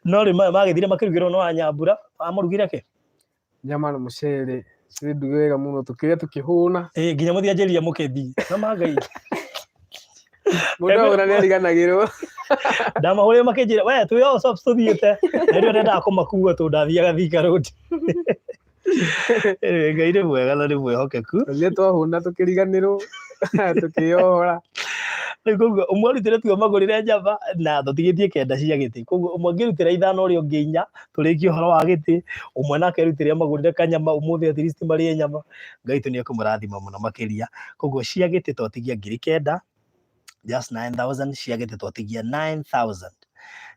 No rĩ, magĩthire makĩrugĩrwo no Wanyambura amũrugire kĩ? Nyama na mũcere cirĩ nduge wega mũno, tũkĩrĩa tũkĩhũna. Ĩ nginya mũthianjĩria mũkĩthiĩ no mangai. Mũndũ ahũna nĩ ariganagĩrwo. Ndamahũrire makĩnjĩra we twĩ o shops tũthiĩte, na rĩu ndendaga kũmakua tondũ ndathiaga Thika Road. Anyway, Ngai nĩ mwega na nĩ mwĩhokeku. Tũthiĩ twahũna tũkĩriganĩrwo, tũkĩyohora. Rĩu koguo ũmwe arutĩre tu amagũrĩre nyama, na tũtigĩtie kenda cia gĩtĩ, koguo ũmwe angĩrutĩra ithano, ũrĩa ũngĩ inya, tũrĩkie ũhoro wa gĩtĩ. Ũmwe nake arutĩre amagũrĩre kanyama ũmũthĩ, at least marĩe nyama. Ngai witũ nĩ ekũmũrathima mũno makĩria. Koguo cia gĩtĩ twatigia 9,000, just 9000 cia gĩtĩ, twatigia 9000,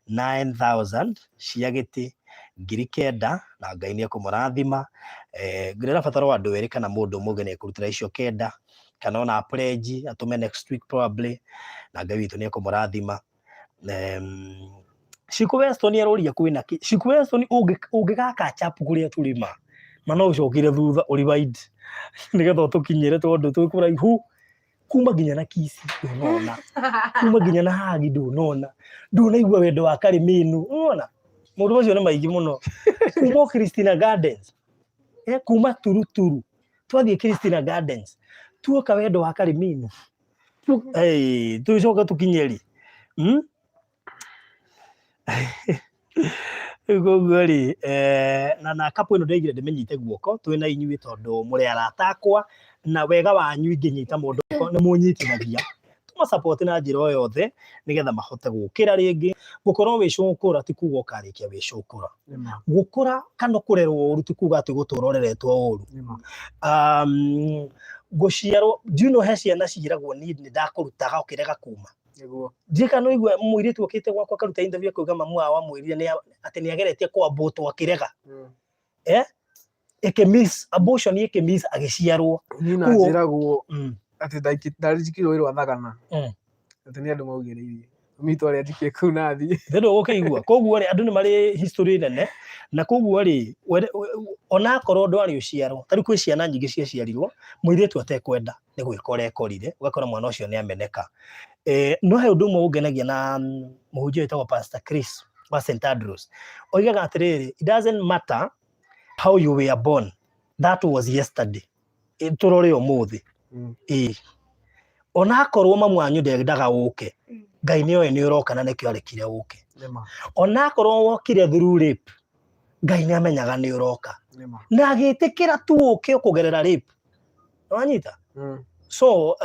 9000 cia gĩtĩ, 9,000, na Ngai nĩ ekũmũrathima. Ndĩrabatara o andũ erĩ kana mũndũ ũmwe ũngĩ nĩ ekũrutĩra icio kenda, kana ona pledge atũme next week probably, na Ngai witũ nĩ ekũmũrathima. Shiku Weston aroria kwĩna kĩ. Shiku Weston, ũngĩgaka chapu kũrĩa tũrĩma ma no ũcokire thutha ũrewind nĩgetha ũtũkinyĩre, tondũ twĩ kũraihu kuma nginya na Kisii ndũnona, kuma nginya na Hagi ndũnona, ndũnaigua wendo wa Kariminu ũnona mũndũ ũcio nĩ maingĩ mũno kuma o Christina Gardens, kuma Turuturu twathiĩ Christina Gardens tuoka wendo wa Kariminu. Hey, tucoke tukinye ri? Rĩu koguo rĩ, na kapu ĩno ndaigire ndĩmĩnyite guoko twĩ na inyuĩ tondũ mũrĩ arata akwa na wega wanyu ingĩnyita mũndũ guoko nĩ mũnyitithagia. Tũma support na njĩra o yothe nĩgetha mahote gũkĩra rĩngĩ. Gũkorwo wĩ cũkũra ti kuga ũkarĩkia wĩ cũkũra. Gũkũra kana kũrerwo ũru ti kuga atĩ gũtũra ũreretwo ũru. Gũciarwo, do you know he ciana ciĩragwo niĩ nĩ ndakũrutaga ũkĩrega kuma. Nĩguo. Ndiũĩ kana ũigua mũirĩtu okĩte gwakwa akaruta interview akauga mamu wao amwĩrire atĩ nĩ ageretie kwambũtwo akĩrega. Ĩkĩ miss, abortion ĩkĩ miss agĩciarwo. Niĩ na njĩragwo atĩ ndarĩnjikirwo wĩra wa thagana. Atĩ nĩ andũ maugĩrĩirie. Mami witũ arĩa njikie kũu na thiĩ. Thĩ ndũgũkĩigua. Koguo rĩ, andũ nĩ marĩ history nene na koguo rĩ, onakorwo ndwarĩ ũciarwo, ta rĩu kwĩ ciana nyingĩ ciaciarirwo mũirĩtu atekwenda nĩ gwĩka ũrekorire, ũgakora mwana ũcio nĩ ameneka. No he ũndũ ũmwe ũngenagia na mũhunjia wĩtagwo Pastor Chris wa St Andrews. Oigaga atĩrĩrĩ, it doesn't matter how you were born, that was yesterday. Tũrore ũmũthĩ. Onakorwo mamu wanyu ndendaga ũke, Ngai nĩ oĩ nĩ ũroka na nĩkĩo arekire ũke. Onakorwo wokire through rape, Ngai nĩ amenyaga nĩ ũroka. Na agĩtĩkĩra tu ũke kũgerera rape. Wanyita? So,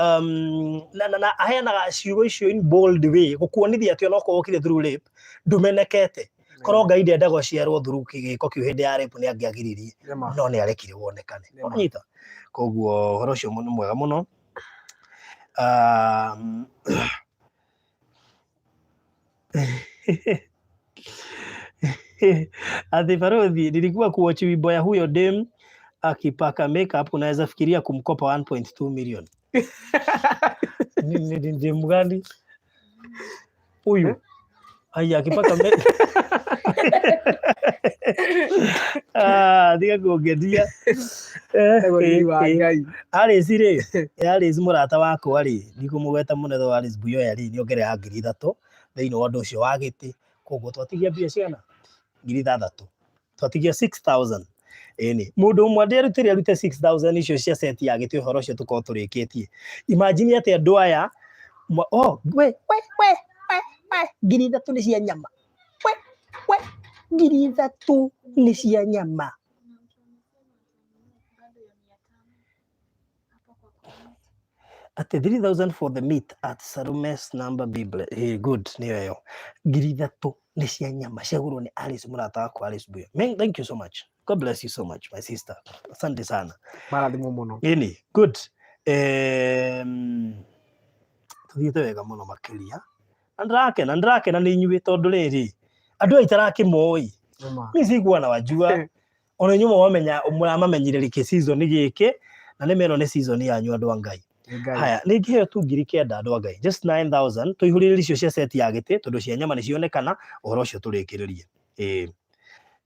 na aheanaga ciugo icio in bold way gũkuonithia atĩ onokorwo wokire through rape, ndũmenekete. Korwo Ngai ndendaga ũciarwo through gĩko kĩu hĩndĩ ya rape nĩ angĩagiririe, no nĩ arekire wonekane. Wanyita? Koguo ũhoro ũcio nĩ mwega mũno. Ati Barothi, nilikuwa kuwatch wimbo ya huyo dem akipaka makeup, unaweza fikiria kumkopa 1.2 million. Ni dem gani huyu? Aya, akipaka makeup. Ah, tiga kũngeria. Alice rĩ, Alice mũrata wakwa rĩ, ndikũmũgweta mũno tondũ Alice Buyoya rĩ, nĩ ongerera 3,000 thĩinĩ wa ũndũ ũcio wa gĩtĩ. Koguo twatigia mbia cigana? 6,000. Twatigia 6,000. Ĩni, mũndũ ũmwe ndĩarutĩre arute 6,000 icio cia set ya gĩtĩ ũhoro ũcio tũkorwo tũrĩkĩtie. Imagine atĩ andũ aya, oh, we, we, we, we, we, 3,000 nĩ cia nyama. We, we, 3,000 nĩ cia nyama. Atĩ 3,000 for the meat at Salume's number Bible. Hey, good, nĩyo ĩyo. 3,000 nĩ cia nyama ciagũrwo nĩ Alice mũrata wakwa Alice Buya. Man, thank you so much. God bless you so much, my sister. Asante sana. Marathimwo mũno. Ĩni, good. Tũthiĩte wega mũno makĩria. Na ndĩrakena, ndĩrakena nĩ inyuĩ tondũ rĩrĩ, andũ aya itarakĩmoĩ. Mimi sikuwa nawajua. Ona inyuĩ mwamenya, mũramamenyire rĩ season gĩkĩ, na nĩ meno nĩ season yanyu andũ a Ngai. Haya, nĩ ngĩheo tu 9,000 andũ a Ngai. Just 9,000, tũihũrĩrĩrie icio cia set ya gĩtĩ, tondũ cia nyama nĩ cionekana, ũhoro ũcio tũrĩkĩrĩrie.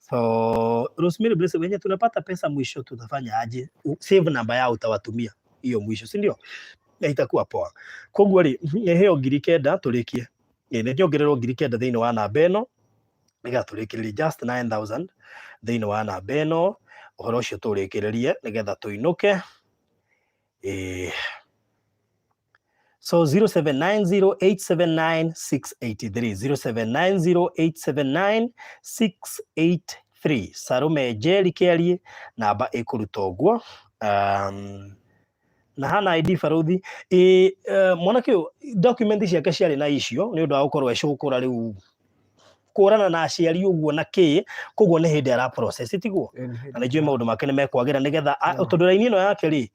So, Rosemary Blessing, wenye tunapata pesa mwisho tutafanya aje? Save namba yao utawatumia hiyo mwisho, si ndio? Na itakuwa poa. Koguo rĩ, nĩheo 9,000 tũrĩkie. Nĩ nyongererwo 9,000 thĩinĩ wa namba ĩno, nĩgetha tũrĩkĩrĩrie just 9,000 thĩinĩ wa namba ĩno, ũhoro ũcio tũrĩkĩrĩrie nĩgetha tũinũke. So 0790879683, 0790879683. Salome Njeri Kĩarie, namba ĩkũruta ũguo. Na hana ID Barothi. Mwanake ũyũ document ciake ciarĩ na icio nĩ ũndũ wa gũkorwo ecũkũra rĩu kũrana na aciari ũguo na kĩ, koguo nĩ hĩndĩ ara process tiguo? Na nĩ njũĩ maũndũ make nĩ mekwagĩra nĩgetha tondũ raini ĩno yake rĩ,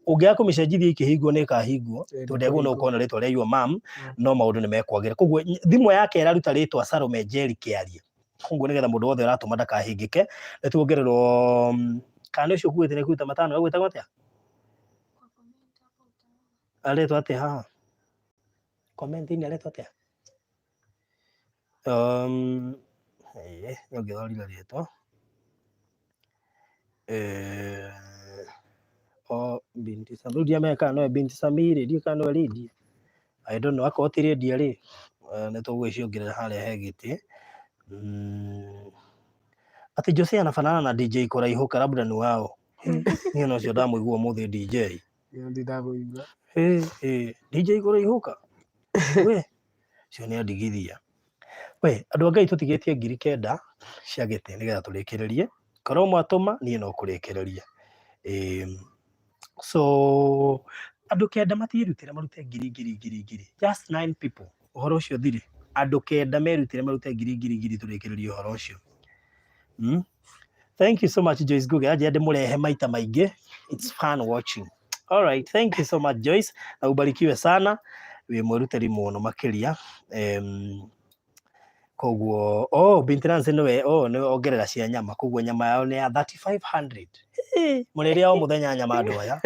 ũngĩaga kũmĩcenjithia ikĩhingwo nĩ ĩkahingwo, tondũ ndegwo no ũkorwo na rĩtwa rĩa your mom, no maũndũ nĩ mekwagĩra. Koguo thimũ yake ĩraruta rĩtwa Salome Njeri Kĩarie. Koguo nĩgetha mũndũ wothe ũratũma ndakahĩngĩke, nĩ tuongererwo, kana nĩ ũcio ũkuĩte nĩ kũruta matano, egwĩtagwo atĩa? Aretwo atĩa haha? Comment-inĩ aretwo atĩa? Nĩũngĩthorire rĩtwa. O Binti Samiri, rĩu ndiramenya kana nowe Binti Samiri, ndiũĩ kana nowe Lydia. I don't know, akorwo ti Lydia rĩ, nĩ tũgũgĩciongerera harĩa he gĩtĩ. Atĩ Jose anafanana na DJ Kũraihũka labda ni wao. Niĩ ona ũcio ndamũigua ũmũthĩ DJ. Ĩyo ndindamũigua. Ĩ, ĩ, DJ kũraihũka we cio nĩ andigithia we. Andũ a Ngai, tũtigĩtie 9,000 cia gĩtĩ nĩgetha tũrĩkĩrĩrie. Korwo mwatũma niĩ no kũrĩkĩrĩria. Ĩ, so andũ kenda matiĩrutĩre marute ngiri ngiri ngiri ngiri, just nine people, ũhoro ũcio thire. Andũ kenda merutĩre marute ngiri ngiri ngiri, tũrĩkĩrĩrie ũhoro ũcio. Thank you so much, Joyce Ngugi. Aje ndĩmũrehe maita maingĩ. It's fun watching. All right, thank you so much, Joyce. Na ubarikiwe sana. Wĩ mwĩrutĩri mũno makĩria. Koguo oh, Binti Nancy nĩwe, oh, nĩwe ongerera cia nyama. Koguo nyama yao nĩ ya 3500. Hey, mũrĩrĩa o mũthenya nyama andũ aya.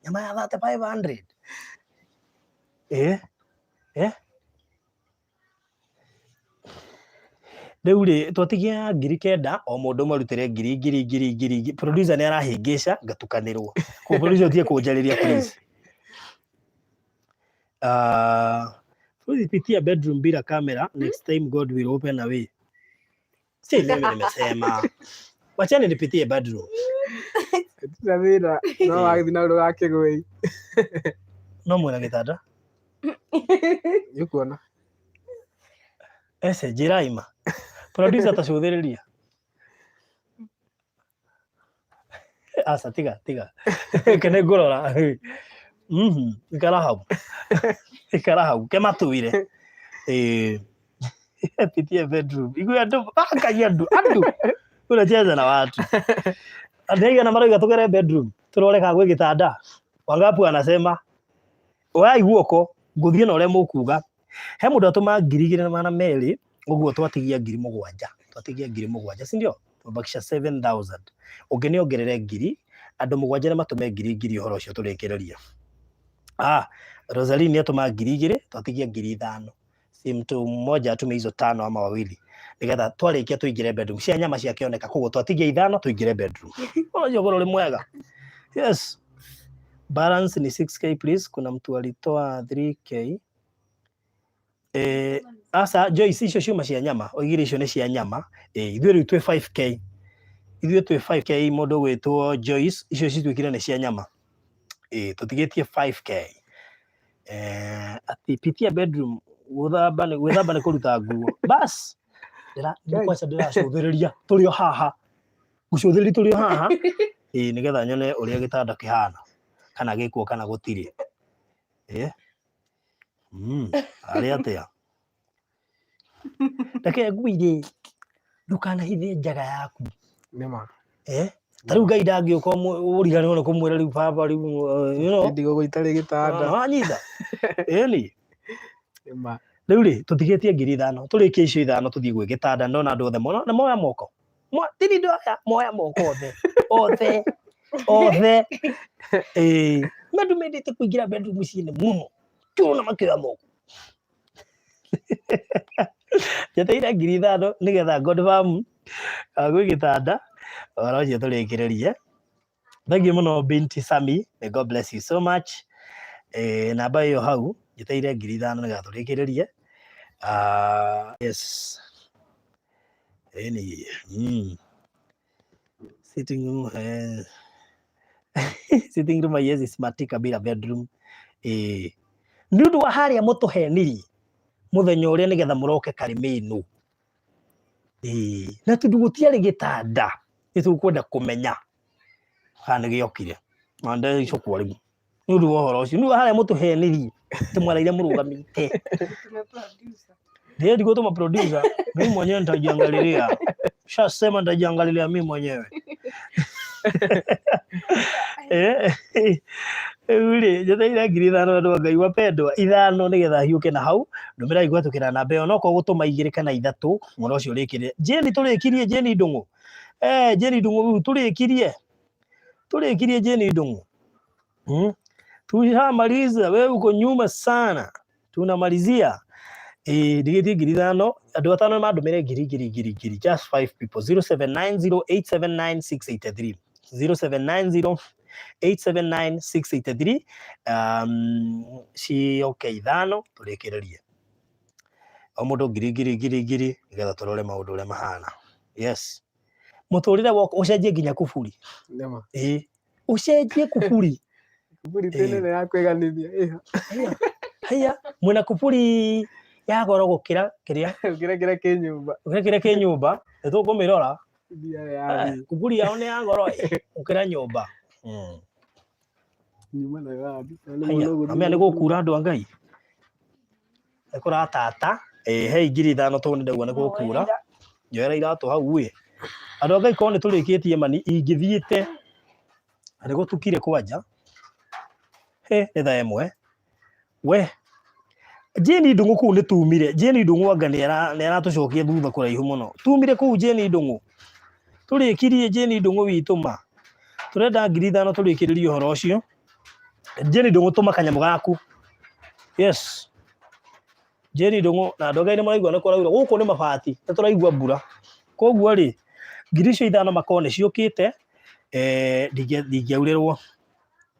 Nyama ya 3500. Eh? Eh? Rĩu rĩ, twatigia 9,000, o mũndũ marutĩre ngiri ngiri ngiri ngiri ngiri. Producer nĩ arahĩngĩca ngatukanĩrwo. Koguo producer ũtige kũnjarĩria, please. Please pitia bedroom bila camera next time, God will open a way. Si mimi nimesema. Wachani nipitie bedroom. Tina thĩna no wagĩthiĩ na ndũgakĩgwe. No mwena gĩtanda. Nĩ ũkuona. Ece njĩra ima. Producer tacũthĩrĩria. Aca, tiga tiga. Kene ngũrora. Ikara hau. Ikara hau. Kematwire. Eh. Pitie bedroom. Igu andũ bakagia andũ andũ. Unacheza na watu. Andũ aigana marauga tũgere bedroom tũrore kana gwĩ gĩtanda? Wangapi wanasema? Oyai guoko ngũthiĩ na ũrĩa mũkuga. He mũndũ atũma 2,200, ũguo twatigia 7,000. Twatigia 7,000, si ndio? Tumebakisha 7000. Ũngĩ nĩ ongerere ngiri, andũ mũgwanja nĩ matũme ngiri ngiri, ũhoro ũcio tũrĩkĩrĩrie. Ah, Rosaline nĩ atũma 2,000, twatigia 5,000. Si mtu mmoja atume hizo tano ama wawili nĩgetha twarĩkia tũingĩre bedroom cia nyama ciakĩoneka. Koguo twatigia ithano tũingĩre bedroom. Ũcio ũhoro ũrĩ mwega. Yes, balance ni 6K, please. Kuna mtu alitoa 3K. Eh, aca Joyce, icio ciuma cia nyama, oigire icio nĩ cia nyama. Eh, ithuĩ rĩu twĩ 5K, ithuĩ twĩ 5K. Mũndũ gwĩtwo Joyce, icio cituĩkire nĩ cia nyama. Eh, tũtigĩtie 5K. Eh, ati pitia bedroom, gũthamba nĩ gwĩthamba nĩ kũruta nguo bas. Ndĩra nĩ kwaca ndĩracũthĩrĩria tũrĩ o haha, ngũcũthĩrĩria tũrĩ o haha, ĩĩ, nĩgetha nyone ũrĩa gĩtanda kĩhana, kana gĩkuo kana gũtirĩ. Ĩ arĩ atĩa? Reke ngwĩre, ndũkanahithe njaga yaku. Nĩma. Eh, ta rĩu Ngai ndangĩũka ũriganĩrwo nĩ kũmwĩra rĩu baba rĩu Ndigũgũ itarĩ gĩtanda. Wanyita, ĩni. Nĩma. Rĩu rĩ, tũtigĩtie 5,000, tũrĩkie icio ithano tũthiĩ gwĩ gĩtanda. Ndona andũ othe mona nĩ moya moko. Tini ndoya moya moko othe othe othe. Ĩĩ, andũ mendete kũingĩra bedroom ciene mũno, tũrona makĩoya moko. Njeteire 5,000 nĩgetha confirm gwĩ gĩtanda, ũhoro ũcio tũrĩkĩrĩrie. Thank you mũno, Binti Sami. May God bless you so much. Eh, namba ĩyo hau njeteire 5,000 nĩgetha tũrĩkĩrĩrie. Ah, yes. Ĩni. Sitting room, eh. Sitting room haiwezi smartika bila bedroom. Eh. Nĩ ũndũ wa harĩa mũtũhenirie mũthenya ũrĩa nĩgetha mũroke Karĩmĩnũ. Ĩĩ, na tondũ gũtiarĩ gĩtanda, nĩ tũkwenda kũmenya kana nĩ gĩokire. Na ndecokwo rĩu nĩ ũndũ wa ũhoro ũcio, nĩ ũndũ wa harĩa mũtũhenirie atĩ mwaraire mũrũgamĩte. Ndiye ndigũtũma producer, mimi mwenyewe nitajiangalilia. Shasema nitajiangalilia mimi mwenyewe. Eh, rĩu rĩ, njeteire 5,000, andũ a Ngai wapendwa, ithano nĩgetha hiũke na hau. Ndũmĩrai gwatũkĩra namba ĩyo, nokorwo gũtũma igĩrĩ kana ithatũ, ũhoro ũcio ũrĩkĩrĩre. Jane, tũrĩkirie. Jane Ndũng'ũ, eh, Jane Ndũng'ũ, rĩu tũrĩkirie, tũrĩkirie, Jane Ndũng'ũ. Tushamaliza, wewe uko nyuma sana. Tunamalizia. Eh, ndigĩtie 5,000, andũ atano mandũmĩre ngiri ngiri ngiri ngiri, just five people, 0790879683, 0790879683. Cioke ithano tũrĩkĩrĩrie, o mũndũ ngiri ngiri ngiri ngiri, nĩgetha tũrore maũndũ ũrĩa mahana. Yes, mũtũrĩre waku ũcenjie nginya kuburi. Nĩma. Ĩĩ, ũcenjie kuburi. Kuburi ti nene ya kwĩganithia ĩho. Haiya, haiya, mwĩna kuburi ya goro gũkĩra kĩrĩa Gũkĩra kĩrĩa kĩ nyũmba. gũkĩra kĩrĩa kĩ nyũmba, nĩ tũkũmĩrora. Mbia ya Eh, kuburi yao nĩ ya goro ĩ, gũkĩra nyũmba. Nyuma nayo wathi. Nĩ Haiya, mũno gũthiĩ amea nĩ gũkura andũ a Ngai. Nĩ kũratata. Ĩ, hei 5,000 tondũ nĩ ndaigua nĩ gũkura. Njoera iratũ hau ĩ. Andũ a Ngai korwo nĩ tũrĩkĩtie mani ingĩthiĩte na nĩ gũtukire kwanja. He, nĩ thaa 1. We, Jane Ndung'u kũu nĩ tumire. Jane Ndung'u anga nĩ aratũcokia thutha kũraihu mũno. Tumire kũu Jane Ndung'u. Tũrĩkirie Jane Ndung'u witũ ma. Tũrenda 5,000 tũrĩkĩrĩrie ũhoro ũcio. Jane Ndung'u tũma kanyamũ gaku. Yes. Jane Ndung'u na andũ a Ngai nĩ maraigua nĩ kũraura. Gũkũ nĩ mabati, nĩ tũraigua mbura. Koguo rĩ, 5,000 makorwo nĩ ciũkĩte, ndingĩaurĩrwo.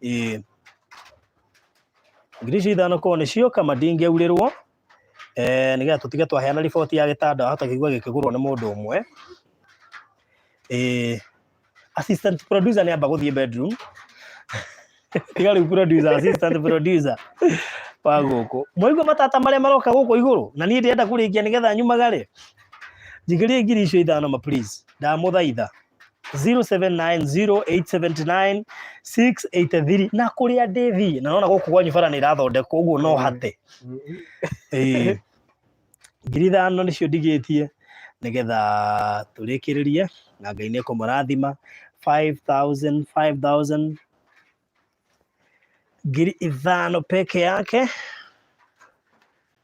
Ĩĩ. 5,000 korwo nĩ cioka ma ndingĩaurĩrwo, nĩgetha tũtige twaheana riboti ya gĩtanda wahota kũigua gĩkĩgũrwo nĩ mũndũ ũmwe. Ĩĩ. Assistant producer nĩ amba gũthiĩ bedroom. Tiga rĩu producer, assistant producer wa gũkũ. Mwaigua matata marĩa maroka gũkũ igũrũ na niĩ ndĩrenda kũrĩkia nĩgetha nyumagare. Njikĩrie 5,000 ma please. Ndamũthaitha. 0790879683 na kũrĩa ndĩthiĩ na nona gũkũ kwanyu bara nĩ irathondekwo ũguo no hate. Ĩĩ. 5,000 nĩcio ndigĩtie nĩgetha tũrĩkĩrĩrie na Ngai nĩ ekũmũrathima. 5,000, 5,000, 5,000 peke yake.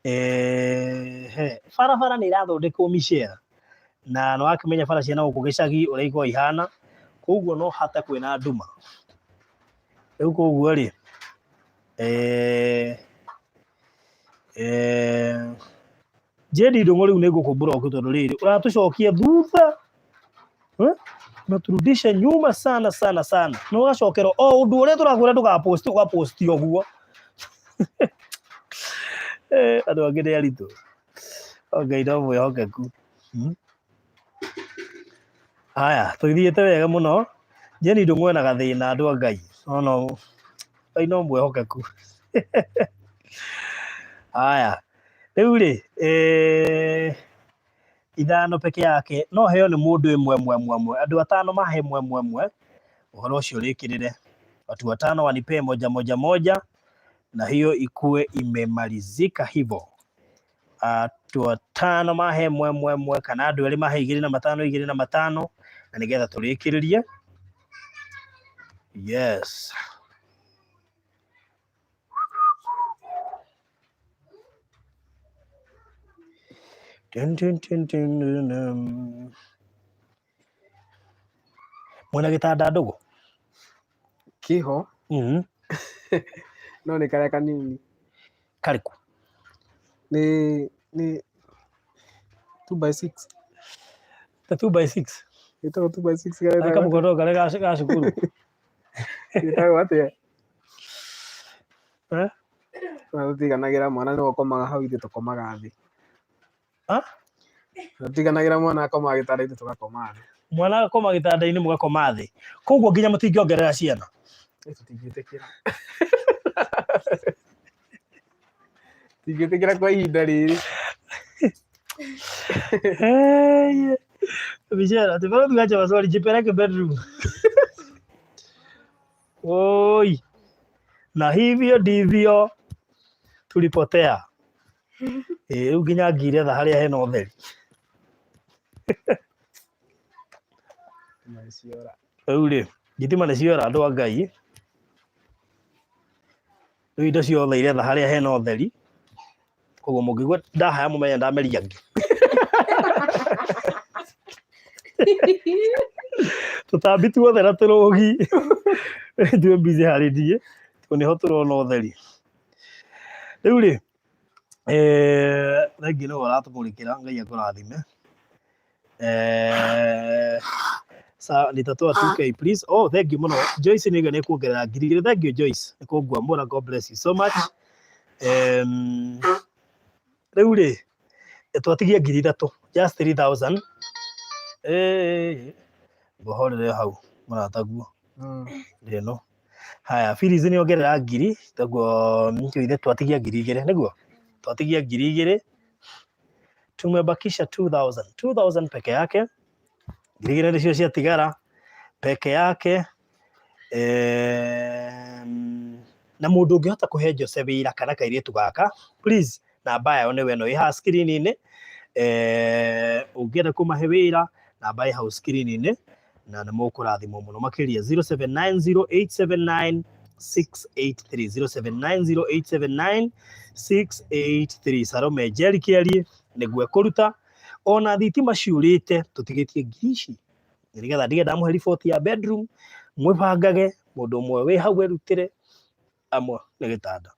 Ehe, barabara nĩ irathondekwo Michelle, na nĩ wakĩmenya bara cia na gũkũ gĩcagi ũrĩa ikoragwo ihana, koguo no hate kwĩna nduma. Rĩu koguo rĩ, Jane Ndung'u rĩu nĩ ngũkũ block tondũ rĩrĩ ũratũcokia thutha. Unaturudisha nyuma sana sana sana. Na ũgacokera o ũndũ ũrĩa tũrakwĩra ndũgapost, ũgapost ũguo. Andũ angĩ nĩ aritũ. O Ngai no mwĩhokeku. Haya, tũthiĩte wega mũno. Jane Ndung'u ena gathĩna andũ a Ngai. No no, Ngai no mwĩhokeku. Haya, rĩu rĩ, 5 peke yake no heo nĩ mũndũ ĩmwe ĩmwe ĩmwe ĩmwe. Andũ atano mahe ĩmwe ĩmwe ĩmwe, ũhoro ũcio ũrĩkĩrĩre. Watu watano wanipee moja moja moja, na hiyo ikue imemalizika hivyo. Watu watano mahe ĩmwe ĩmwe ĩmwe, kana andũ erĩ mahe igĩrĩ na matano, igĩrĩ na matano, na nĩgetha tũrĩkĩrĩrie. Yes. Dun, dun, dun, dun, dun, dun. Mwena gĩtanda ndũgũ? Kĩho. No nĩ karĩa kanini. Karĩkũ? Nĩ 2 by 6. Ta 2 by 6? Ĩtagwo 2 by 6 karĩa Karĩ kamũkondo karĩa ga cukuru. Ĩtagwo atĩa? Eh? Na tũtiganagĩra mwana nĩwe ũkomaga hau ithuĩ tũkomaga thĩ. Ha? Tũtiganagĩra mwana akomaga gĩtanda ithuĩ tũgakoma thĩ. Mwana akoma gĩtanda-inĩ mũgakoma thĩ. Koguo nginya mũtingĩongerera ciana. Ĩ, tũtingĩtĩkĩra. Tũtingĩtĩkĩra kwa ihinda rĩrĩ. Hey, Michelle, ati bado tuache maswali, jipeleke bedroom. Oi. Na hivyo ndivyo tulipotea. Rĩu nginya ngiretha harĩa hena ũtheri. Rĩu rĩ, thitima nĩ ciora andũ a Ngai. Rĩu indo ciothe iretha harĩa hena ũtheri. Koguo mũngĩigua ndahaya mũmenye ndameria ngĩ. Tũtambi tuothe na tũrũgi twĩ busy harĩ niĩ, tondũ nĩho tũrona ũtheri. Rĩu rĩ, thengiũ nĩwe ũratũmũrĩkĩra, Ngai akũrathime. Nitatoa 2K please. Oh, thank you mũno. Joyce nĩ nĩ kuongerera 2,000. Thank you Joyce. Nĩ kũnguamũra. God bless you so much. Rĩu rĩ, twatigia 3,000. Just 3,000. Ngohorere hau mũrataguo. Ndĩno. Haya, Phyllis nĩ ongerera ngiri, toguo ithe twatigia 2000, nĩguo? Twatigia 2000, tumebakisha 2000, 2000 peke yake. 2000 nĩcio ciatigara peke yake. Na mũndũ ũngĩhota kũhe Jose wĩra kana kairĩtu gaka, please, namba yao nĩwe ĩno ĩ haha screen-inĩ. Ũngĩenda kũmahe wĩra, namba ĩ hau screen-inĩ, na nĩ mũkũrathimwo mũno makĩria. 0790879683, 0790879683. Salome Njeri Kĩarie nĩguo ekũruta. Ona thitima ciũrĩte, tũtigĩtie ngiri ici nĩgetha ndige ndamũhe riboti ya bedroom, mwĩbangage mũndũ ũmwe wĩ hau erutĩre amwe nĩ gĩtanda.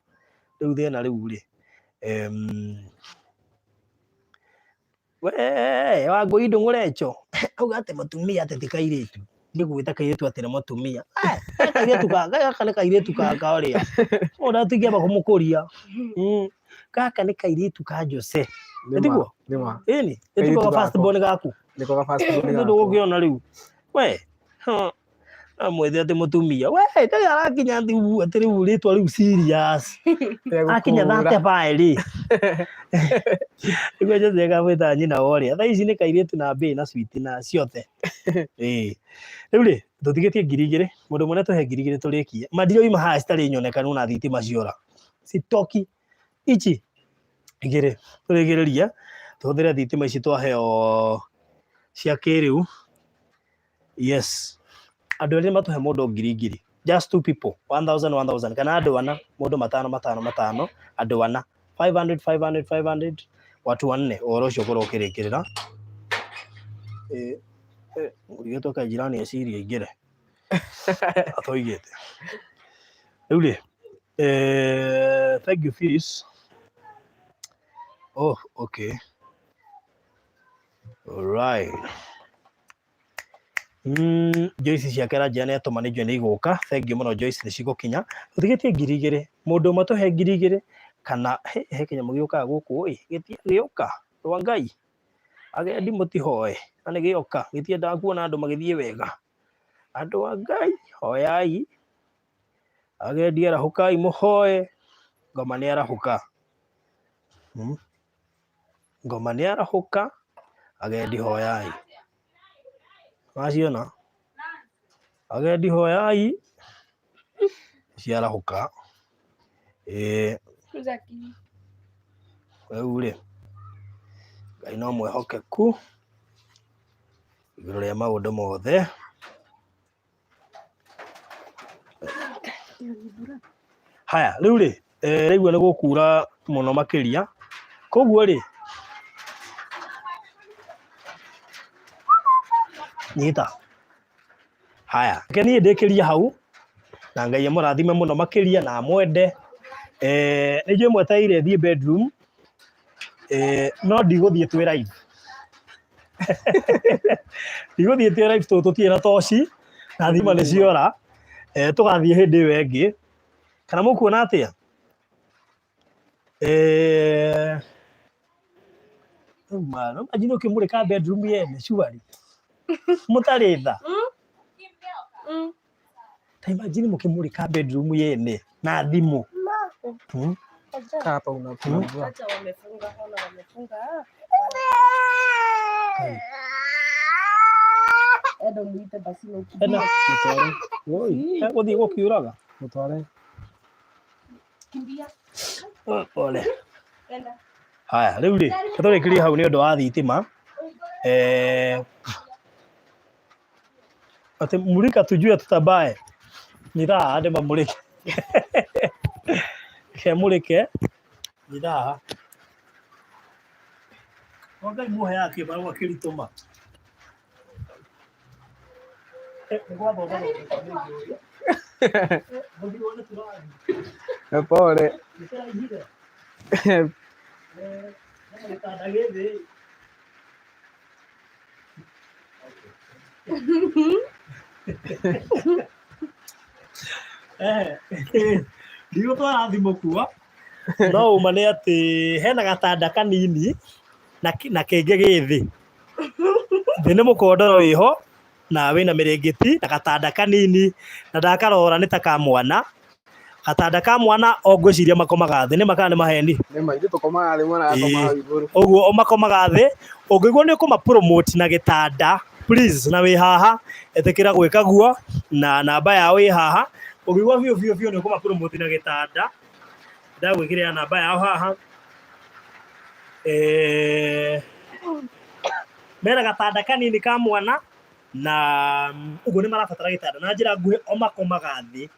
Rĩu thĩna rĩu rĩ, we Wangũi ndũng'ũrecho auga atĩ mũtumia atĩ ti kairĩtu, nĩ gwĩta kairĩtu atĩ nĩ mũtumia. Kairĩtu gaka nĩ kairĩtu ka ũrĩa ona tũingĩamba kũmũkũria. Gaka nĩ kairĩtu ka Jose. Nĩtiguo? Nĩma. Ĩni, nĩtiguo Kairĩtu ga first gakwa. born gaku. Nĩko ga first born Nĩ gakwa. ndũgũkĩona rĩu. We, amwĩte atĩ mũtumia. We, ndarĩ arakinya atĩ atĩ rĩu rĩtwa rĩu serious. Akinya Egũkũra. thate bae rĩ. Nĩguo Jose akamwĩta nyina wa ũrĩa. Thaa ici nĩ kairĩtu na mbĩ na sweet na ciothe. Ĩĩ. Rĩu rĩ, tũtigĩtie 2000, mũndũ ũmwe nĩatũhe 2000 tũrĩkie. Ma ndirioima haha citarĩ nyonekanu na thitima ciora. Sitoki ici igĩrĩ tũrĩgĩrĩrie, tũhũthĩre thitima ici twaheo cia kĩrĩu. Yes. Andũ erĩ matũhe mũndũ ngiri ngiri. Just two people, 1000 1000, kana andũ ana, mũndũ matano matano matano, andũ ana. 500 500 500, watu wanne, ũhoro ũcio ũkorwo ũkĩrĩkĩrĩra. Mũrigĩtwo kaĩ jirani ecirie aingĩre. Atoigĩte. Rĩu rĩ, thank you Phyllis. Oh, okay. All right. Joyce ciake aranjĩra nĩ atũma, nĩ njũĩ nĩ igũka. Thank you mũno Joyce, nĩ cigũkinya. Tũtigĩtie 2000, mũndũ ũmwe tũhe 2000, kana he kĩnyamũ gĩũkaga gũkũ ĩ, gĩtiagĩũka, rwa Ngai. Agendi mũtihoe, na nĩ gĩoka, gĩtiendaga kuona andũ magĩthiĩ wega. Andũ a Ngai, hoyai. Agendi arahũkai mũhoe, ngoma nĩ arahũka. Ngoma nĩ arahũka, agendi hoyai. Waciona? Agendi hoyai, ciarahũka. Ĩĩ. Rĩu rĩ, Ngai no mwĩhokeku igũrũ rĩa maũndũ mothe. Haya, rĩu rĩ, rĩu nĩ gũkura mũno makĩria, koguo rĩ, nyita. Haya, reke niĩ ndĩkĩrie hau, na Ngai amũrathime mũno makĩria na amwende. Nĩ njũĩ mwetereire thiĩ bedroom, no ndigũthiĩ twĩ live. Ndigũthiĩ twĩ live tondũ tũtirĩ na toci, na thima nĩ ciora. Tũgathiĩ hĩndĩ ĩyo ĩngĩ. Kana mũkuona atĩa? Rĩu ma, no imagine ũkĩmũrĩka bedroom yene surely. Mũtarĩ tha. Ta imagine mũkĩmũrĩka bedroom yene na thimũ. Kaa hapa una mvua. Acha wamefunga, ona wamefunga. Enda umuite basi na ukimbie. Enda. Mũtware. Woi, egũthiĩ gũkiuraga. Mũtware. Kimbia. Oh, pole. Enda. Haya, rĩu rĩ, tũrĩkĩrie hau nĩ ũndũ wa thitima. Atĩ mulika tujue tutabae. Ni thaa andũ mamũrĩke. Reke mũrĩke. Ni thaa. O Ngai muheaga kĩbarũa kĩritũ ma. Nĩ gwathoma thondeka nĩ ngĩũria. Mũthirwo nĩ tũrathiĩ. Pole. Nĩ kĩraihire. Hena gĩtanda gĩ thĩ. Ndigũtwara thimũ kuo, no ũma nĩ atĩ hena gatanda kanini na kĩngĩ gĩ thĩ. Thĩ nĩ mũkondoro wĩho, Na wĩna mĩrĩngĩti na gatanda kanini, na ndakarora nĩ ta ka mwana. Gatanda ka mwana o ngwĩciria makomaga thĩ, nĩ ma kana nĩ maheni? Nĩ ma, ithuĩ tũkomaga thĩ, mwana agakoma hau igũrũ. Ũguo o makomaga thĩ, ũngĩigua nĩ ũkũma promote na gĩtanda, please na wĩ haha, ĩtĩkĩra gwĩka guo, na namba yao ĩ haha, ũngĩigua biũ biũ biũ nĩ ũkũma promote na gĩtanda, ndagwĩkĩrĩra namba yao haha. Eh, mena gatanda kanini ka mwana na ũguo nĩ marabatara gĩtanda na njĩra nguhĩ o makomaga thĩ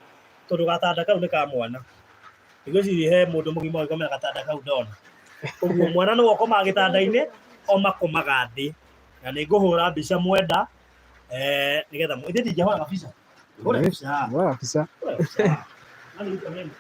tondũ gatanda kau nĩ ka mwana. Ngwĩciria he mũndũ mũgima ũngĩkomera gatanda kau ndona. Ũguo mwana nĩwe ũkomaga gĩtanda-inĩ, o makomaga thĩ. Na nĩ ngũhũra mbica mwenda eh, nĩgetha ithe ndingĩhũra gabica. Hũra mbica. Hũra mbica. Hũra mbica. Nani yuko nini?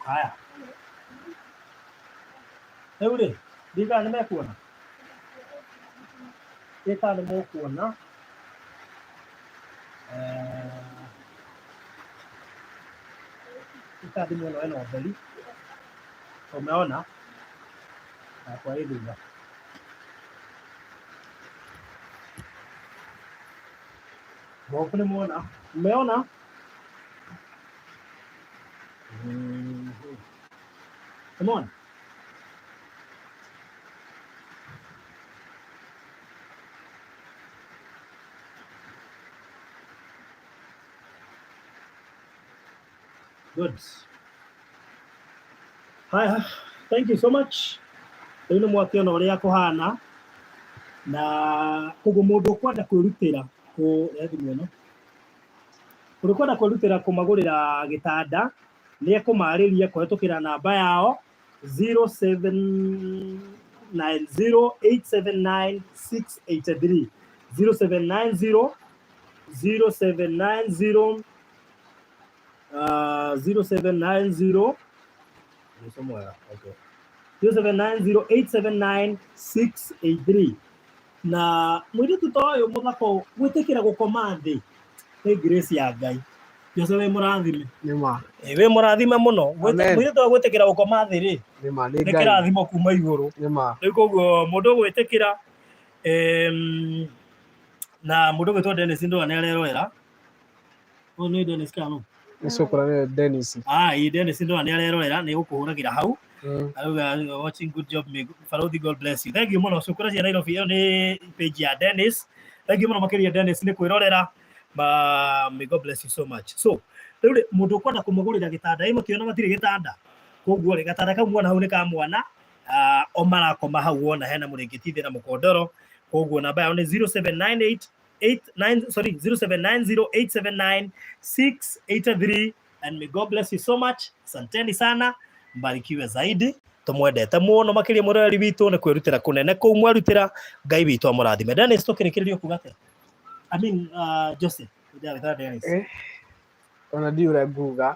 Haya. Rĩu rĩ, ndiũĩ kana nĩ mekuona? Ndiũĩ kana nĩ mũkuona. Eh, ndiũĩ kana thimũ ĩno ĩna ũtheri. Umeona? Yakwa ĩ thutha. Hope nĩ muona. Umeona? Come on. Good. Haya, thank you so much. Rĩu nĩ mwakĩona ũrĩa kũhana na koguo mũndũ ũkwenda kwĩrutĩra kũ thimũ ĩno ũrĩa ũkwenda kwĩrutĩra kũmagũrĩra gĩtanda nĩ ekũmarĩria kũhetũkĩra namba yao 0790879683 0790 0790 0790 somewhere okay 0790879683 na mũirĩtu ta ũyũ mũthaka ũũ gwĩtĩkĩra gũkoma thĩ nĩ grace ya Ngai. Jose wĩ mũrathime. Nĩ ma. Ĩ, wĩ mũrathime mũno. Amen. Mũirĩtu wa gwĩtĩkĩra gũkoma thĩ rĩ, Nĩ ma, nĩ nĩ Ngai. kĩrathimo kuma igũrũ. Nĩ ma. Rĩu koguo mũndũ ũgwĩtĩkĩra na mũndũ ũgwĩtwo Dennis Ndũa nĩ arerorera. Ũyũ nĩ Dennis kana nũ? Nĩ cũkũra nĩ Dennis. Ah, ĩ Dennis Ndũa nĩ arerorera, nĩ gũkũhũragĩra hau. Arauga watching good job may Barothi God bless you. Thank you mũno cũkũra cia Nairobi ĩyo nĩ page ya Dennis. Thank you mũno makĩria Dennis nĩ kwĩrorera. Ma, may God bless you so much. So, rĩu rĩ mũndũ ũkwenda kũmũgũrĩra gĩtanda ĩ mũtiona matirĩ gĩtanda. Koguo rĩ gatanda kau muona hau nĩ ka mwana o marakoma hau wona hena mũrĩngĩti thĩ na mũkondoro. Koguo namba yao nĩ 0798 89 sorry 0790879683 and may God bless you so much. Asanteni sana, mbarikiwe zaidi. Tumwendete muno makiria mwiroreri witũ nĩ kwĩrutĩra kũnene kũu mwerutĩra. Ngai witũ amũrathime. Dennis, tũkĩrĩkĩrĩria kuga atĩa? I mean, Joseph, ndĩrawĩtaga Dennis. Ona ndiũĩ ũrĩa nguga.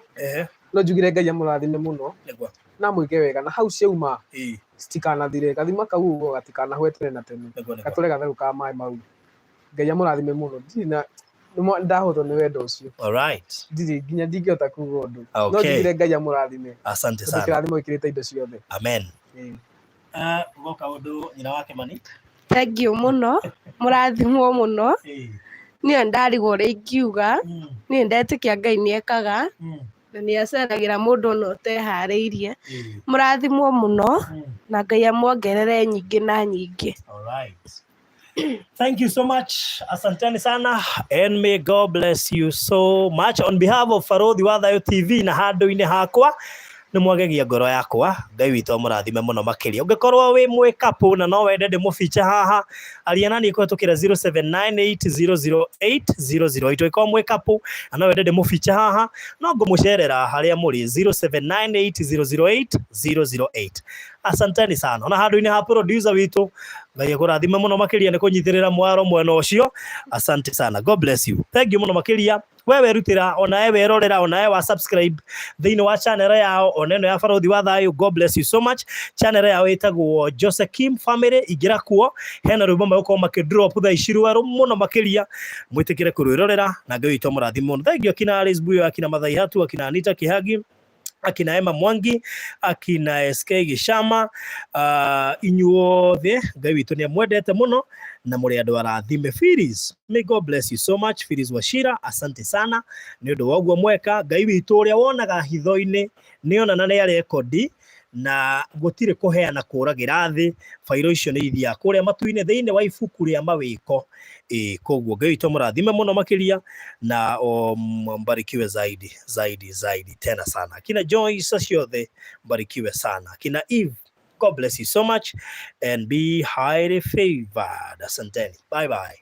No njugire Ngai amũrathime mũno. Nĩguo. Na amwĩke wega na hau ciauma citikanathire gathima kau ũguo gatikanahwe tene na tene. Nĩguo, nĩguo. Gatũre gatherũkaga maĩ mau. Ngai amũrathime mũno. Ndirĩ na ndahotwo nĩ wendo ũcio. All right. Ndirĩ nginya ndingĩhota kuga ũndũ. No njugire Ngai amũrathime. Asante Tondũ sana. kĩrathimo gĩkĩrĩte indo ciothe. Amen. Ũgoka ũndũ nyina wa Kĩmani? Thank you mũno, mũrathimwo mũno. Niĩ ndarigwo ũrĩa ingiuga, niĩ ndetĩkia Ngai nĩ ekaga, na nĩ aceragĩra mũndũ ona ũteharĩirie. Mũrathimwo mũno, na Ngai amuongerere nyingĩ na nyingĩ. All right. Thank you so much. Asanteni sana and may God bless you so much. On behalf of Barothi wa Thayo TV na handũ-inĩ hakwa nĩ mwagegia ngoro yakwa. Ngai witũ amũrathime mũno makĩria. Ũngĩkorwo wĩ mwĩkapũ na no wende ndĩmũbiche haha, aria na niĩ kũhetũkĩra 0798008008. Ũngĩkorwo mwĩkapũ na no wende ndĩmũbiche haha, no ngũmũcerera harĩa mũrĩ 0798008008. Asanteni sana. Ona handũ-inĩ ha producer witũ, Ngai akũrathime mũno makĩria nĩ kũnyitĩrĩra mwaro mwena ũcio. Asante sana. God bless you. Thank you mũno makĩria. We werutĩra, ona we werorera, ona we wa subscribe thĩinĩ wa channel yao, ona ĩno ya Barothi wa Thayũ. God bless you so much. Channel yao ĩtagwo Jose Kim Family, ingĩra kuo, hena rwĩmbo megũkorwo makĩ drop thaa ici rwerũ mũno makĩria, mwĩtĩkĩre kũrwĩrorera na Ngai witũ amũrathime mũno. Thank you akina Alice Buyo, akina Mathai Hatu, akina Anita Kihagi, akina Emma Mwangi, akina SK Gĩcama, inyuothe Ngai witũ nĩ amwendete mũno na mũrĩ andũ arathime. Phyllis, may God bless you so much. Phyllis Wachira, asante sana nĩ ũndũ wa ũguo mweka. Ngai witũ ũrĩa wonaga hitho-inĩ nĩ ona na nĩ arekodi na gũtirĩ kũheana kũragĩra thĩ, bairo icio nĩ ithiaga kũrĩa matu-inĩ thĩinĩ wa ibuku rĩa mawĩko. Ĩĩ, koguo Ngai witũ amũrathime mũno makĩria na mbarikiwe zaidi zaidi zaidi tena sana. Kina Joyce ciothe mbarikiwe sana. Kina Eve, God bless you so much and be highly favored. Asanteni. Bye bye.